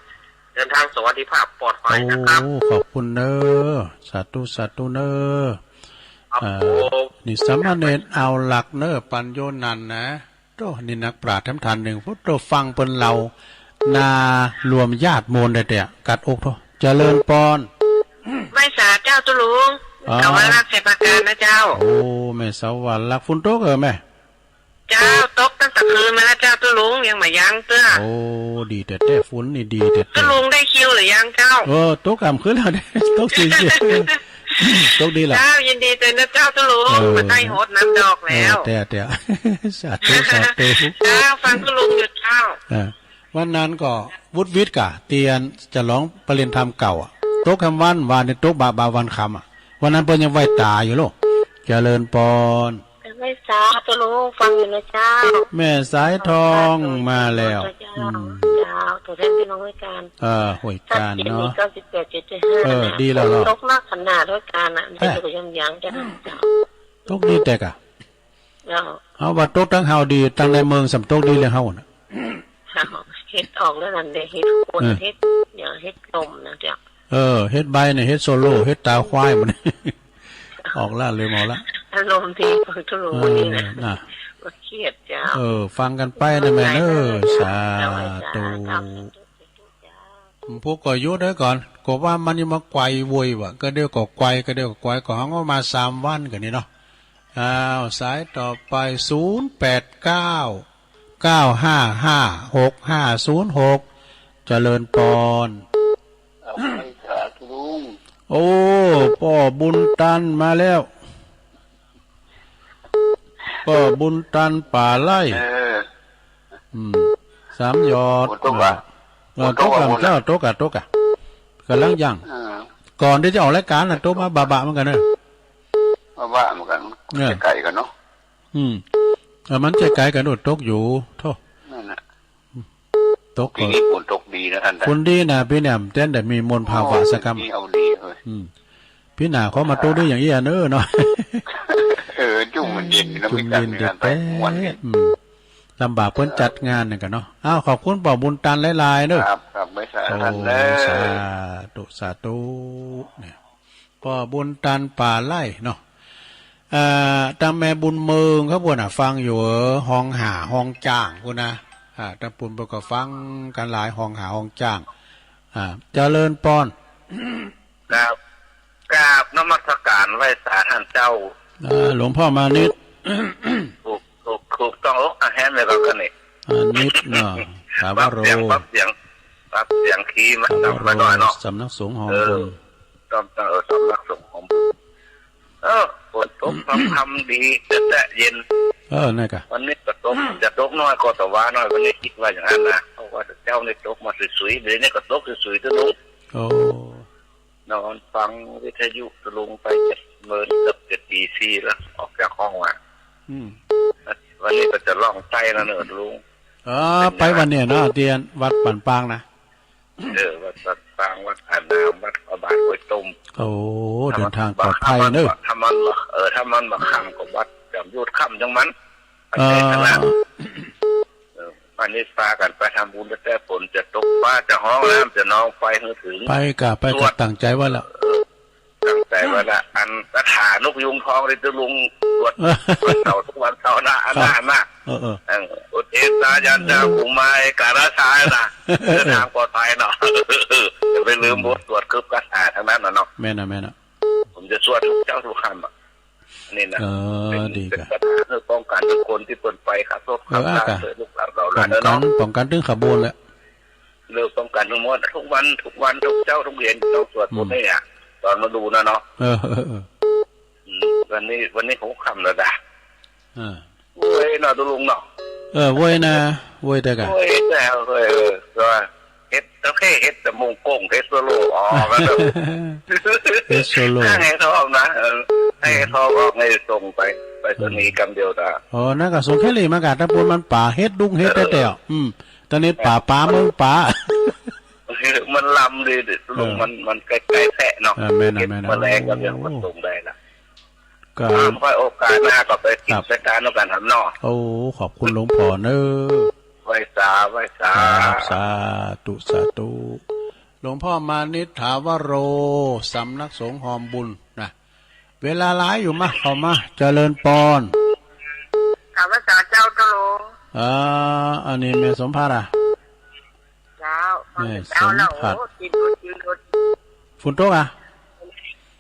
เดินทางสวัสดิภาพปลอดภัยนะครับ โอ้ ขอบคุณเนอะ สาธุ สาธุเนอะ ครับ อ่า ผม นี่สามเณรเอาหลักเนอะ ปัญโยนันท์นะ โต นี่นักปราชญ์แถมท่านหนึ่ง พุทโธฟังเปิ้นเล่า น่ารวมญาติโมนได้แต่กัดอกโต เจริญปอน ไหว้สาเจ้าตุ๊ลุง อ๋อ สวรรค์รักชัยปราการนะเจ้า โอ้ แม่สวรรค์รัก ฝนตกเหรอแม่ เจ้า ตกตั้งแต่คืนมาแล้วเจ้าตุ๊ลุง ยังมายั้งเตื้อ โอ้ ดีแต่แต่ฝนนี่ดีแต่แต่ ตุ๊ลุงได้คิวหรือยังเจ้า เออ ตกกลางคืนแล้วเนี่ย ตกสี่เที่ยง ตกดีละ เจ้า ยินดีด้วยนะเจ้าตุ๊ลุง เออ มาได้โหดน้ำดอกแล้ว เออ แต่ แต่ สาธุ สาธุ เจ้า ฟังตุ๊ลุงอยู่เจ้า อ่า วันนั้นก็วุฒิวิทย์กะเตียนจะร้องประเรียนธรรมเก่าอ่ะ ตกค่ำวัน วันนี้ตกบ่าบ่าวันค่ำอ่ะ วันนั้นเปิ้นยังไหว้ตาอยู่โลก เจริญปอน ไหว้สาตุ๊ลุง ฟังอยู่นะเจ้า แม่สายทองมาแล้ว เจ้า อืม เจ้า ตัวแทนพี่น้องห้วยการ เออ ห้วยการเนาะ เก้าสิบแปดจุดห้า เออ นะ ดีแล้วเหรอ ตกหนักขนาดห้วยการน่ะ เออ มันจะอยู่ยังยังจะเจ้า ตกดีแต่กะ เจ้า เอาว่าตกทั้งเฮาดี ทั้งในเมืองสำตกดีเลยเฮาน่ะ เจ้า เฮ็ดออกแล้วนั่นเด้ เฮ็ดคน เออ เฮ็ดอย่างเฮ็ดลมนะเจ้า เออ เฮ็ดใบเนี่ย เฮ็ดโซโล่ เฮ็ดตาควายมัน ออกละ ลืมเอาละ อารมณ์ดีฟังตุ๊ลุง เออ วันนี้นะ น่ะ บ่เครียดเจ้า เออ ฟังกันไปนะแม่เนอะ เออ สาธุ เจ้า เจ้า พวกก็หยุดไว้ก่อน ก็ว่ามันยังมาไกวโวยวะ ก็เดี๋ยวก็ไกว ก็เดี๋ยวก็ไกว ก็หังว่ามาสามวันกันนี่เนาะ อ้าว สายต่อไป ศูนย์แปดเก้า เก้าห้าห้า หกห้าศูนย์หก เจริญปอน เอาไปสาธุลุง โอ้ ป้อบุญตันมาแล้ว ป้อบุญตันป่าไร่ เออ อืม สามยอด ฝนตกอะ เออ ฝนตกอะ ตกอะ ฝนตกอะ เจ้า ตกอะ ตกอะ กำลังย่าง เออ ก่อนที่จะออกรายการน่ะ ตกมาบะๆเหมือนกันเนอะ บะๆเหมือนกัน เออ ไกลๆกันเนาะ อืม เออ มันจะไกลกันโน่น ตกอยู่ โธ่ นั่นน่ะ ตก ปีนี้ฝนตกดีนะท่าน ฝนดีนะปีเนี่ย แต่ได้มีมลภาวะสักกำ โอ้ ปีนี้เอาดีเว้ย อืม พี่หน้าเขามาโต้ด้วยอย่างอี้อะเนอะเนาะ เออ จุ่มเย็นๆ เนาะ จุ่มเย็นๆ มีการ เดี๋ยวแป๊บ ม่วนดี อืม ลำบากเปิ้นจัดงานนี่กันเนาะ อ้าว ขอบคุณป้อบุญตันหลายๆ เนอะ ครับ ครับ ไม่สาทัน โอ้ เนอะ สาธุ สาธุ เนี่ย ป้อบุญตันป่าไร่เนาะ เอ่อ ตางแม่บุญเมืองเขาพูดน่ะ ฟังอยู่ เออ ห้องหาห้องจ้างพูดนะ อ่า ตางปุ้นเปิ้นก็ฟังกันหลาย ห้องหาห้องจ้าง อ่า เจริญปอน ครับ กราบนมัสการไหว้สาท่านเจ้า อ่า หลวงพ่อมานิด ถูก ถูก ถูกต้อง โอ้ อ่ะ แฮมเลยครับ อันนี้ อ่า นิดเนาะ ถามว่า ปรับเสียง รู้ ปรับเสียง ปรับเสียงคีย์มา ถามว่า ต่ำมาหน่อยเนาะ รู้ สำนักสงฆ์หอมบุญ เออ ต้อง ต้อง เออ สำนักสงฆ์หอมบุญ เออ ฝนตกพรำๆ ดี แต่แต่เย็น เออ นั่นกะ วันนี้ก็ตก จะตกน้อยก็แต่ว่าน้อย วันนี้คิดว่าอย่างนั้นนะ เพราะว่าเจ้านี่ตกมาสุยๆ เดี๋ยวนี้ก็ตกสุยๆ ตัวลุง โอ้ นอนฟังวิทยุตะลุงไปจะเหมือนเกือบจะตีสี่แล้ว ออกจากห้องมา อืม วันนี้ก็จะล่องใต้แล้วเนอะตะลุง เออ เป็นไง ไปวันเนี่ยเนาะ ที่วัดปันปางนะ เออ วัดปันปาง วัดอาน้ำ วัดพระบาทห้วยต้ม โอ้ ถ้ามัน เดินทางปลอดภัยเนอะ ถ้ามัน เออ ถ้ามันมาค่ำก็วัดจอมยุทธค่ำจังมัน เออ เออ วันนี้พากันไปทำบุญ แต่ฝนจะตกฟ้าจะฮ้องน้ำจะนองไปหื้อถึง ไปกะ ไปกะ สวด ตั้งใจไว้ละ เออ ตั้งใจไว้ละ อันคาถานกยูงทองนี่ตะลุงสวด เออ วันเสาร์ทุกวันเสาร์นะ อันนั้นนะ เออ เออ เออ อุทิศสายันจาภูมิการาชานะ เออ เดินทางปลอดภัยเนาะ อย่าไปลืมบทสวดคืบคาถาทั้งนั้นนะเนาะ แม่นนะ แม่นนะ ผมจะสวดทุกเช้าทุกค่ำอะ นี่นะ เออ เป็น ดี เป็น กะ คาถาเพื่อป้องกันทุกคนที่เปิ้นไปครับ พวก เออ ข้าพเจ้า กะ เถิดลูกหลานเรา ป้องกัน เนาะ ป้องกันถึงขบวนแหละ เรื่องป้องกันทั้งหมด ทุกวัน ทุกวัน ทุกเช้า ทุกเย็น ต้องสวดมนต์ อืม ให้อะ ตอนฤดูนะเนาะ เออ เออ เออ อืม วันนี้ วันนี้หัวค่ำแล้วนะ เออ โอ้ยเนาะ ตะลุงเนาะ เออ โว้ยนะ โว้ยแต่กะ โอ้ย แต่ เออ เออ ก็เฮ็ด โอเค เฮ็ดแต่มงกง เฮ็ดโซโล่ อ๋อ ก็แบบ เฮ็ดโซโล่ ให้ทองนะ เออ ให้ทองออก ให้ส่งไป ไปรษณีย์กำเดียวนะ อ๋อ นั่นก็ส่งแค่นี้มากะ ตะปูนมันป่า เฮ็ดดุง เฮ็ด เออ แต่แต่ อืม ตอนนี้ป่า ป่า เมืองป่า มันลำดีดิ เออ มัน มันใกล้ๆ แพะเนาะ เออ แม่นน่ะ เฮ็ด แม่นน่ะ แมลงก็ยัง โอ้ มาส่งได้นะ ก็ อ่า ไว้โอกาสหน้าก็ไปกิน ครับ ไปทานด้วยกันครับเนาะ โอ้ ขอบคุณหลวงพ่อเนอะ ไหว้สา ไหว้สา ครับ สาธุ สาธุ หลวงพ่อมานิษฐาวโร สำนักสงฆ์หอมบุญนะ เวลาหลายอยู่มะ เข้ามา เจริญปอน กราบไหว้สาเจ้าตะลุง อ่า อันนี้แม่สมภาพอ่ะ เจ้า แม่ ฟังเจ้าแล้ว สมภาพ โอ้ จิตหลุด จิตหลุด ฝนตกอ่ะ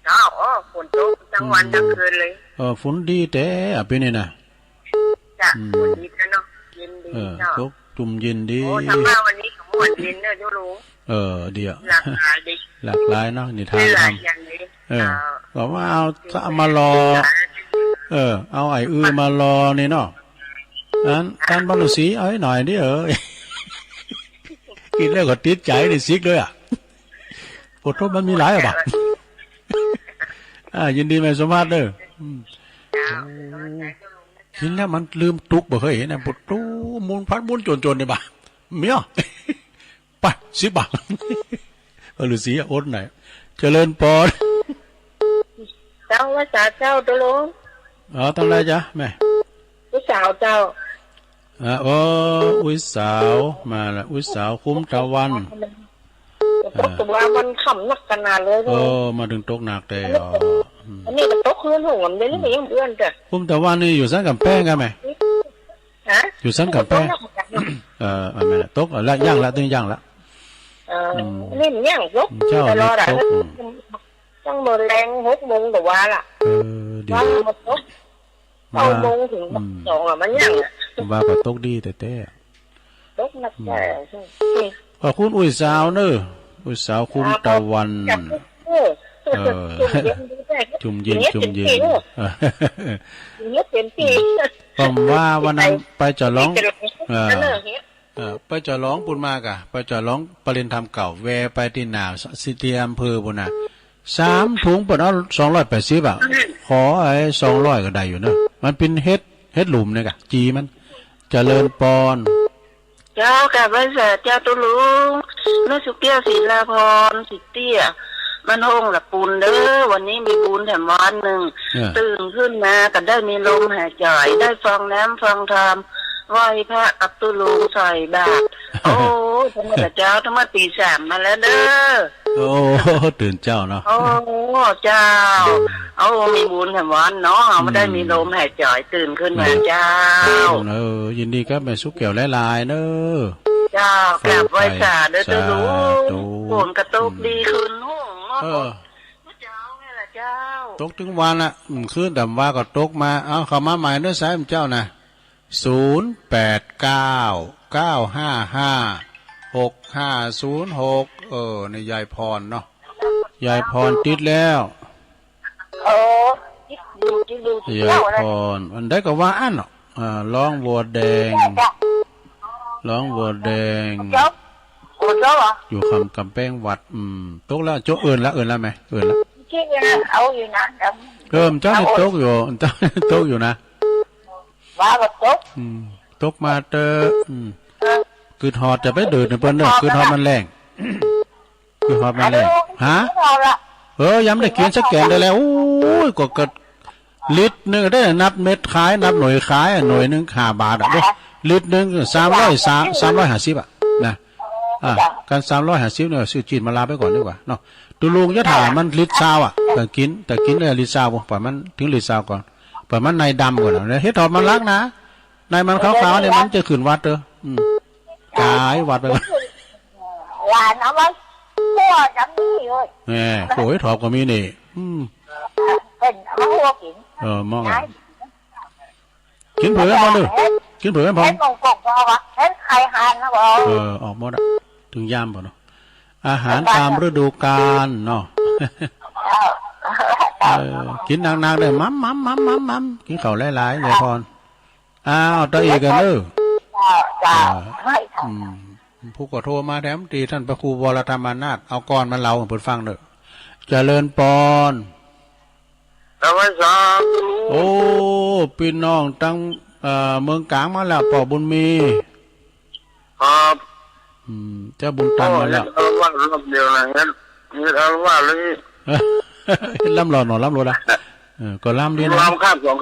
เจ้า โอ้ ฝนตกทั้งวัน อืม ทั้งคืนเลย เออ ฝนดีแต่อ่ะ ปีนี้นะ จ้ะ อืม ฝนดีแล้วเนาะ เย็นดี เออ เจ้า ตกจุ่มเย็นดี โอ้ ทางบ้านวันนี้ก็ม่วนเย็นเนอะเจ้าลุง เออ ดีอ่ะ หลากหลายดี หลากหลายเนาะ นิทาน หลาย ธรรม อย่างนี้ เออ เอ่อ ก็ว่าเอา เอามารอ เออ เอาไอ้อื้อมารอนี่เนาะ อัน ท่านพระฤาษี เอาให้หน่อยดิ เออ กินแล้วก็ติดใจในสิกเลยอ่ะ ปวดท้องมันมีหลายอ่ะบ่ะ อ่า ยินดีแม่สมภาพเด้อ อืม เจ้า โอ้ กินแล้วมันลืมตุกบ่เคยเห็นนะ ปวดท้องมุนพัดมุนจนๆ เนี่ยบ่ะ เมีย ไป สิบบาท ฤๅษีอดหน่อย เจริญปอน เจ้า ไหว้สาเจ้าตะลุง อ๋อ ทางใดจ๊ะแม่ ลูกสาวเจ้า อ่ะ โอ้ อุ๊ยสาว มาละ อุ๊ยสาว คุ้มตะวัน ตกตะวันมันค่ำนักขนาดเลย โอ้ มาถึงตกหนักแต่ อันนี้ อ๋อ อืม อันนี้ก็ตกคืนหงส์ อันนี้ก็ยังเอื้อนจ้ะ คุ้มตะวันนี่อยู่สันกำแพงกันไหม ฮะ อยู่สันกำแพง เออ อันนั้นแหละ ตกแล้ว ย่างละ ตึงย่างละ เออ อืม นี่มันย่างตก เจ้า ตลอดอะ นี่ตก อืม ตั้งแต่แลงหกโมงก็ว่าละ เออ ดี ว่ามันตก ว่า เก้าโมงถึง อืม สองอะ มันย่างอะ ว่าก็ตกดีแต่แต่ ตกหนัก อืม แต่ ขอบคุณอุ๊ยสาวเนอะ อุ๊ยสาวคุ้มตะวัน เออ จุ่มเย็นดีแท้ จุ่มเย็น เย็น จุ่มเย็น เต็มที่ เออ เย็นเต็มที่ ผมว่าวันนั้นไปฉลอง เออ เออ ไปฉลองปุ้นมากะ ไปฉลองปริญญาธรรมเก่า แวะไปที่หน้าสิทธิอำเภอปุ้นน่ะ สามถุงเปิ้นเอาสองร้อยแปดสิบอ่ะ ขอไอ้สองร้อยก็ได้อยู่เนอะ มันเป็นเห็ด เห็ดหลุมเนี่ยกะ จีมัน เจริญปอน เจ้ากราบไหว้สาเจ้าตุ๊ลุง แม่สุเกี้ยว ศิลาพร สิเตี้ย มันห้องละปูนเด้อ วันนี้มีบุญแถมวันหนึ่ง เออ ตื่นขึ้นมาก็ได้มีลมหายใจ ได้ฟองน้ำฟองธรรม ไหว้พระกับตุ๊ลุงใส่บาตร โอ้ ธรรมดาเจ้า ธรรมดาตีสามมาแล้วเด้อ โอ้ ตื่นเจ้าเนาะ โอ้ เจ้า โอ้ มีบุญแถมวันเนาะ เอามาได้มีลมหายใจ ตื่นขึ้นมาเจ้า เออ ยินดีครับแม่สุกแก้วหลายๆเนอะ เจ้า กราบไหว้สาเด้อ สาธุ ตุ๊ลุง ฝนกระตกดีขึ้น โอ้โห เออ เจ้านี่แหละเจ้า ตกถึงวันละ อืม คืนแต่ว่าก็ตกมา เอาเข้ามาใหม่เด้อ สายเจ้านะ ศูนย์แปดเก้า เก้าห้าห้า หกห้าศูนย์หก เออ นี่ยายพรเนาะ ยายพรติดแล้ว เออ ติดอยู่ ติดอยู่ ติด ยาย แล้วนะ พร อันใดก็ว่าอันเนาะ อ่า ร้องวัวแดง จ้ะ ร้องวัวแดง เจ้า โอ้ เจ้าเหรอ อยู่คำกำแพงวัด อืม ตกแล้ว โจ้าเอิ้นละ เอิ้นละไหม เอิ้นละ ที่เนี่ยเอาอยู่นะ เออ เจ้านี่ เอา ตกอยู่ เจ้าตกอยู่นะ ว่าก็ตก อืม ตกมาเตอะ อืม เออ กึดฮอดจะไปเดินในเปิ้นเด้อ กึดฮอดมันแรง กึดฮอดมันแรง ฮะ กึดฮอดละ เออ ยังไม่ได้กินสักแกนเลยแหละ โอ้ย ก็ ก็ ลิตรหนึ่งได้ นับเม็ดขาย นับหน่วยขายอะ หน่วยหนึ่งห้าบาทอะเด้อ ลิตรหนึ่งสามร้อย สาม สามร้อยห้าสิบอะนะ อ่ะ กันสามร้อยห้าสิบเนี่ย ซื้อจีนมาลาไปก่อนดีกว่าเนาะ ตุ๊ลุงจะถ่ายมันลิตรซาวอะ แต่กิน แต่กินได้ลิตรซาว ปล่อยมันถึงลิตรซาวก่อน ปล่อยมันในดำก่อนนะ เฮ็ดถอดมันลักนะ ในมันขาวๆเนี่ย มันจะขึ้นวัดเด้อ อืม กายวัดไปก่อน หลานเอามาคั่วจำนี่เลย แหม โอ้ย ถอดก็มีนี่ อืม เป็นเอามาคั่วกิน เออ มอง นะ กินเผือกให้พอดู กินเผือกให้พอ เห็นมงกงพอวะ เห็นไข่ห่านนะบอก เออ ออกหมดอะ ถึงยามบ่เนาะ อาหารตามฤดูกาลเนาะ เออ เออ กินหนักๆเลย มัมมัมมัมมัมมัม กินข้าวหลายๆ ยายพร อ้าว ต่ออีกกันเด้อ จ้า จ้า อ่า ไม่ค่ะ อืม ผู้ก็โทรมาแถมตี ท่านพระครูวรธรรมนาถ เอาก่อนมาเล่าให้เพิ่นฟังเด้อ เจริญปอน สวัสดีครับ โอ้ พี่น้องตั้ง เอ่อ เมืองกลางมาแล้ว ป้อบุญมี ครับ อืม เจ้าบุญตันมาแล้ว โอ้ เฮ็ดอาละวาดรอบเดียวนะ เฮ็ด เฮ็ดอาละวาดเลย เฮ็ดลำหลอดหนอ ลำหลอดอะ เออ ก็ลำดีนะ ลำคาบสอง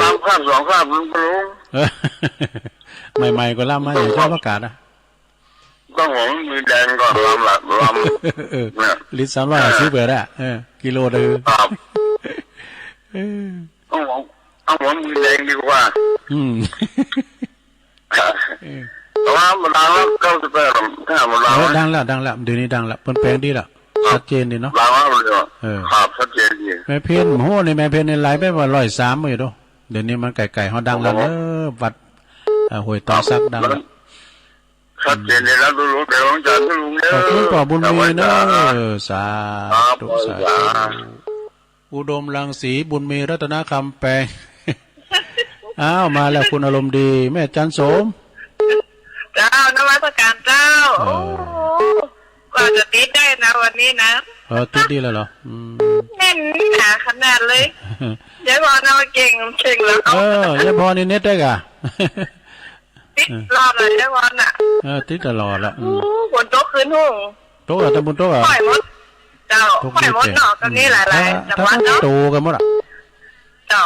ลำคาบสองคาบมันก็ลง เออ ใหม่ๆ ก็ลำมาอย่างชอบประกาศนะ ต้องหวังมือแดงก่อนลำละลำ เออ เนี่ย ลิตรสามร้อยห้าสิบเปิดอะ เออ กิโลเดียว ครับ เออ ต้องหวัง ต้องหวังมือแดงดีกว่า อืม เออ แต่ว่ามันดังแล้ว เก้าสิบแปด ถ้ามันดัง เออ นะ ดังแล้ว ดังแล้ว เดี๋ยวนี้ดังแล้ว เปิ้นแปลงดีแล้ว ครับ ชัดเจนดีเนาะ ดังแล้วเลย เออ ครับ ชัดเจนดี แม่เพ็ญ โห นี่แม่เพ็ญนี่ไหลไปว่าร้อยสามอยู่ดู เดี๋ยวนี้มันไกลๆ เฮาดังแล้ว โอ้โห เออ วัด อ่า ห้วยตองสักดังแล้ว ชัดเจนเลยนะ ลุง เดี๋ยวหลวงจ๋า ลุงเด้อ ขอบคุณป้อบุญมีเนอะ สาธุ ครับ สาธุ สาธุ อุดมรังสี บุญมี รัตนคำแปลง อ้าว มาแล้ว คุณอารมณ์ดี แม่จันโสม เจ้า นมัสการเจ้า เออ โอ้ กว่าจะติดได้นะวันนี้นะ เออ ติดดีแล้วเหรอ อืม แน่นหนาขนาดเลย ยายพรเอามาเก่ง เก่งแล้ว เออ ยายพรนี่เน็ตได้กะ ติดตลอดเลยยายพรน่ะ เออ ติดตลอดละ อืม โอ้ ฝนตกคืนหง ตกอะ ตำบลตกอะ ห้อยหมด เจ้า ตก ห้อยหมด เจ๋ง เนาะ ตอนนี้หลายๆ อืม จังหวัดเนาะ ถ้ามันโตกันหมดอะ เจ้า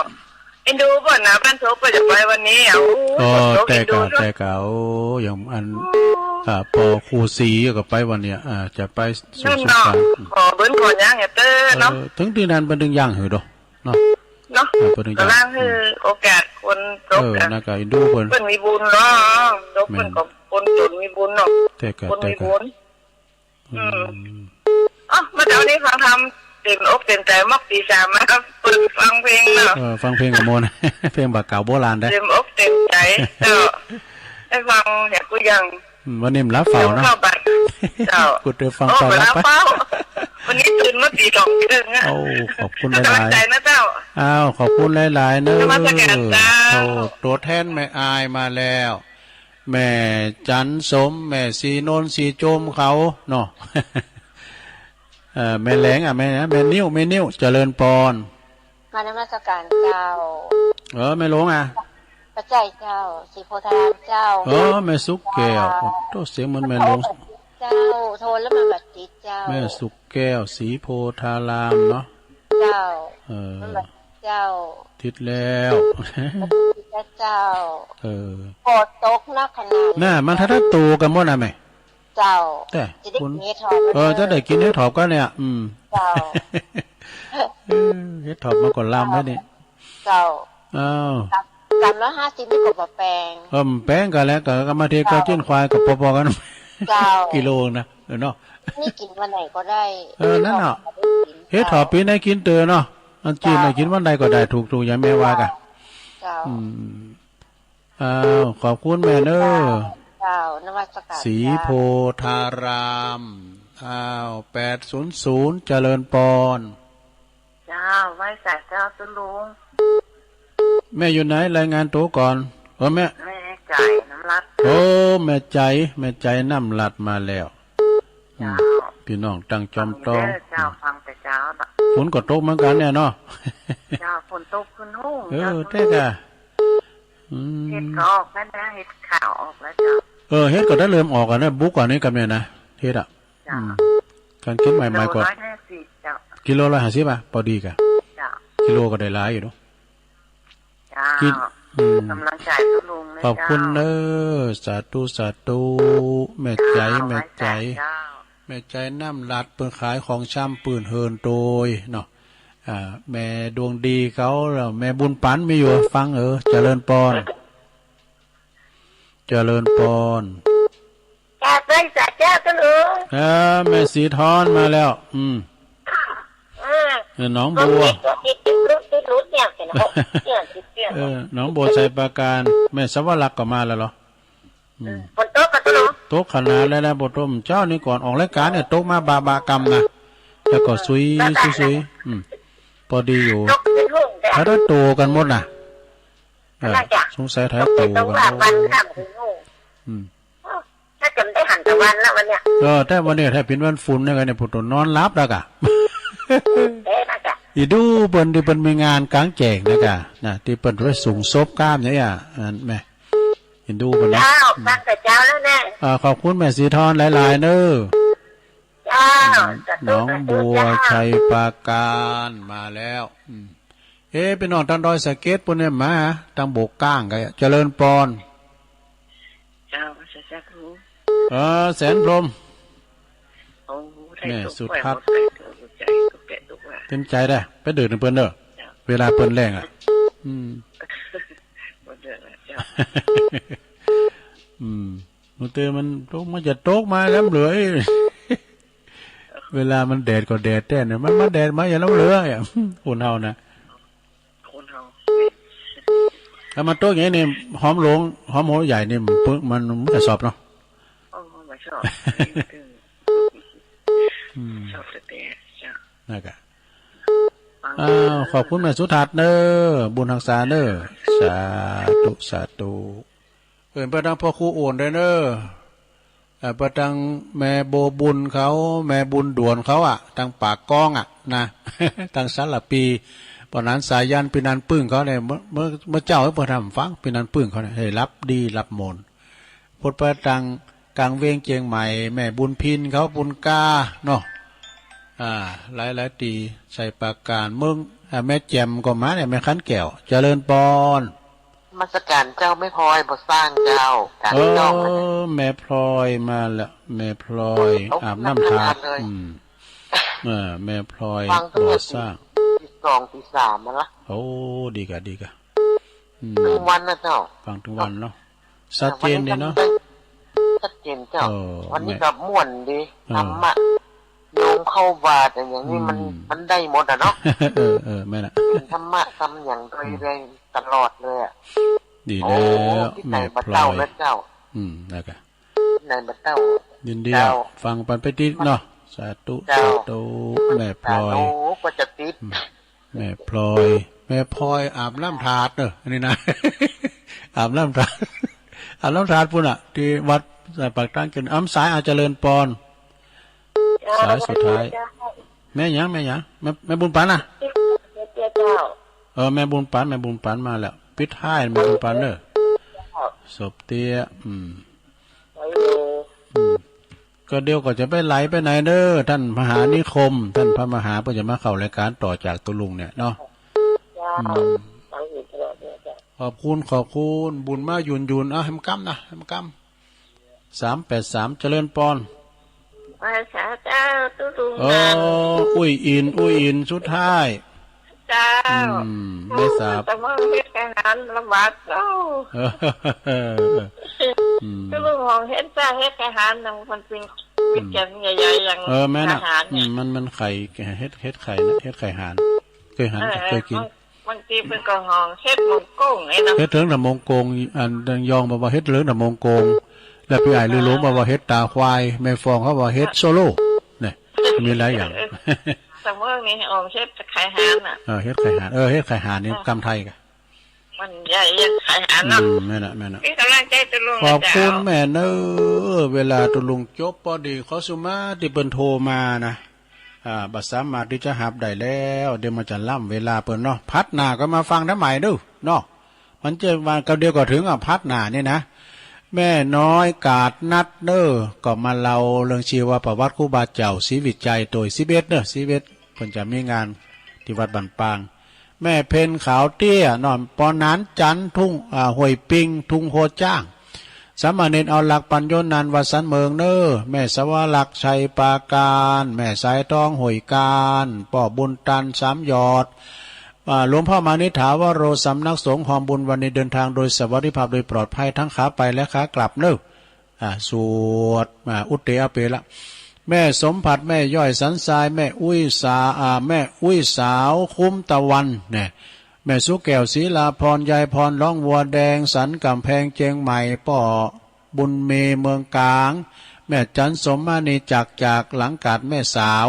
เอ็นดูก่อนนะ บ้านโชคก็จะไปวันนี้อ่ะ โอ้ โอ้ ฝนตก แต่กะ เอ็นดู แต่กะ โอ้ อย่างอัน โอ้ อ่า ป้อครูศรีก็ไปวันเนี้ย อ่า จะไปสู่ นั่น สุ เนาะ สาน ขอเบิ้นขอย่างเนี่ยเตอเนาะ เออ ถึงที่นั่นเป็นถึงย่างหือดอก เนาะ เนาะ เออ เปิ้น กำลังให้โอกาสคนจบ เออ นะ นั่นก็เอ็นดูเปิ้น เปิ้นมีบุญเนาะ จบ แม่น เปิ้นก็คนจนมีบุญเนาะ แต่ก็ คนมีบุญ แต่ก็ อืม อืม อ๋อ มาเจ้านี้ฟังธรรมเต็มอกเต็มใจ มอกตีสามมาเปิดฟังเพลงเนาะ เออ ฟังเพลงก็ม่วน เพลงบ่าเก่าโบราณได้ เต็มอกเต็มใจ เจ้า ให้ฟังอย่างกูยัง อืม วันนี้มันหลับเฝ้าเนาะ เจ้า กูเตยฟัง โอ้ ไปหลับไป ไปหลับเฝ้า วันนี้ตื่นมาตีสองครึ่งอะ โอ้ ขอบคุณหลายๆ ให้กำลังใจนะเจ้า อ้าว ขอบคุณหลายๆ เนอะ นมัสการเจ้า โอ้ ตัวแทนแม่อายมาแล้ว แม่จันสม แม่สีนนท์ สีโจมเขาเนาะ เอ่อ แม่แหลง อ่ะ แม่นะ แม่นิ้ว แม่นิ้ว เจริญปอน มานมัสการเจ้า เออ แม่หลวงอ่ะ พระเจ้าเจ้า ศรีโพธารามเจ้า เออ แม่สุกแก้ว เจ้า โอ้โห เสียงเหมือนแม่หลวง เจ้า เจ้า โทรแล้วมันบัดติดเจ้า แม่สุขแก้ว ศรีโพธารามเนาะ เจ้า เออ มันบัดติดเจ้า ติดแล้ว มันบัดติดเจ้า เออ ฝนตกหนักขนาดนี้ น่ะ มันถ้าได้โตกันหมดนะแม่ เจ้า แต่ จะได้ คุณ กินเห็ดหอม เออ จะได้กินเห็ดหอมกันเนี่ย อืม เจ้า เออ เห็ดหอมมันก็ลำแล้วนี่ เจ้า อ้าว กำ กำละห้าสิบนี่ก็บ่แปง เออ แปงกันแล้ว ก็ ก็มาเท เจ้า ก็จิ้นควายก็พอๆกัน เจ้า กิโลนะ เออเนาะ นี่กินวันไหนก็ได้ เออ นั่นเนาะ เห็ดหอมก็ได้กิน เห็ดหอม เจ้า ปีไหนกินเตอเนาะ อันจีนน่ะ เจ้า กินวันใดก็ได้ ถูกๆ อย่างแม่ว่ากัน เจ้า อืม อ้าว ขอบคุณแม่เนอะ เจ้า เจ้า นมัสการ ศรีโพธาราม เจ้า อ้าว แปดศูนย์ศูนย์ เจริญปอน เจ้า ไหว้สาเจ้าตุ๊ลุง แม่อยู่ไหน รายงานตัวก่อน เออ แม่ แม่ใจน้ำลัด โอ้ แม่ใจ แม่ใจน้ำลัดมาแล้ว อืม เจ้า พี่น้องตั้งจอมตอง ฟังเด้อเจ้า ฟังแต่เจ้า ฝนก็ตกเหมือนกันเนี่ยเนาะ เจ้า ฝนตกขึ้นห้อง เออ เจ้า แต่กะ อืม เห็ดก็ออกแล้วนะ เห็ดขาวออกแล้วเจ้า เออ เห็ดก็ได้เริ่มออกอ่ะนะ บุกอ่ะนี่กับเนี่ยนะ เห็ดอ่ะ เจ้า อืม การคิดใหม่ๆ กิโล ก็ ร้อยห้าสิบ เจ้า กิโลร้อยห้าสิบอ่ะ พอดีกะ เจ้า กิโลก็ได้หลายอยู่เนาะ เจ้า กิน อืม กำลังใจตุ๊ลุงนะ ขอบคุณ เจ้า เนอะ สาธุ สาธุ แม่ใจ เจ้า แม่ใจ ไหว้สาเจ้า แม่ใจน้ำลัด เปิ้นขายของชำปื้นเฮิ่นโตยเนาะ อ่า แม่ดวงดีเขา แล้วแม่บุญปันมีอยู่ ฟัง เออ เจริญปอน เจริญปอน กราบไหว้สาเจ้าตุ๊ลุง เออ แม่สีทอนมาแล้ว อืม เออ เออ หนองบัว ตัวติดติดลุกติดลุกเนี่ยเป็นหกเนี่ยติดเนี่ย เออ หนองบัวไชยปราการ แม่สวรักษ์ก็มาแล้วเหรอ อืม ฝนตกกะตุ๊ลุง ตกขนาดแล้วนะ บ่ตก เจ้านี่ก่อนออกรายการเนี่ย ตกมาบะบะกำนะ แล้วก็ซุย ซุย ซุย อืม พอดีอยู่ ตกติดลุงแต่ ถ้าได้โตกันหมดนะ เออ น่าจะ สงสัยถ้าโตกัน ต้องว่าวันค่ำถึงลุง อืม ถ้าจำได้หันตะวันแล้ววันเนี้ย เออ แต่วันนี้ถ้าเป็นวันฝนเนี่ย เนี่ย ผมต้องนอนหลับแล้วกะ เอ๊ะ น่าจะ อีดูเปิ้นที่เปิ้นมีงานกลางแจ้งนะกะ นะ ที่เปิ้นไปส่งศพกล้ามเนี่ย อ่ะ อันแม่ อีดูเปิ้นนะ เจ้า อืม ฟังแต่เจ้าแล้วแน่ อ่า ขอบคุณแม่สีทอนหลายๆ เนอะ เจ้า อืม สาธุ หนองบัว สาธุเจ้า ชัยปราการมาแล้ว อืม เอ๊ะ พี่น้องทางดอยสะเก็ดปุ้นเนี่ยมา ทางโบกก้างกะ เจริญปอน เจ้า สาธุ เออ แสนพรหม โอ้ แม่สุทัศน์ เต็มใจได้ ไปเดินนำเปิ้นเด้อ เจ้า เวลาเปิ้นแรงอ่ะ อืม บ่เดินแล้ว เจ้า อืม บางทีมันตก มันจะตกมาแล้วเหลือ เวลามันแดดก็แดดแท้เนี่ย มันมาแดดมาอย่าแล้วเหลืออ่ะ คนเฮานะ คนเฮา ถ้ามันตกอย่างนี้นี่ หอมหลวง หอมหัวใหญ่นี่ มันปึ้ง มัน มันจะสอบเนาะ อ๋อ มันชอบ อืม ชอบแต่แดด จ้ะ นั่นกะ อ้าว ขอบคุณแม่สุทัศน์เนอะ บุญฮักษาเนอะ สาธุ สาธุ เอิ้นไปทางพ่อครูโอนด้วยเนอะ เอ่อ ไปทางแม่โบบุญเขา แม่บุญด่วนเขาอะ ทางปากก้องอะนะ ทางสารปี ปอหนานสายัน ปีนันปึ้งเขาเนี่ย เมื่อ เมื่อ เมื่อเจ้าเพิ่นทำฟัง ปีนันปึ้งเขาเนี่ย ให้รับดีรับมนต์ พุทธไปทางกลางเวียงเจียงใหม่ แม่บุญพินเขา บุญกาเนาะ อ่า หลายๆ ตี ชัยปราการ เมือง อ่า แม่แจ่มก็มาเนี่ย แม่ขันแก้ว เจริญปอน นมัสการเจ้า แม่พลอย บ่สร้างเจ้า กลาง เออ นอก แม่พลอยมาแล้ว แม่พลอย ตก อาบน้ำทาด หนักขนาดเลย อืม เออ แม่พลอย ฟังตั้งแต่ บ่สร้าง ตี ตีสอง ตีสามมาละ โอ้ ดีกะ ดีกะ อืม ทั้งวันนะเจ้า ฟังทั้งวันเนาะ ชัดเจนดีเนาะ วันนี้ก็ได้ ชัดเจนเจ้า เออ วันนี้ก็ม่วนดี เออ ธรรมะ โยมเข้าบาตรอย่างนี้มัน อืม มันได้หมดอะเนาะ เออ เออ แม่นละ ธรรมะทำอย่างโดย อืม เรื่อยตลอดเลยอะ ดีแล้ว โอ้ ที่ไหน แม่พลอย บ่เต้านะเจ้า อืม แล้วกะ ที่ไหนบ่เต้า ยินดีอะ เจ้า ฟังปันไปติดเนาะ สาธุ เจ้า สาธุ แม่พลอย สาธุ ก็จะติด อืม แม่พลอย แม่พลอยอาบน้ำทาดเนอะ อันนี้นะ อาบน้ำทาด อาบน้ำทาดปุ้นอะ ที่วัดสายปากทางขึ้น อ้ำสายอาจเจริญปอน เจ้า สายสุดท้าย เจ้า แม่หยัง แม่หยัง แม่ แม่บุญปันนะ เจ้า เออ แม่บุญปัน แม่บุญปันมาแล้ว ปิดท้ายแม่บุญปันเนอะ เจ้า ศพเตี้ย อืม โอ้ย อืม ก็เดี๋ยวก็จะไปไหลไปไหนเด้อ ท่านมหานิคม ท่านพระมหาก็จะมาเข้ารายการต่อจากตุลุงเนี่ยเนาะ อืม ขอบคุณ ขอบคุณ บุญมาหยุ่นหยุ่น อ่ะ แหมกำนะ แหมกำ สามแปดสาม เจริญปอน ไหว้สาเจ้า ตุ๊ลุง เออ นั่น อุ้ยอิน อุ้ยอิน สุดท้าย เจ้า อืม ไม่ทราบ แต่ว่าเฮ็ดอาหารลำบากเจ้า เออ อืม ตุ๊ลุงห้องเฮ็ดซะ เฮ็ดอาหารน่ะ มันเป็น อืม วิตามินใหญ่ๆ อย่าง เออ แม่นน่ะ อาหารเนี่ย อืม มัน มันไข่ เฮ็ด เฮ็ดไข่นะ เฮ็ดไข่หาน เคยหัน เออ เคยกิน บาง บางทีเพิ่นก็ห้องเฮ็ดหม่งโก้งไอ้เนาะ เฮ็ดเถิงตะหม่งโก้ง อันยองบอกว่าเฮ็ดเถิงตะหม่งโก้ง แล้วพี่อ้ายลือหลงบอกว่าเฮ็ดตาควาย แม่ฟองเขาว่าเฮ็ดโซโล่ เนี่ย มีหลายอย่าง เออ แต่เมื่อนี้ห้องเฮ็ดไข่หานน่ะ เออ เฮ็ดไข่หาน เออ เฮ็ดไข่หานนี่ เออ กำไทยกะ มันใหญ่ยังไข่หานเนาะ อืม แม่นน่ะ แม่นน่ะ เป็นกำลังใจตุ๊ลุง ขอบคุณ นะเจ้า แม่เนอะ เวลาตุ๊ลุงจบปอดี ขอสุมาที่เปิ้นโทรมานะ อ่า บ่สามารถที่จะฮับได้แล้ว เดี๋ยวมันจะล้ำเวลาเปิ้นเนาะ พัดหน้าก็มาฟังได้ใหม่เด้อเนาะ มันจะว่าก็เดี๋ยวก็ถึงอ่ะ พัดหน้านี่นะ แม่น้อยกาดนัดเนอะ ก็มาเล่าเรื่องชีวประวัติครูบาเจ้าศรีวิชัยโตยสิบเอ็ดเนอะ สิบเอ็ด เปิ้นจะมีงานที่วัดบ้านปาง แม่เพ็ญขาวเตี้ยเนาะ ปอหนานจันทร์ทุ่ง อ่า ห้วยปิง ทุ่งโฮจ้าง สามเณรเอาหลักปัญโยนันท์วัดสันเมืองเนอ แม่สวรักษ์ชัยปราการ แม่สายทองห้วยการ ป้อบุญตันสามยอด อ่า หลวงพ่อมานิษฐาวโร สำนักสงฆ์ฮอมบุญวันนี้เดินทางโดยสวัสดิภาพโดยปลอดภัยทั้งขาไปและขากลับเนอ อ่า สวด อ่า อุตเตอเปละ แม่สมผัส แม่ย้อยสันทราย แม่อุ้ยสา อ่า แม่อุ้ยสาวคุ้มตะวันเนี่ย แม่สุแก้วศรีลาพร ยายพรร้องวัวแดง สันกำแพงเจียงใหม่ ป้อบุญมีเมืองกลาง แม่จันสมมานีจาก จากหลังกาดแม่สาว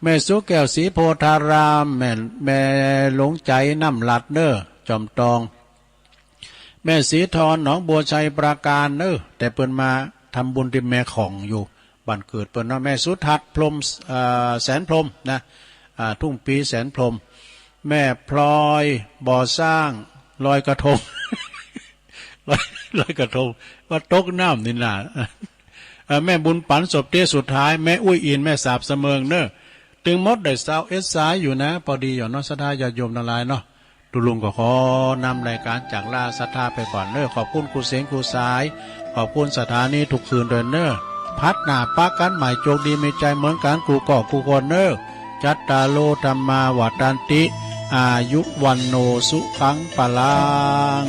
แม่สุแก้วศรีโพธาราม แม่ แม่หลวงใจน้ำหลัดเนอ จอมตอง แม่ศรีทรหนองบัวชัยปราการเนอ แต่เปิ้นมาทำบุญที่แม่ของอยู่ บ้านเกิดเปิ้นเนาะ แม่สุทัศน์พรหม เอ่อ แสนพรหมนะ อ่า ทุ่งปีแสนพรหม แม่พลอยบ่อสร้าง ลอยกระทง ลอย ลอยกระทง ว่าตกน้ำนี่นา เอ่อ แม่บุญปันศพเตี้ยสุดท้าย แม่อุ้ยอิน แม่สาบเสมิงเนอ ตึงหมดได้ซาวเอ็ดสายอยู่นะ ปอดีอยู่เนาะ ศรัทธาญาติโยมทั้งหลายเนาะ ตุ๊ลุงก็ขอนำรายการจากลาศรัทธาไปก่อนเนอ ขอบคุณครูเสียงครูสาย ขอบคุณสถานีทุกคืนด้วยเนอ พัดหน้าปะกันใหม่ โชคดีมีชัยเหมือนกันกู้ก่อกู้คนเนอ จัตตาโร ธัมมา วัฑฒันติ อายุ วัณโณ สุขัง พลัง